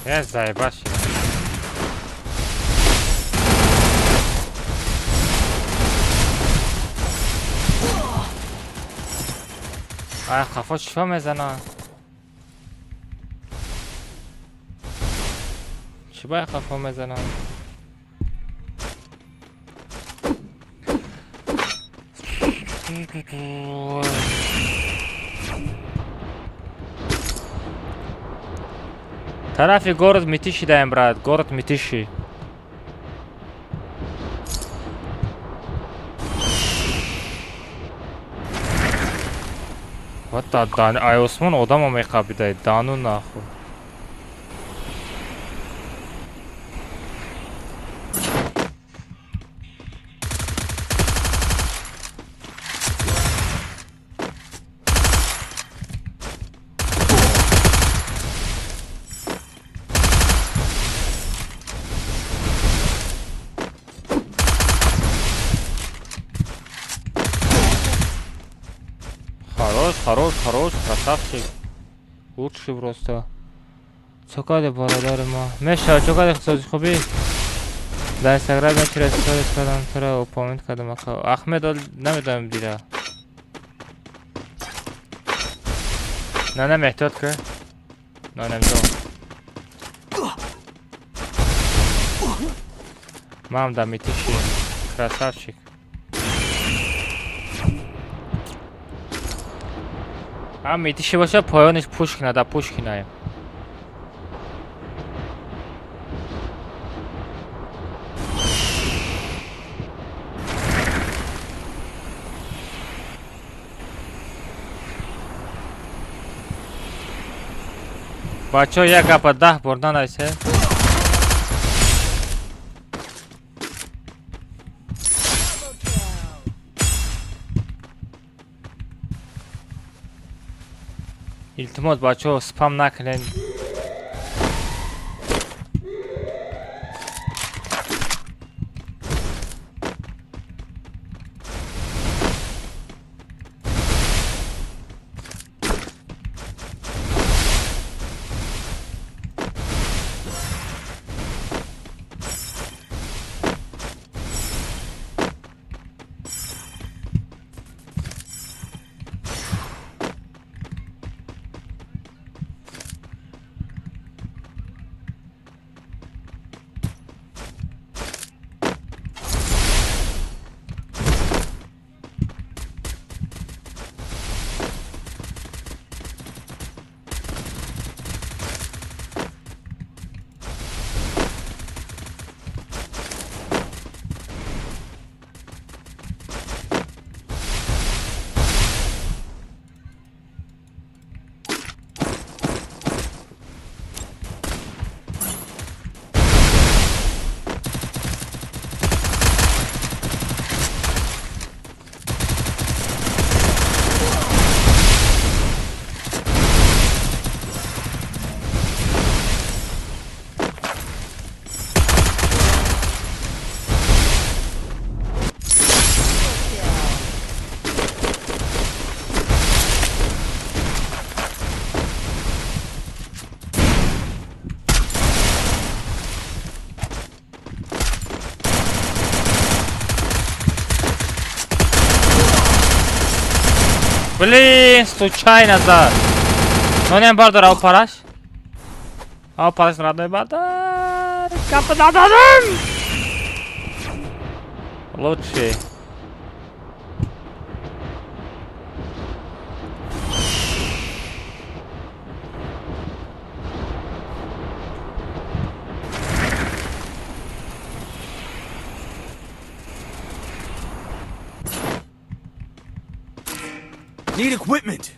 Я заебался. А хафо чӣ мезана? Чӣ ба хафо мезана? Тарафи город Митиши даем, брат. Город Митиши. Вот да, ай Осмон одамо меқабидай. Дану нахуй. Хорош, хорош, хорош, красавчик. Лучший просто. Чокаде бародари ма. Меша, чокаде хисози хуби? Дар Инстаграм через сторис кардам, тура упомент кардам ака. Ахмед намедонам дира. На, на, меҳтиёт ки. На, намедонам. Мам да Митиши. Красавчик. Ам Митиши боша поёниш Пушкина да Пушкинаем. Бачо як гапа 10 бор нанайсе. Илтимос бачо спам накунед. Блин, случайно зад. Нонем бардор, ав параш. Ав параш, родной бардар. Капа нададам! Лучший. Need equipment.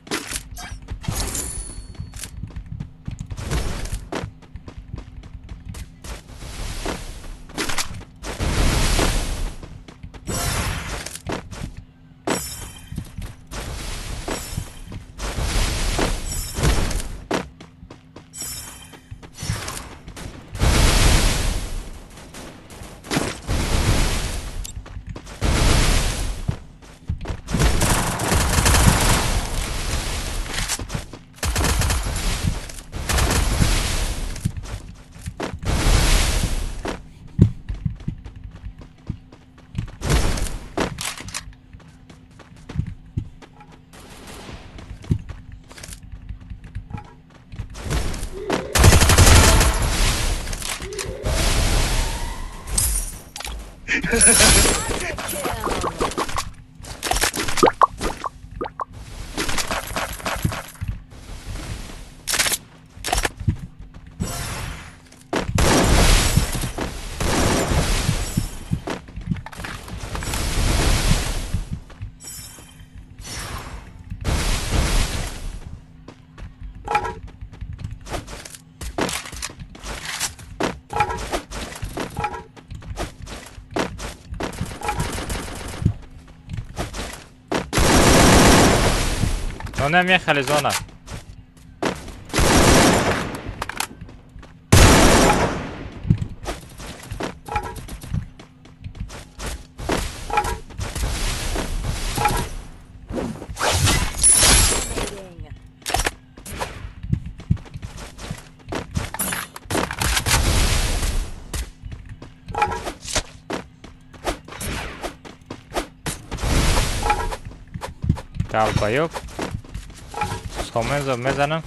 Зона мехали, зона. Долбоёб. Сомензо мезанам.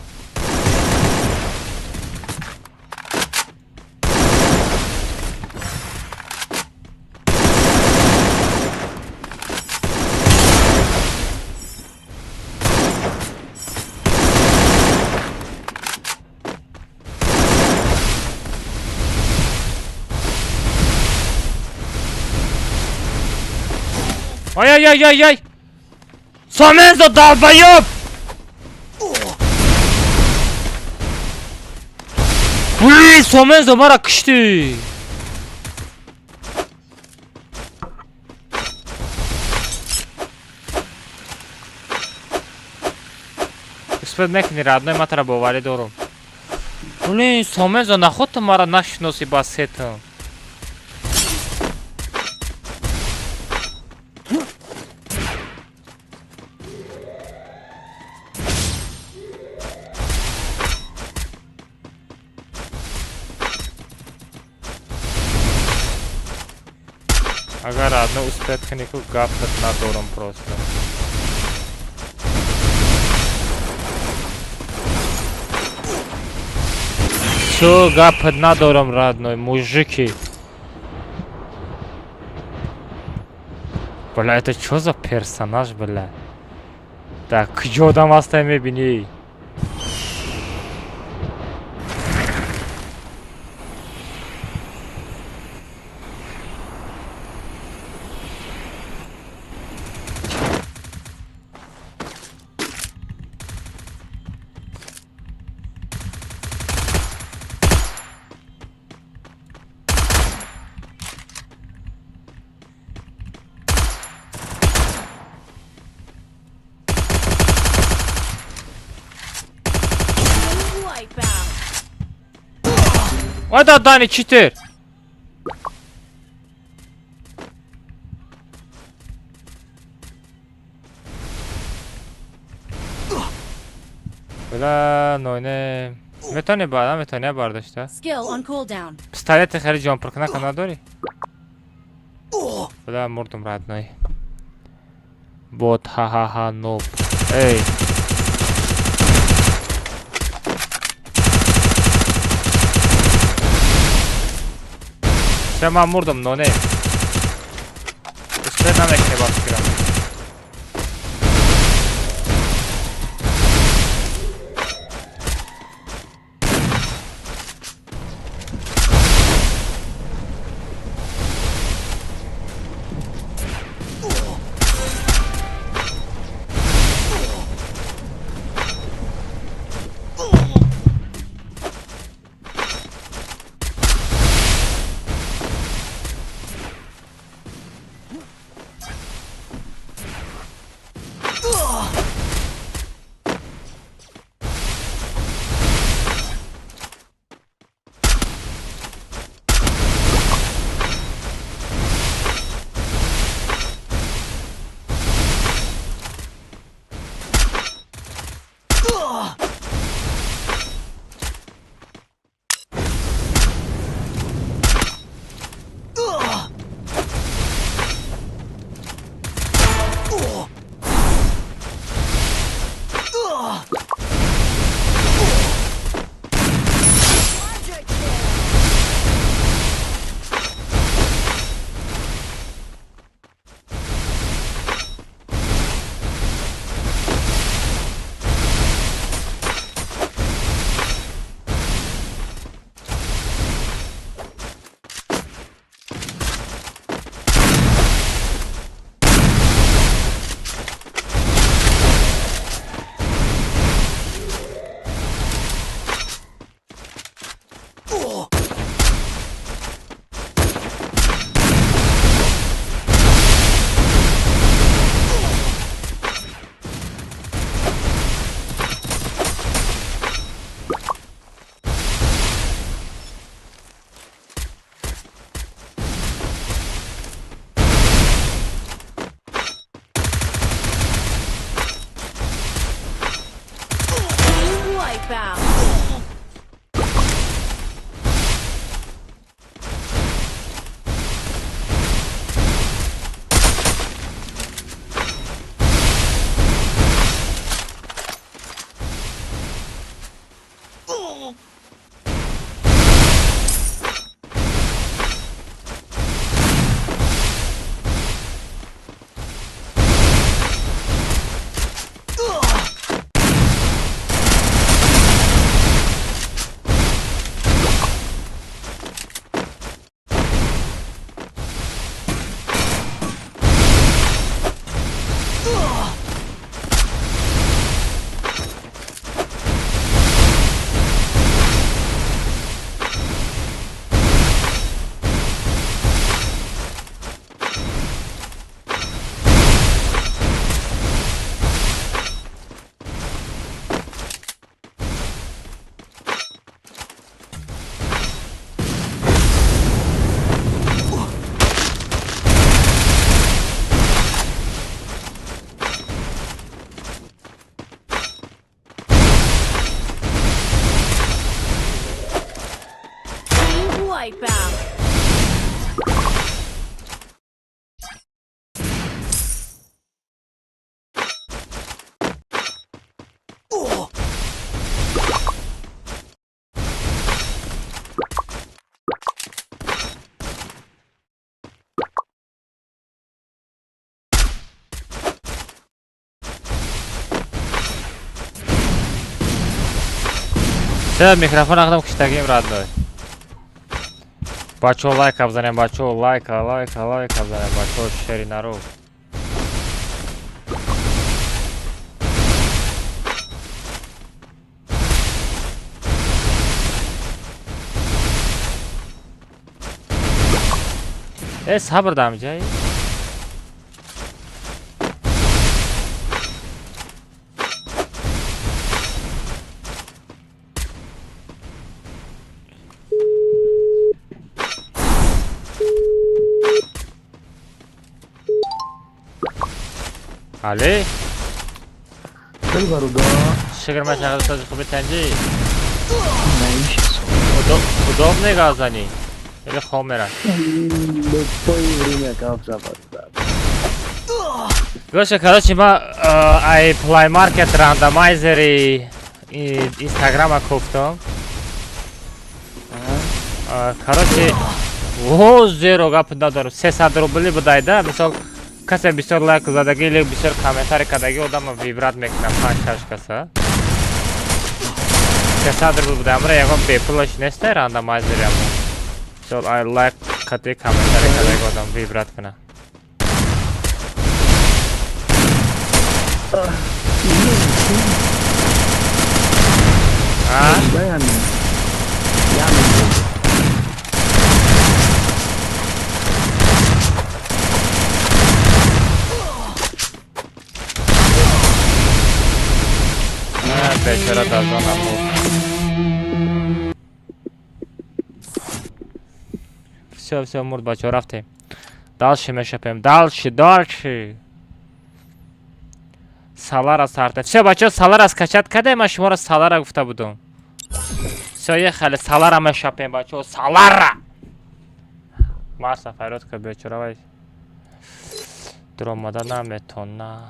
Ай-ай-ай-ай-ай! Сомензо, долбоёб! Блин, Сомензо мара кишти! Успед мекунӣ, родной, ма тара боварӣ дорум. Блин, Сомензо, наход ту мара нашиносӣ ба сетам? Агар одно успеть кунӣ, гапат надорам просто. Всё, гапат надорам, родной, мужики. Бля, это чё за персонаж, бля? Так, куҷо одам ҳастай мебинӣ? Ой, да, Дани, читер! Бля, нойне. Метони бада, метони бардошта. Skill on cooldown. Пистолети хеле ҷонпуркунака надорӣ? Бля, мурдум, родной. Бот, ха-ха-ха, ноб. Эй. Всё, ман мурдам, но не. Успел намекне ба фикрам. Wipeout. Wipeout. Всё, микрофон ахтам киштагим, родной. Бачо лайка бзанем, бачо лайка, лайка, лайка бзанем, бачо шери нару. Э, сабр дам ҷай. Али? Шигр ма шағал сози хуби танҷи? Удобный газани? Или хомера? Любое время гап забад. Гоша, короче, ма ай Play Market randomizer и Инстаграма кофтам. Короче, во зеро гап надорам. 300 рубли будайда, мисол касе бисёр лайк задаги или бисёр комментарий кардаги одама выбрать мекунам 5-6 каса. 300 рубл буда, амра ягон бепулаш неста randomizer яму. Мисол ай лайк кати комментарий кардаги одам выбрать куна. А? Бечора дар зона мурд. Всё, всё, мурд, бачаҳо, рафтем. Дальше мешапем. Дальше, дальше. Салара сарта. Всё, бачаҳо, салара скачать кардем, ман шуморо салара гуфта будум. Всё, ехали, салара мешапем, бачаҳо, салара. Марса файрод ка бечора вай. Дуромада наметона.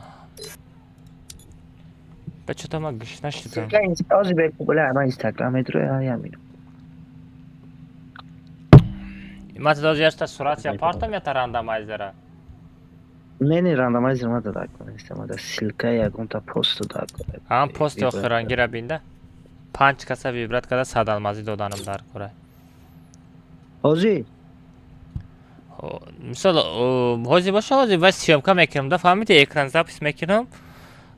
Бачаҳо, ман гӯш нашидам. Ман дози яшта сурат я партам я та randomizer а. Не, не, randomizer ма дада кунеста, ма да ссылка ягонта посту да. Ам пости охирангира бинда. Панҷ каса выбрать карда 100 алмазӣ доданам дар кора. Ҳозир? Мисол, ҳозир боша, ҳозир вай съёмка мекунам да, фаҳмиди, экран запись мекунам.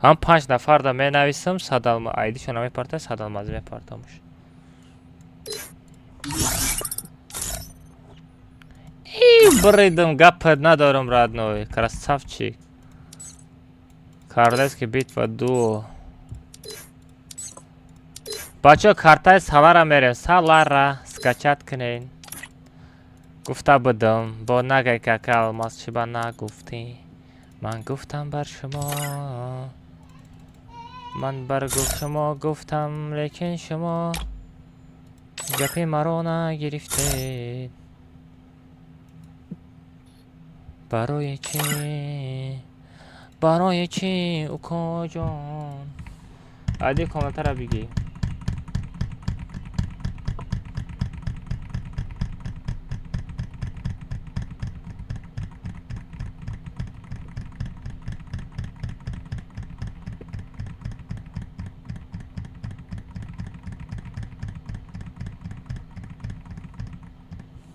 Ҳам панҷ нафарда менависам, 100 алма айдишона мепарта, 100 алмазӣ мепартамуш. И бридам, гап надорам, родной, красавчик. Королевский битва дуо. Бачаҳо, картаи Салара мерем. Салара скачать кунед. Гуфта будам, бо нагай кака алмаз чиба нагуфтӣ. Ман гуфтам бар шумо. Ман бар шумо гуфтам, лекин шумо гапи маро нагирифтед. Барои чӣ? Барои чӣ, укоҷон? Айди комментара бигӣ.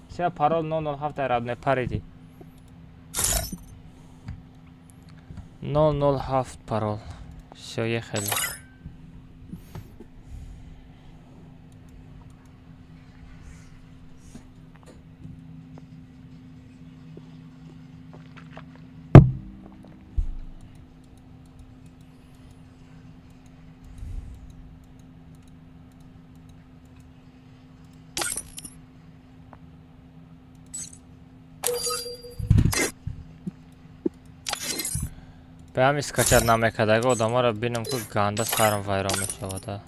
Всё, парол 007 родной, париди. 007 парол. Всё, ехали. Ба ҳамин скачать намекардаги одаморо бинам, ку ганда сарам вайрон мешавада.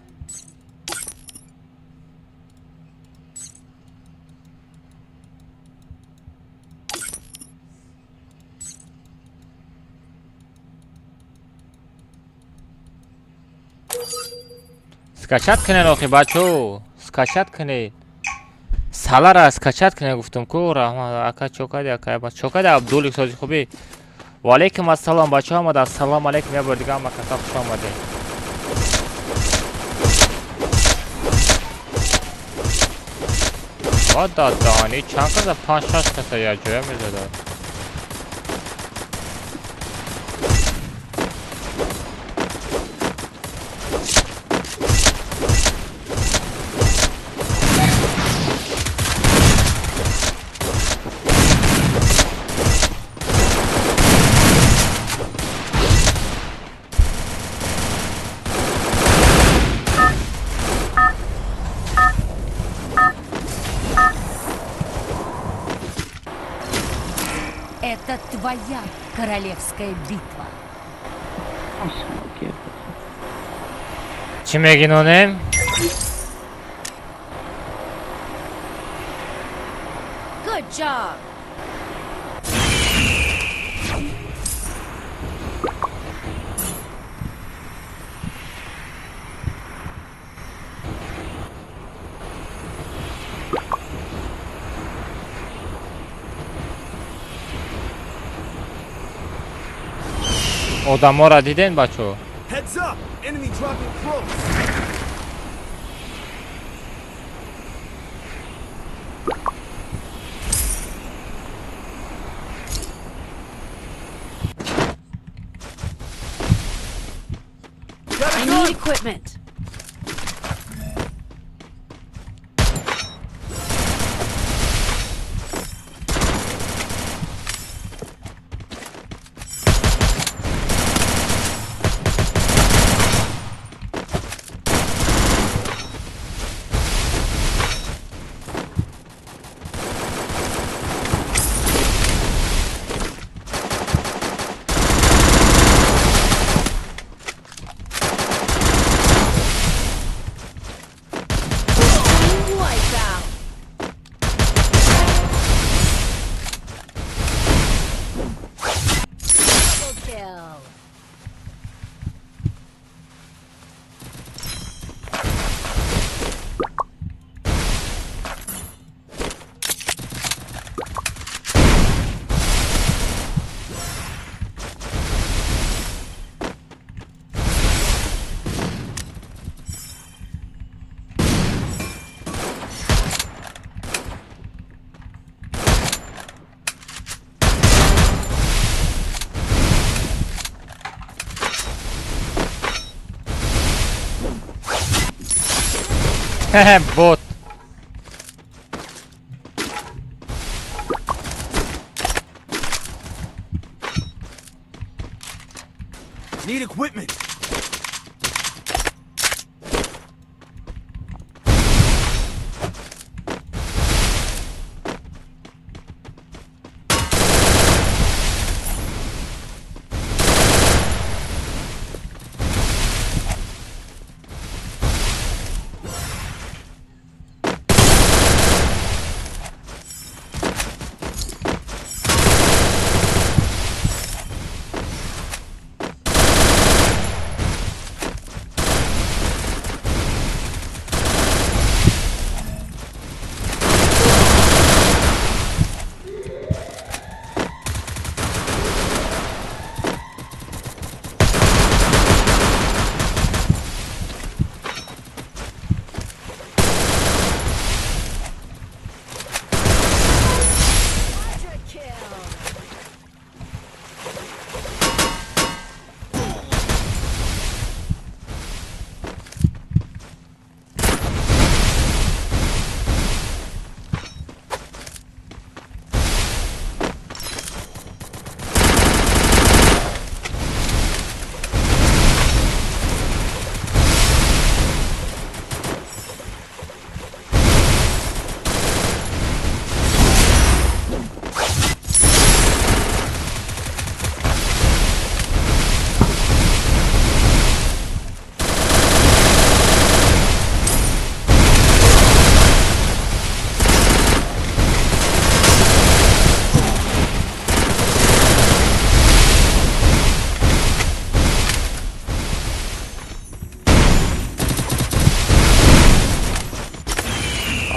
Скачать кунед охи, бачо, скачать кунед. Салара скачать кунед гуфтам ку, раҳмат, ака чо кади, ака чо кади, Абдулик сози хубӣ. Ва алейкум ассалом, бачаҳо омада, ассалому алейкум, як бор дига ҳама каса хуш омадед. Ва дадаани чанд каса, 5-6 каса якҷоя мезадад. Это твоя королевская битва. Чӣ мегинонем? Good job. Одаморо диден, бачо? Heads up! Enemy dropping close. I need equipment. Wipeout. Double kill. Бот. Need equipment. Quadra kill.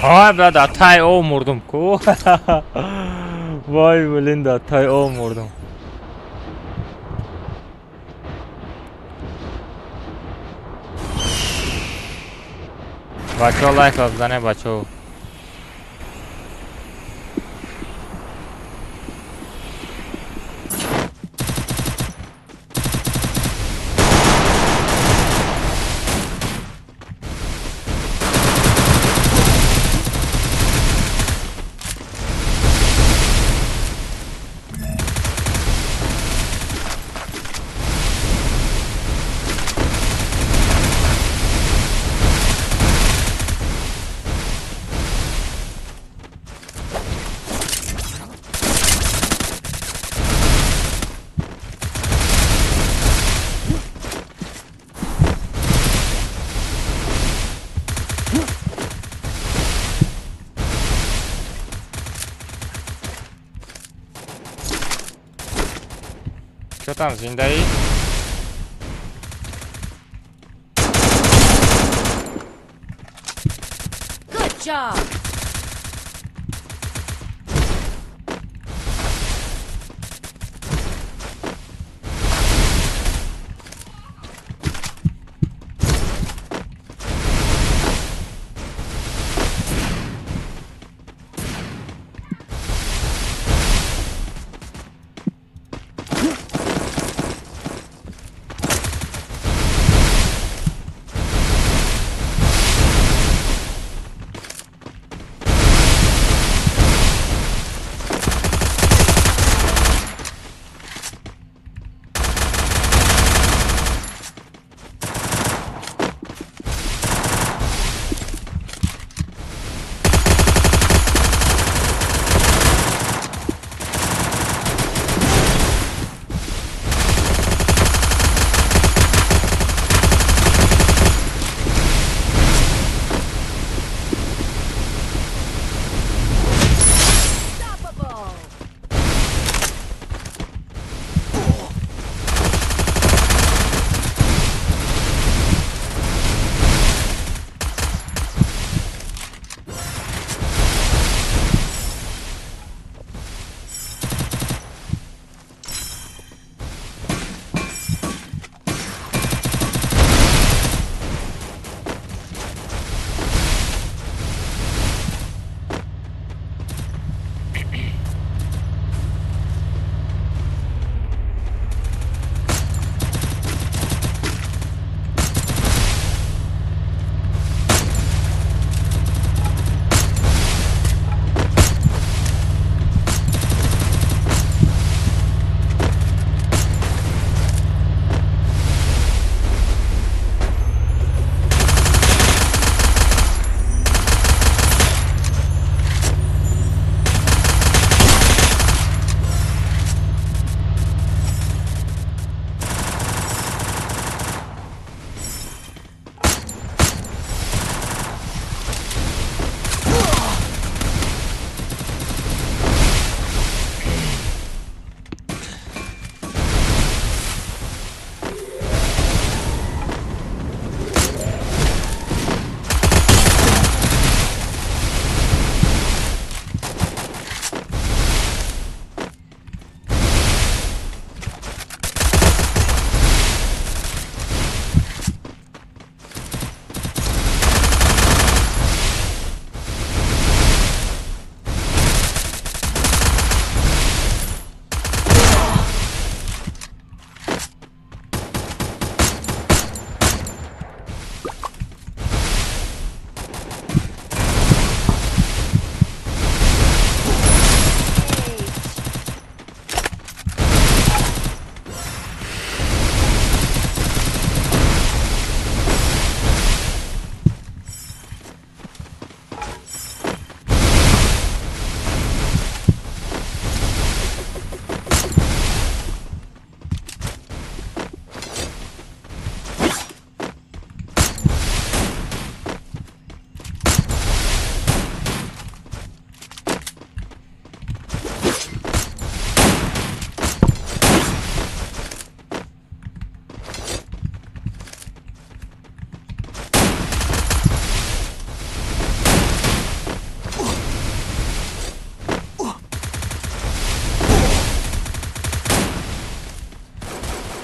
Ой, бля, да тай о мурдум ку. Вой, блин, да тай о мурдум. Бачо, лайк бизане, бачо. Чё там, зиндаи? Good job.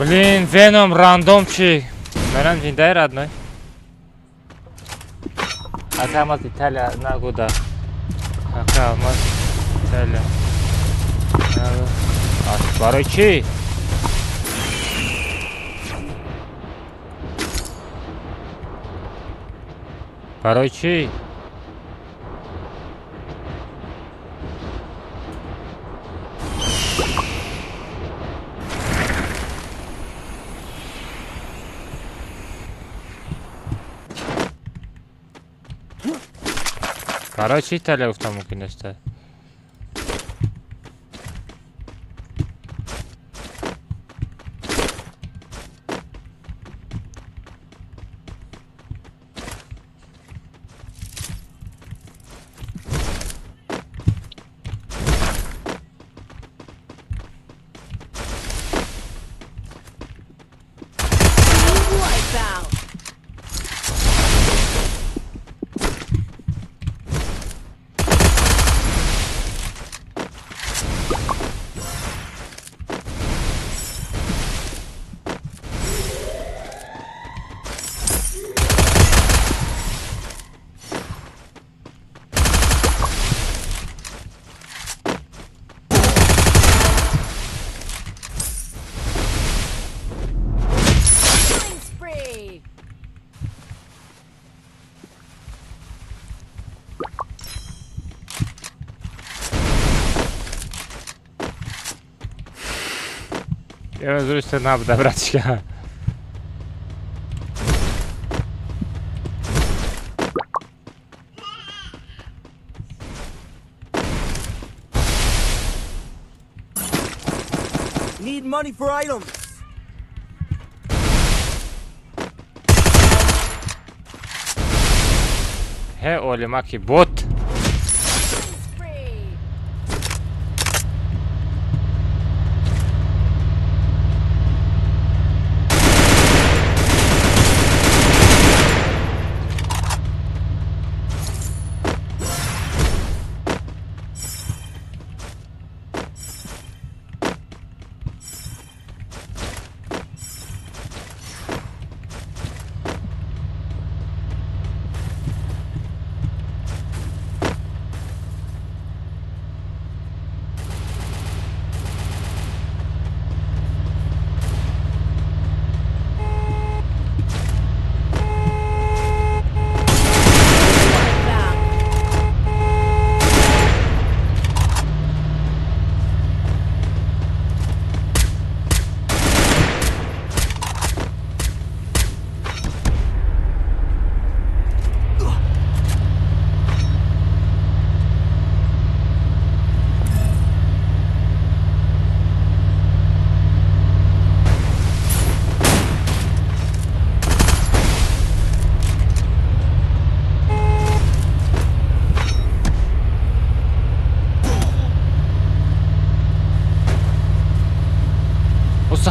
Блин, Веном рандомчик. Мерам зиндаи родной. Ака маз Италия нагуда. Ака маз Италия. Барои чӣ? Барои чӣ? Барои чӣ Италия гуфтам мумкин нест? Я набуда, братишка. Need money for items. Хе, Олимаки бот.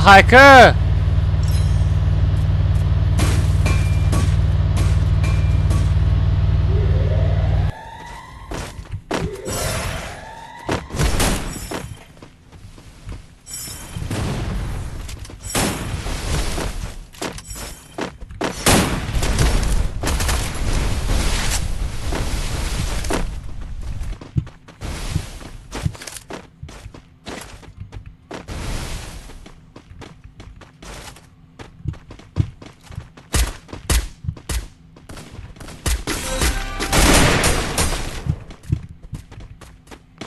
Хайка!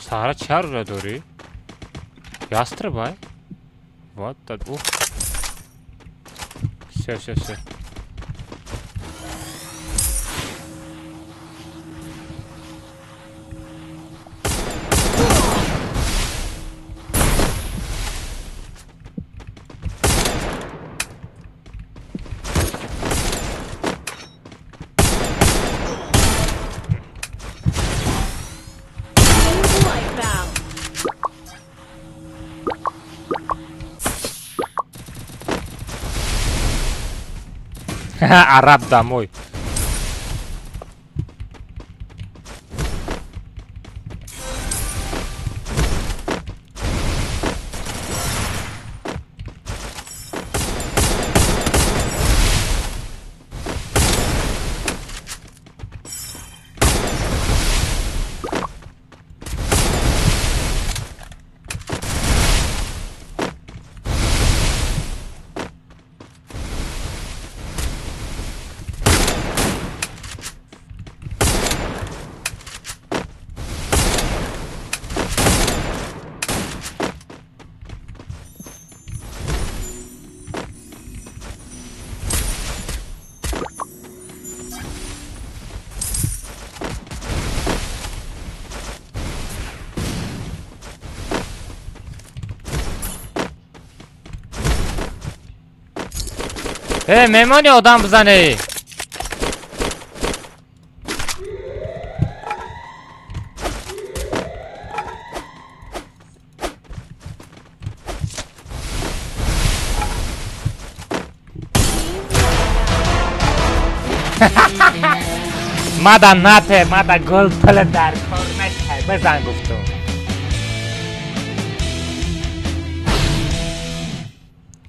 Сара чар дорӣ? Ястребай? Вот так. Ух. Все, все, все. Араб домой. Э, мемони одам бизанӣ. Мада нате, мада гул пул дар кор нешай, бизан гуфтум.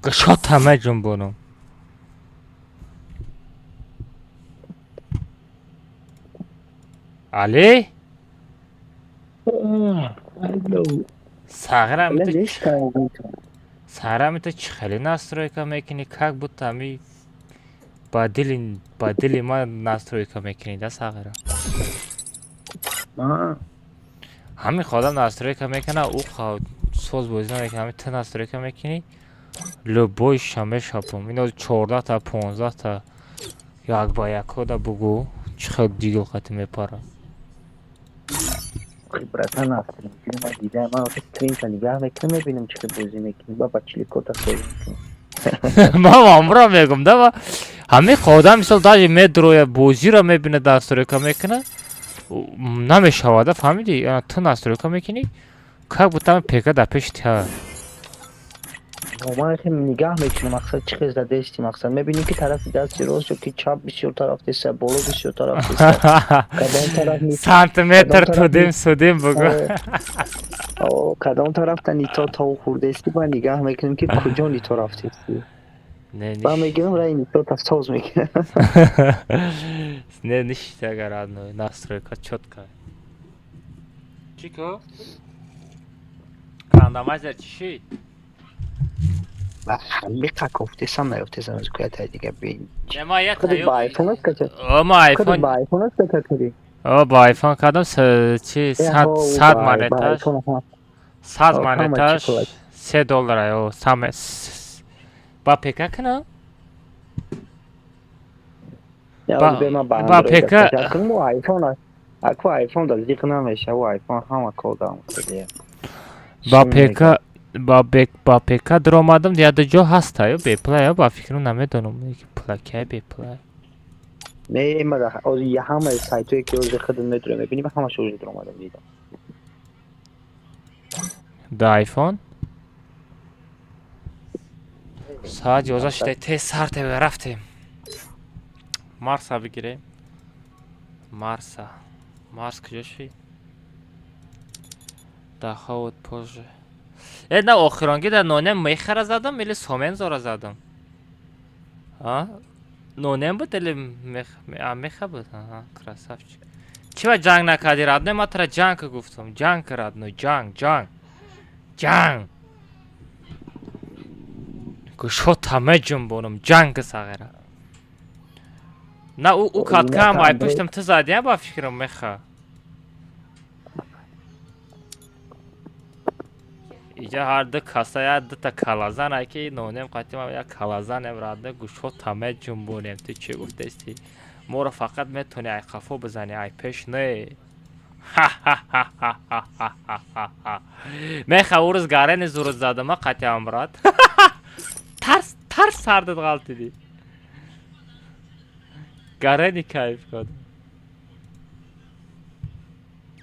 Гушота меҷунбонам. Али? Сағирам ту чӣ хеле настройка мекунӣ, как будто ами ба дили ман настройка мекунӣ да, Сағира. Ҳамин одам настройка мекуна, ӯ соз бозӣ намекунад. Ҳамин ту настройка мекунӣ, любой ша мешапам. Ино 14-та, 15-та як ба якода бугӯ, чӣ хел дигл қати мепара. Братан, ман дидам, ман стрим та нигаҳ мекунам, мебинам чӣ хел бозӣ мекунӣ, ба ба чиликота созӣ мекунӣ. Ман амро мегум да, ҳамин одам мисол даже медроя, бозиро мебинад, настройка мекунад, намешавада, фаҳмидӣ? Ту настройка мекунӣ, как будто пека дар пеши тя. Ман хел нигаҳ мекунам, мақсад чӣ хел задести, мақсад мебинӣ, ки тарафи дасти рост ё ки чап бисёр тараф теса, боло бисёр тараф теса, кадом тараф. Сантиметр тудим судим бугӯ. Кадом тарафта нито тов хурдести, ба нигаҳ мекунем, ки куҷо нито рафтести, ба мегирам, раи нитота соз мекунам. Не, ништяк, родной, настройка чётко. Чӣ ко? Рандомайзер чӣ шид? Ҳамиқа кофтесам, наёфтесам, аз куятай дига бин. Не, ма як Худи ба айфон аст кача? О, ма айфон. Ба айфон аст кача кади? О, ба айфон кардам, чи 100 монеташ. 100 монеташ 3 доллар, о, саме ба пека кунам? Ба пека. Айфон аку, айфон да зиқ намеша, айфон ҳама кор дам. Ба пека, ба пека даромадам, яда ҷо ҳаста ё беплая, ба фикрам, намедонам, пулакия беплая. Не, мада ҳама сайтое ки ҳозир худат метавонӣ мебинӣ, ҳамаш ҳозир даромадам, дидам. Да айфон соат 11 шуда, тез сар тебе рафтем, Марса бигирем. Марса, Марс куҷо шид? Даховод позже. Э, на охиронги да нонем мехара задам или сомензора задам? А нонем буд или меха буд? Аҳа, красавчик. Чӣ ба ҷанг накардӣ, родной? Ман тара ҷанг гуфтам, ҷанг, родной, ҷанг, ҷанг, ҷанг. Гӯшота меҷунбонам, ҷанг, сағира. На, ӯ каткаам ай пуштам ту задия, ба фикрам, меха. Иҷа ҳар ду каса як дута калазан ай, ки нонем қатима як калазанем, родной, гӯшота меҷунбонем. Ту чӣ гуфтести? Моро фақат метавонӣ ай қафо бизанӣ, ай пеш не. Меха, ӯ рӯз гарени зурут задама қатиам, брат. Тарс тарс сардат ғалтидӣ. Гарени кайф кад.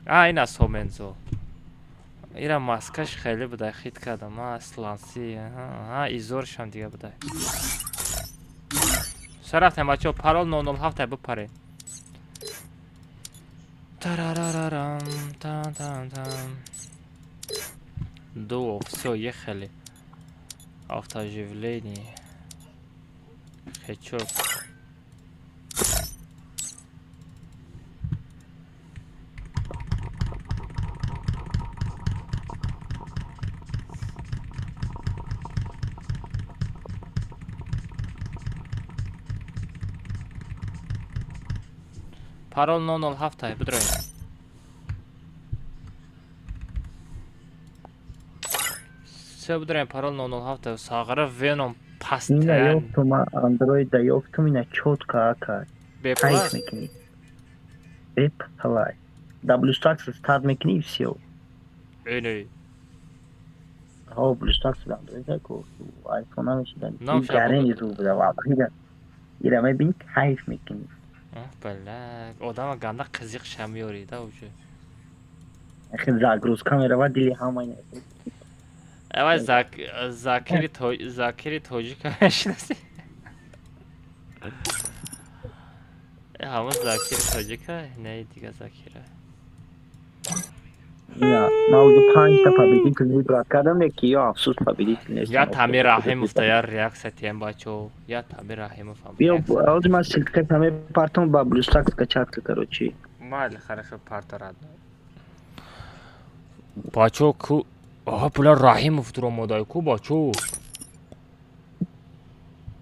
А ина сомензо. Ира маскаш хеле будай, хит кардам. А сланси, а изоршам дига будай. Рафтем, бачаҳо, парол 007, бипаред. Тарарарарам, там там там. Дуо, всё, ехали. Автооживление. Хечок. Парол 007, бидроем. Все, бидроем, парол 007, сағара веном. Ина. Постоянно. Ёфтум, андроид да ёфтум, ина, чётко, ака. Бепула? Кайф мекунӣ. Бепалай. Да BlueStacks старт мекунӣ, всё. Эне. Ҳо, BlueStacks да андроид ку, iPhone намешидан. Нам ша Гарени зур буда, ва. Ира мебини кайф мекунӣ. Бля, одама ганда қизиқша меёри да уже. Ахи загрузка мерава дили ҳама ина. Авай Закири Закири тоҷика мешинаси? Ҳамон Закири тоҷика? Не, дига Закира. Ина, ман уже панҷта победитель выбрать кардам, яки ё афсӯс победитель нест. Я Тамир Раҳимов да я реаксия тием бачо. Я Тамир Раҳимов ҳам. Биё, ҳозир ман ссылка мепартам ба BlueStacks скачать ка, короче. Майли, хорошо, парта родной. Бачо ку Оҳа, бля, Раҳимов дуромадай ку бачо.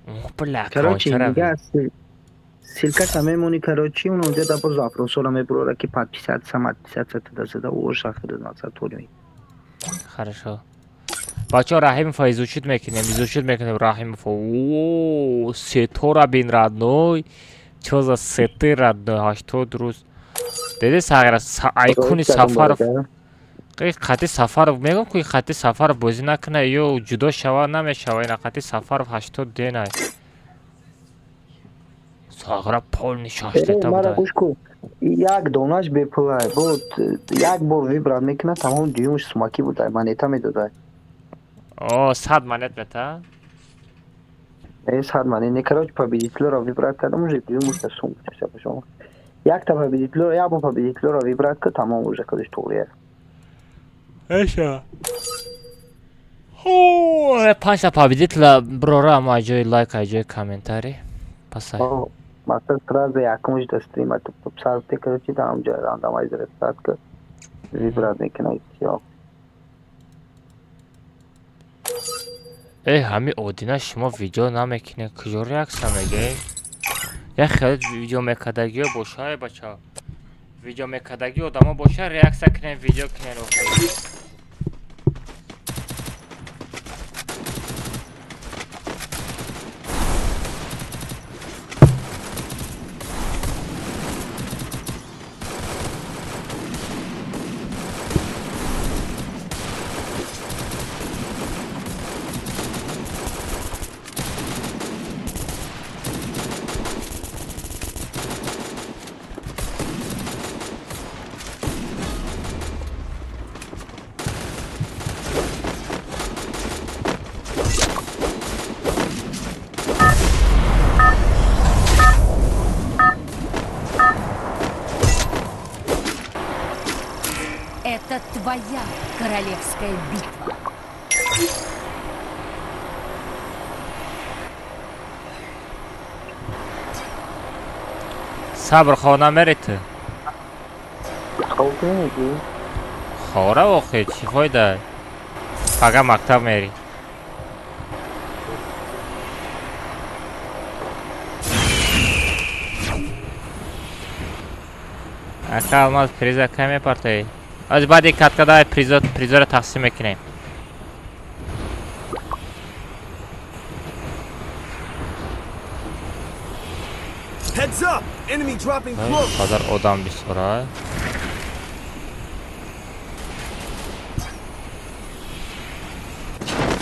Оҳ, бля, Короче, кончара. дига ссылка мемонӣ, короче, он онҷа да боз запросора мебурора ки подписаться, подписаться туда-сюда, оша худат мақсад толӣ. Хорошо. Бачо Раҳимова изучить мекунем, изучить мекунем Раҳимова. О, сетора бин родной. Чо за сеты родной? 80 рӯз. Деди сағира айкуни Сафаров. Қати Сафаров мегӯм ки қати Сафаров бозӣ накуна ё ҷудо шава намешава. Ина қати Сафаров 80 денай. Сағира полный шаштета Мара буда. гӯш кун. Як донаш бепулай. Бо як бор выбрать мекунад, тамом дуюмаш сумакӣ будай, монета медодай. О, 100 монет мета? Э, 100 монет. Не, короче, победителро выбрать кардам, уже дуюмаш да сум шумо. Якта победителро, як бор победителро выбрать ка, тамом уже худаш туғрия. Эша. Хо, панҷта победителя брора ама ҷои лайк, ай ҷои комментарий. Пасай. О, мақсад сразу якумаш да стрима туп туп сарте, короче, да ҳамҷа рандомайзер старт ка. Выбрать мекунад всё. Э, ҳами одина шумо видео намекунед, куҷо реаксия мегиред? Як хеле видео мекардагиё боша, э бача. Видео мекардаги одамо боша, реаксия кунед, видео кунед охир. Это твоя королевская битва. Сабр хона мерӣ ту? Хоб намегӣ? Хора охир, чӣ фоида? Фақат мактаб мерӣ. Ака Алмаз приза кай мепартоӣ? Аз баъди катка давай призоро тақсим мекунем. Heads up! Enemy dropping close. Қадар одам бисёра.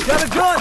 Got a gun!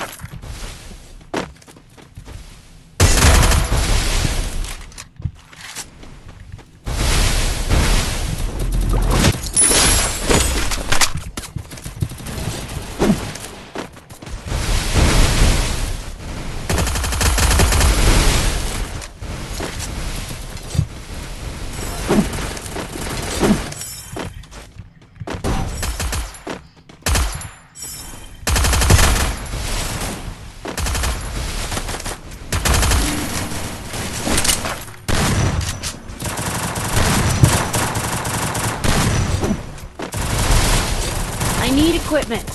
I need equipment.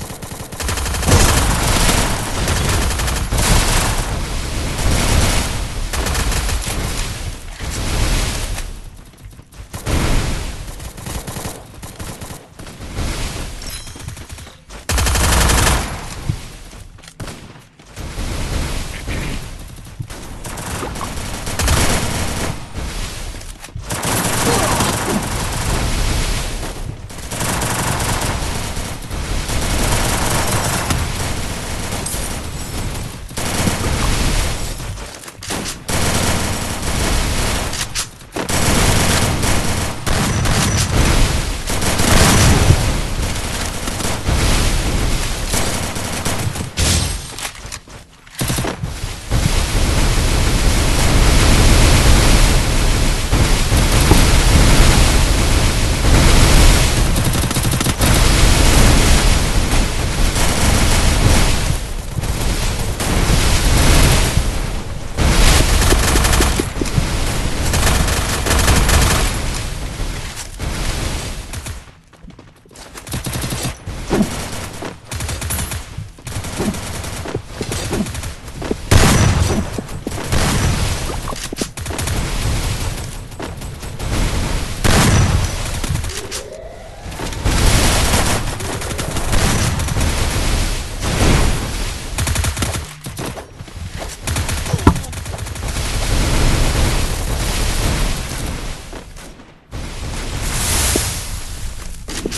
I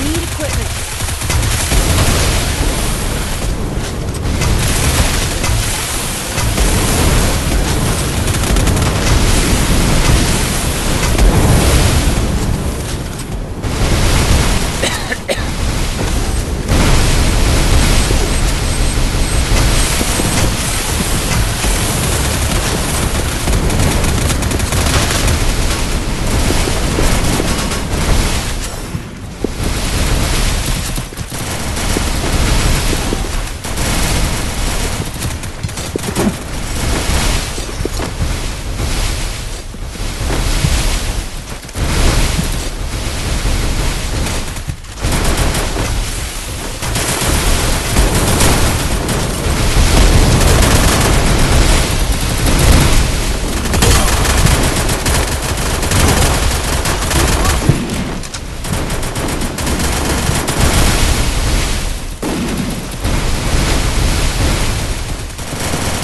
need equipment.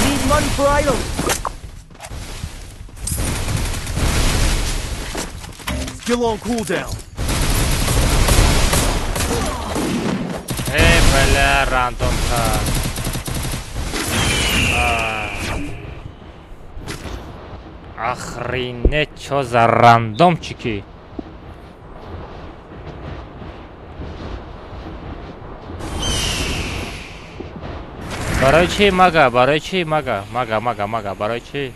Need money for items. Skill on cooldown. Э, бля, рандомка. А. Охренеть, чё за рандомчики? Барои чӣ мага? Барои чӣ мага? Мага, мага, мага, барои чӣ?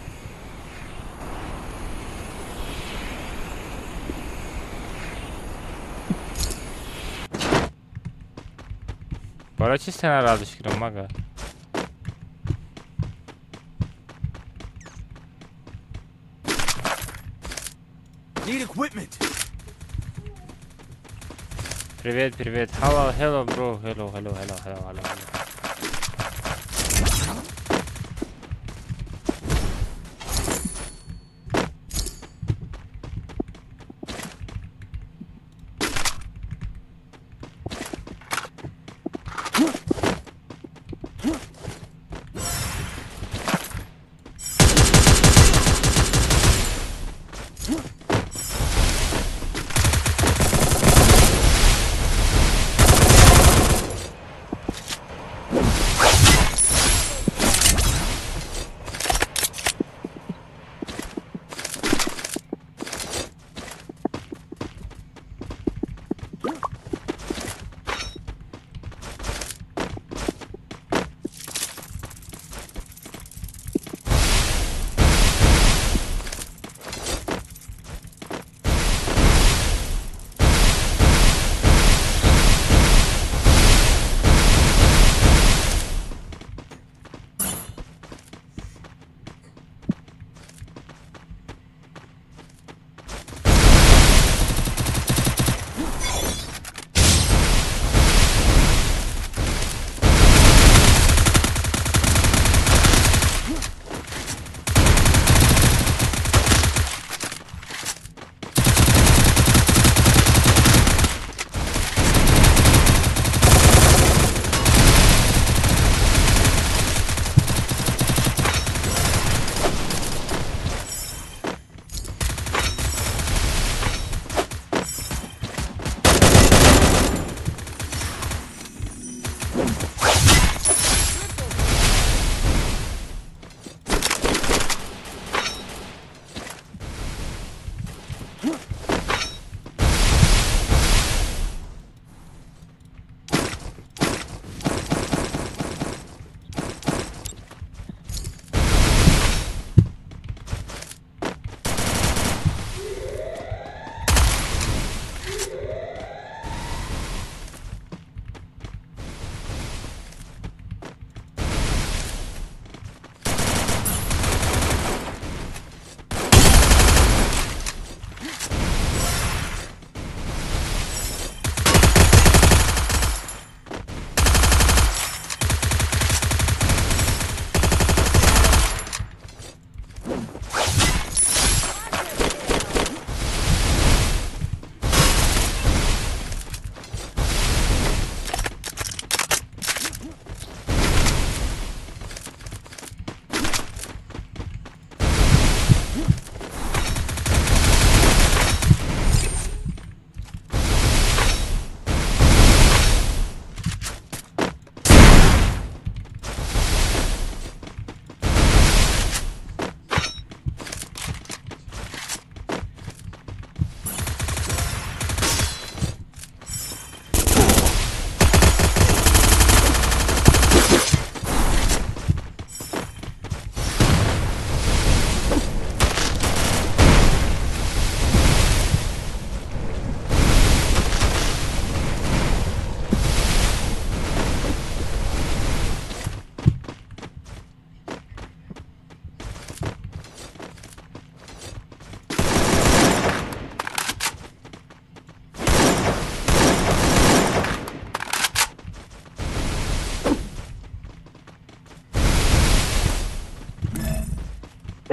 Барои чӣ сена радиш кунам мага? Need equipment. Привет, привет. Hello, hello, bro. Hello, hello, hello, hello, hello, hello.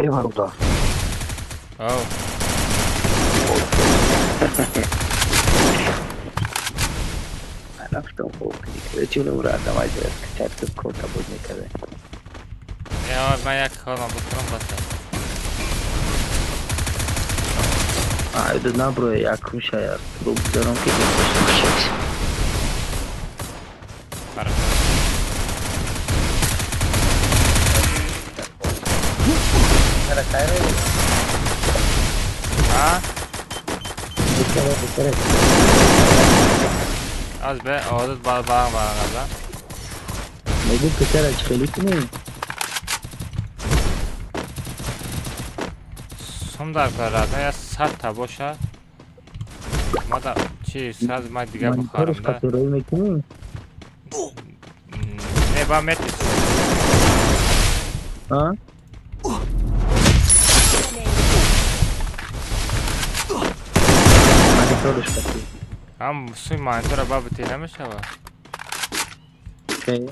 Эй, бародар. Ау. Рафтам хоб кунӣ. Чун ура давай скачать код буд мекарда. Я ман як корма бикунам баста. Айду набро якум шаяд. Руб даром ки бошад. Хорошо. А? Az be одат ба ба ба ба. Мегӯ писара чӣ хеле кунӣ? Сум дар кор я 100 та боша. Мада чи сразу ма дига бихарам да. Қатурои мекунӣ? Не ба метис. А? Мониторш қатӣ. Ҳам суи монитора ба бите намешава. Окей.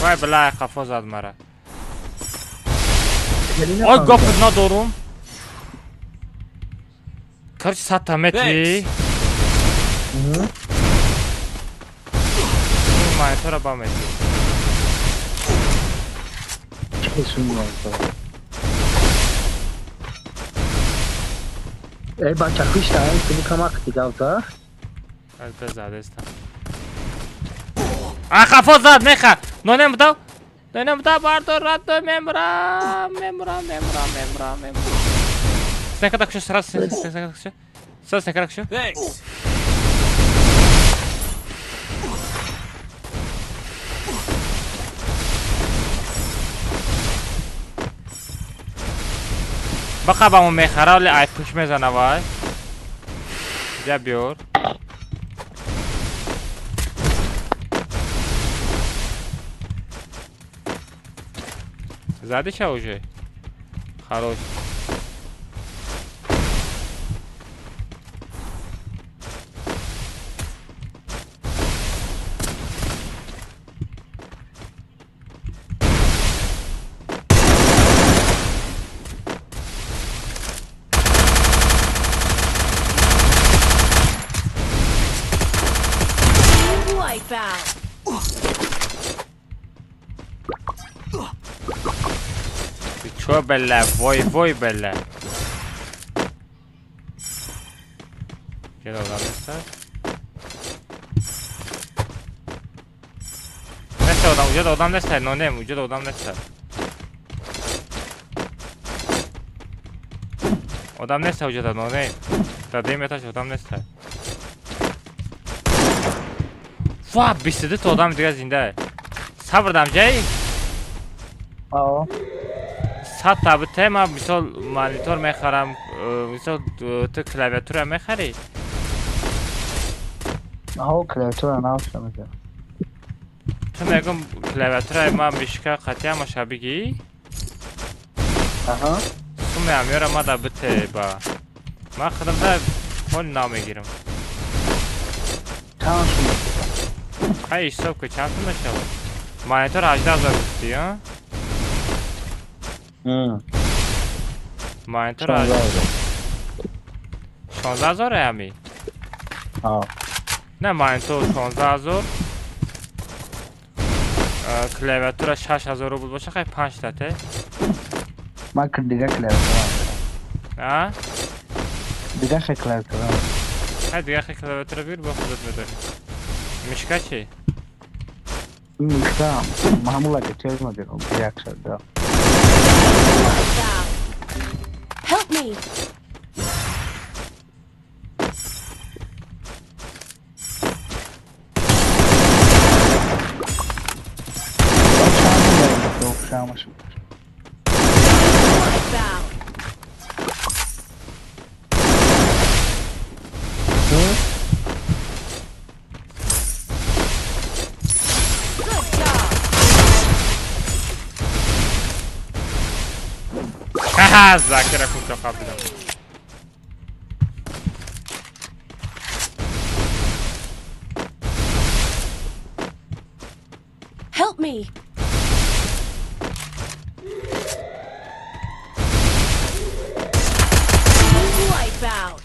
Вай била қафо зад мара. Ой гап надорум. Короче, 100 та метри. Монитора ба метри. Чӣ суи монитор? Эй бача хишта, эй ту камак дигавта. Аз бе задестам. А қафо зад меха. Нонем будав. Нонем будав бардор радо мемрам, мемрам, мемрам, мемрам, мемрам. Снека так сразу снека так сразу снека так. Thanks. Бақа ба мо мехара вале ай пуш мезана вай. Ҷа биёр. Задиша уже. Хорош. Team wipeout. Чо беле, вой вой беле. Ҷеда одам неста? Неста одам, уҷода одам неста, нонем, уҷода одам неста. Одам неста уҷода, нонем. Дар дем этаж одам неста. Ва, 22 та одами дига зинда. Сабр дам ҷай? Ао. 100 та бите, ман мисол монитор мехарам, мисол ту клавиатура мехарӣ? Ао, клавиатура навша мега. Ту мегум клавиатураи ман мишка қатъиамаша бигӣ? Аҳа. Суми амёра мада бите ба. Ман худам да пол намегирам. Чанд сум? Хай ҳисоб ку чанд сум мешавад? Монитор 18 000 гуфтӣ, а? Монитор 16 000 ами? Ао. Не, монитор 16 000. Клавиатура 6000 рубл боша, хай 5 та те. Ман дига клавиатура. А? Дига хе клавиатура. Хай дига хе клавиатура бигир, бо худат медонӣ. Мишка чӣ? Мишка маъмула ки чез мегирам, як шад да. Wipeout. Help me. Шамаш. Wipeout. Good job. Закира куҷо қабидам. Help me! Wipe out!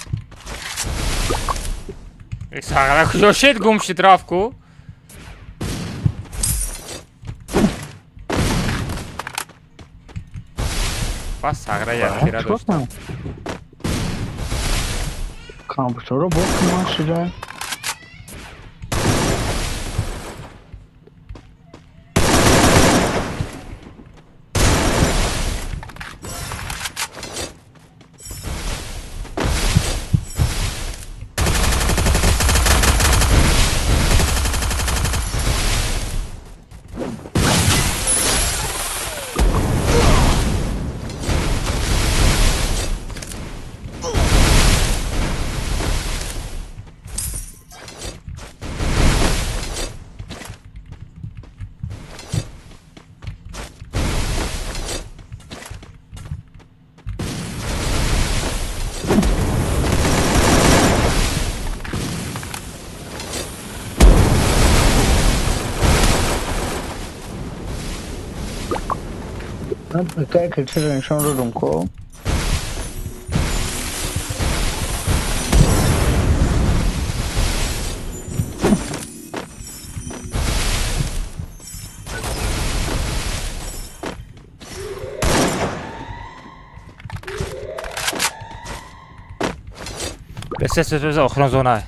Сағра куҷо шид, гум шид, рафт ку? Бас сағра як тира дошт. Компютерро бо кунам шуда.该吃人生这种苦。 Бес, бес, бес, охирон зона.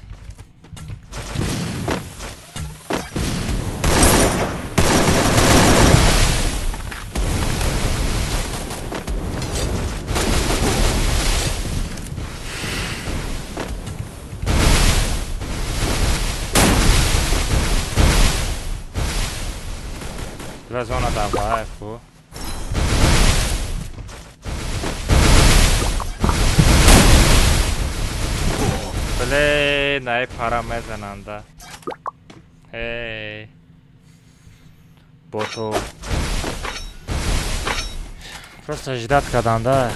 Два зона давай, фу. Блин, най пара мезананда. Эй. Боту. Просто ждать карданда.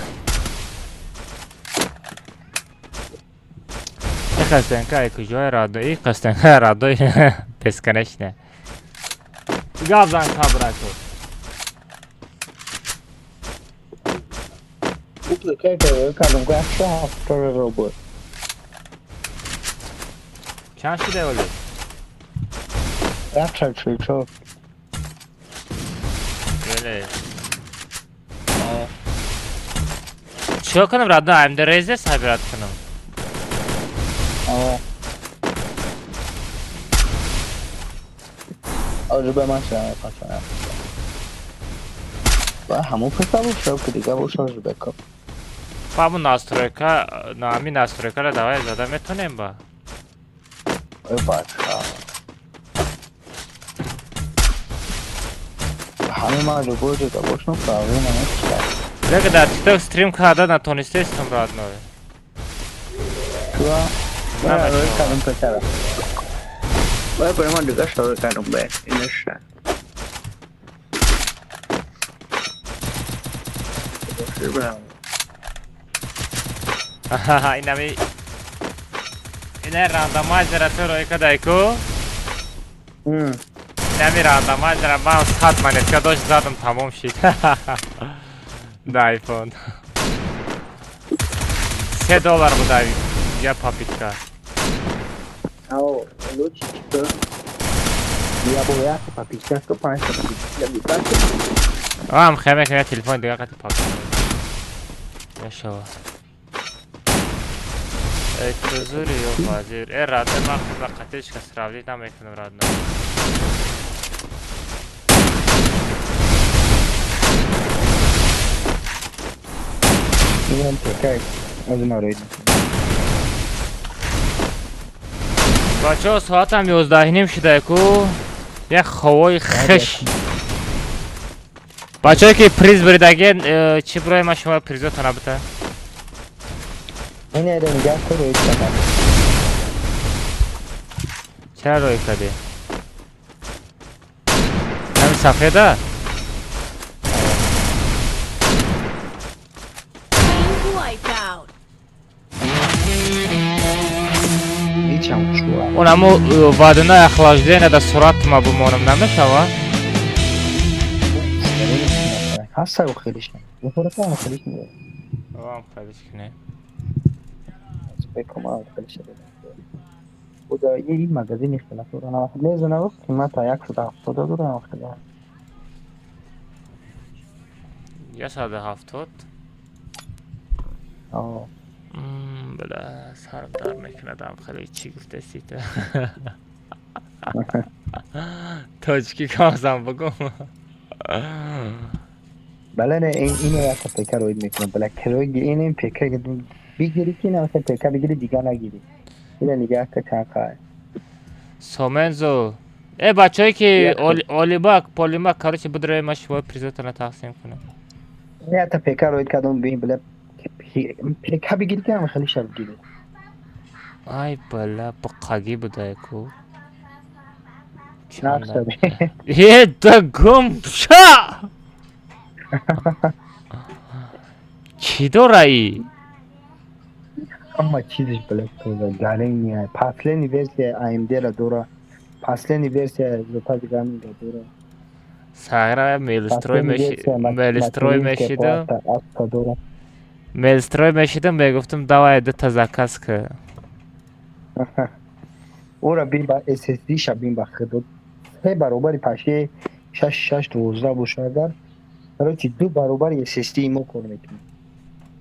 И қастенка куҷои радо, и қастенка радои бесконечная. Гап зан кабраку. Чанд шуда оли? Веле. Чико кунам радо? АМД резе собирать кунам. آره به من شدم پسرم با همون پسر باشم که دیگه باشه آجو بکن. Ҳамун настройка, ҳамин настройкаро давай зада метонем ба. ای بچه همه من رو برده دا باشم فرقی نمیشه. Лекин дар TikTok стрим карда натонистестам родной. چرا؟ من روی کردم پسرم باید برای من دیگه شروع کردم به اینش. Инами ина рандомайзера ту рӯй кадай ку? Инами рандомайзера ман 100 монетка дошт, задам, тамом шид. Да айфон. $3 буда я попытка. Ау, лучше что я боялся попытка, что панча попытка. Ам хеме хеме телефон дига қати пак. Яшава. Эй, тузури ё вазир. Э, радно, ман худро қатишка сравнить намекунам, радно. اینم تکک از من. Бачаҳо, соатам 11:30 шуда ку. Як ҳавои хеш. Бачаҳое ки приз бридаген, чӣ бирои ман шумо призотона бита? این ایده میگه تو روی کردم. Чара рӯй кардӣ? Ҳами сафеда? Қиматшам хушрӯ. Он ҳамо водяное охлаждение да суратма бимонам, намешава? Ҳаста хелиш. Мефорасам хелиш. Вам хелиш кине. Бекома хелиш. Буда ин магазини хелаш дора. Мезанам қимата 170 дора хеле. 170? О. Бля, сарам дард мекунадам, хеле чӣ гуфтаси ту? Тоҷикӣ камзан бугум. Бале, не, ино якта пека роид мекунам. Бля, кирои ин пека бигирӣ ки ина пека бигирӣ, дигар нагирӣ. Ина нигаҳ ка чанд қай. Сомензо. Э, бачаҳое ки Олибак, Полимак, короче, бидрои ма шумо призотона тақсим кунам. Якта пека роид кардам, бин, бля, пека бигирӣ ки ҳам хеле шаб бигирӣ. Ай, бля, буққагӣ будай ку. Нарх шаби. Э, да гум ша! Чӣ дора и? Ҳама чизиш, бля, тоза, гарения. Последний версия AMD-ра дора. Последний версия Zotac Gaming-ра дора. Сагра мелстрой меши, мелстрой мешидам. Аста дора. Мелстрой мешидам, мегуфтам, давай дута заказ ка. Ора бин ба SSD ша, бин ба худо. Се баробари паши 6 6 12 боша агар. Короче, ду баробари SSD мо кор мекунем.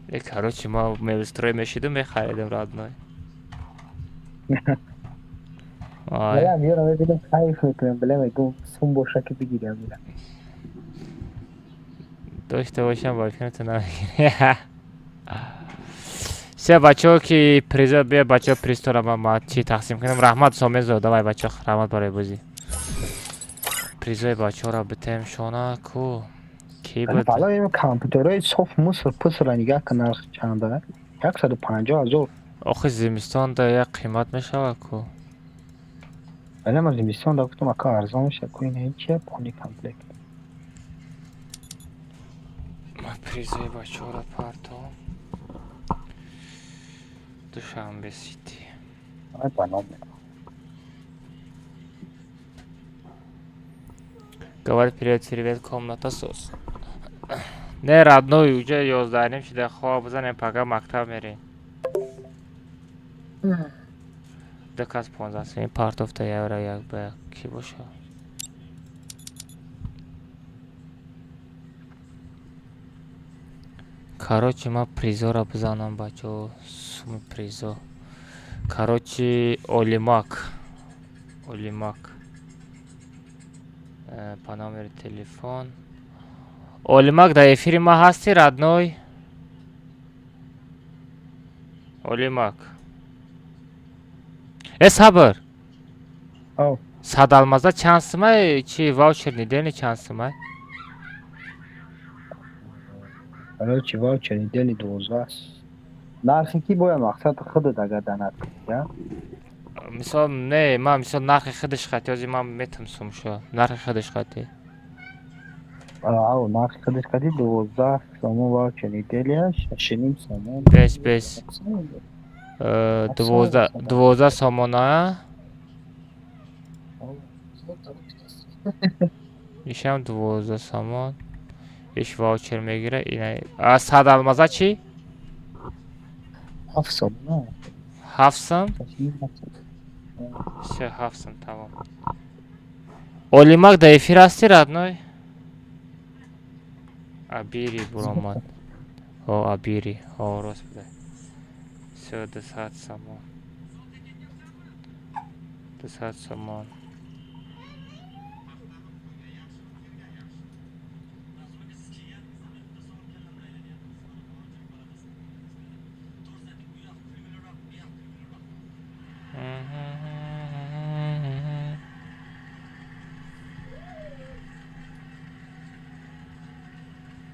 Э, короче, ма мелстрой мешидам, мехаридам, родной. Ай. Бля, меёрам, мебинам, кайф мекунам, бля, мегӯм, сум боша ки бигирам, бля. Дошта бошам, ба фикр ту намегирӣ. Все, бачаҳо ки приза, бия, бачаҳо, призтора ма чӣ тақсим кунам. Раҳмат, Сомензо, давай, бачаҳо, раҳмат барои бозӣ. Призои бачаҳоро битем шона ку. Ки буд? Бала, ин компютерҳои соф мусор пусра нигаҳ кун, нарх чанда? 150 000. Охи, зимистон да як қимат мешавад ку. Бале, ма зимистон да гуфтам, ака, арзон мешавад ку. Ин чия, полный комплект. Ма призои бачаҳоро партом. Душанбе Сити. Ай, ба ном. Говорит, привет, привет, комната сос. Не, родной, уже 11:30 шида, хоб бизанем, пага мактаб мерем. Ду кас 15 сомӣ партофта, евро як ба як кӣ боша? Короче, ма призора бизанам, бачаҳо, суми призо. Короче, Олимак. Олимак. По номеру телефон. Олимак, дар эфири ма ҳасти, родной? Олимак. Э, сабр. Ав. Садалмаза чанд сумай? Чи ваучер недельный чанд сумай? Короче, ваучер недельный 12. Нархи ки бояд мақсад худат агар данат кунӣ, я? Мисол, не, ман мисол нархи худаш хати, ҳозир ман метам сумшо. Нархи худаш хати. Ав, нархи худаш хати 12 сомон ваучер неделя, 6,5 сомон. Бес, бес. 12, 12 сомона. Ишам 12 сомон. Иш ваучер мегира. Ина. А садалмаза чӣ? 7 сомон. 7 сом? Всё, 7 сом, тамом. Олимак, дар эфир ҳасти, родной? Абири буромад. О, Абири. О, рост буда. Всё, 200 сомон. 200 сомон.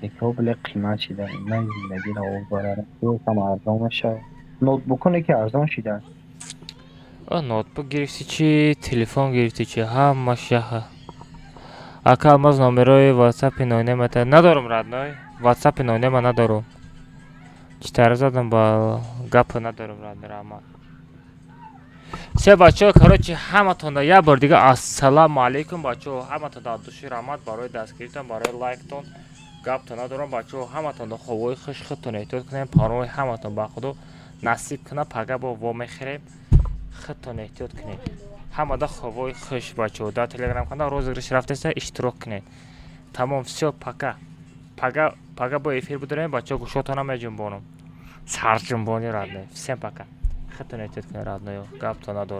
Леко, бля, қимат шида. Ман зиндагиро об барарам. Кам арзон мешавад. Ноутбуконе ки арзон шида. О, ноутбук гирифти чӣ, телефон гирифти чӣ, ҳамаш яха. Ака Алмаз, номерои ватсапи нойнемата надорум, родной. Ватсапи нойнема надорум. Чӣ тараф задам ба гапа надорум, родной, раҳмат. Всё, бачаҳо, короче, ҳаматонда як бор дига ассалому алайкум, бачаҳо. Ҳаматонда аз души раҳмат барои дастгиритон, барои лайктон. Гаптон надорам, бачаҳо. Ҳаматонда хобҳои хуш, худтон эҳтиёт кунем. Паноҳи ҳаматон ба Худо насиб кунад. Пага бо во мехӯрем. Худтон эҳтиёт кунед. Ҳамада хобҳои хуш, бачаҳо. Дар телеграм канал розыгрыш рафтеста, иштирок кунед. Тамом, всё, пока. Пага, пага бо эфир будорем, бачаҳо. Гӯшотона меҷунбонам, сарҷунбони, родной. Всем пока, худтон эҳтиёт кунед, родной. Гаптон надорам.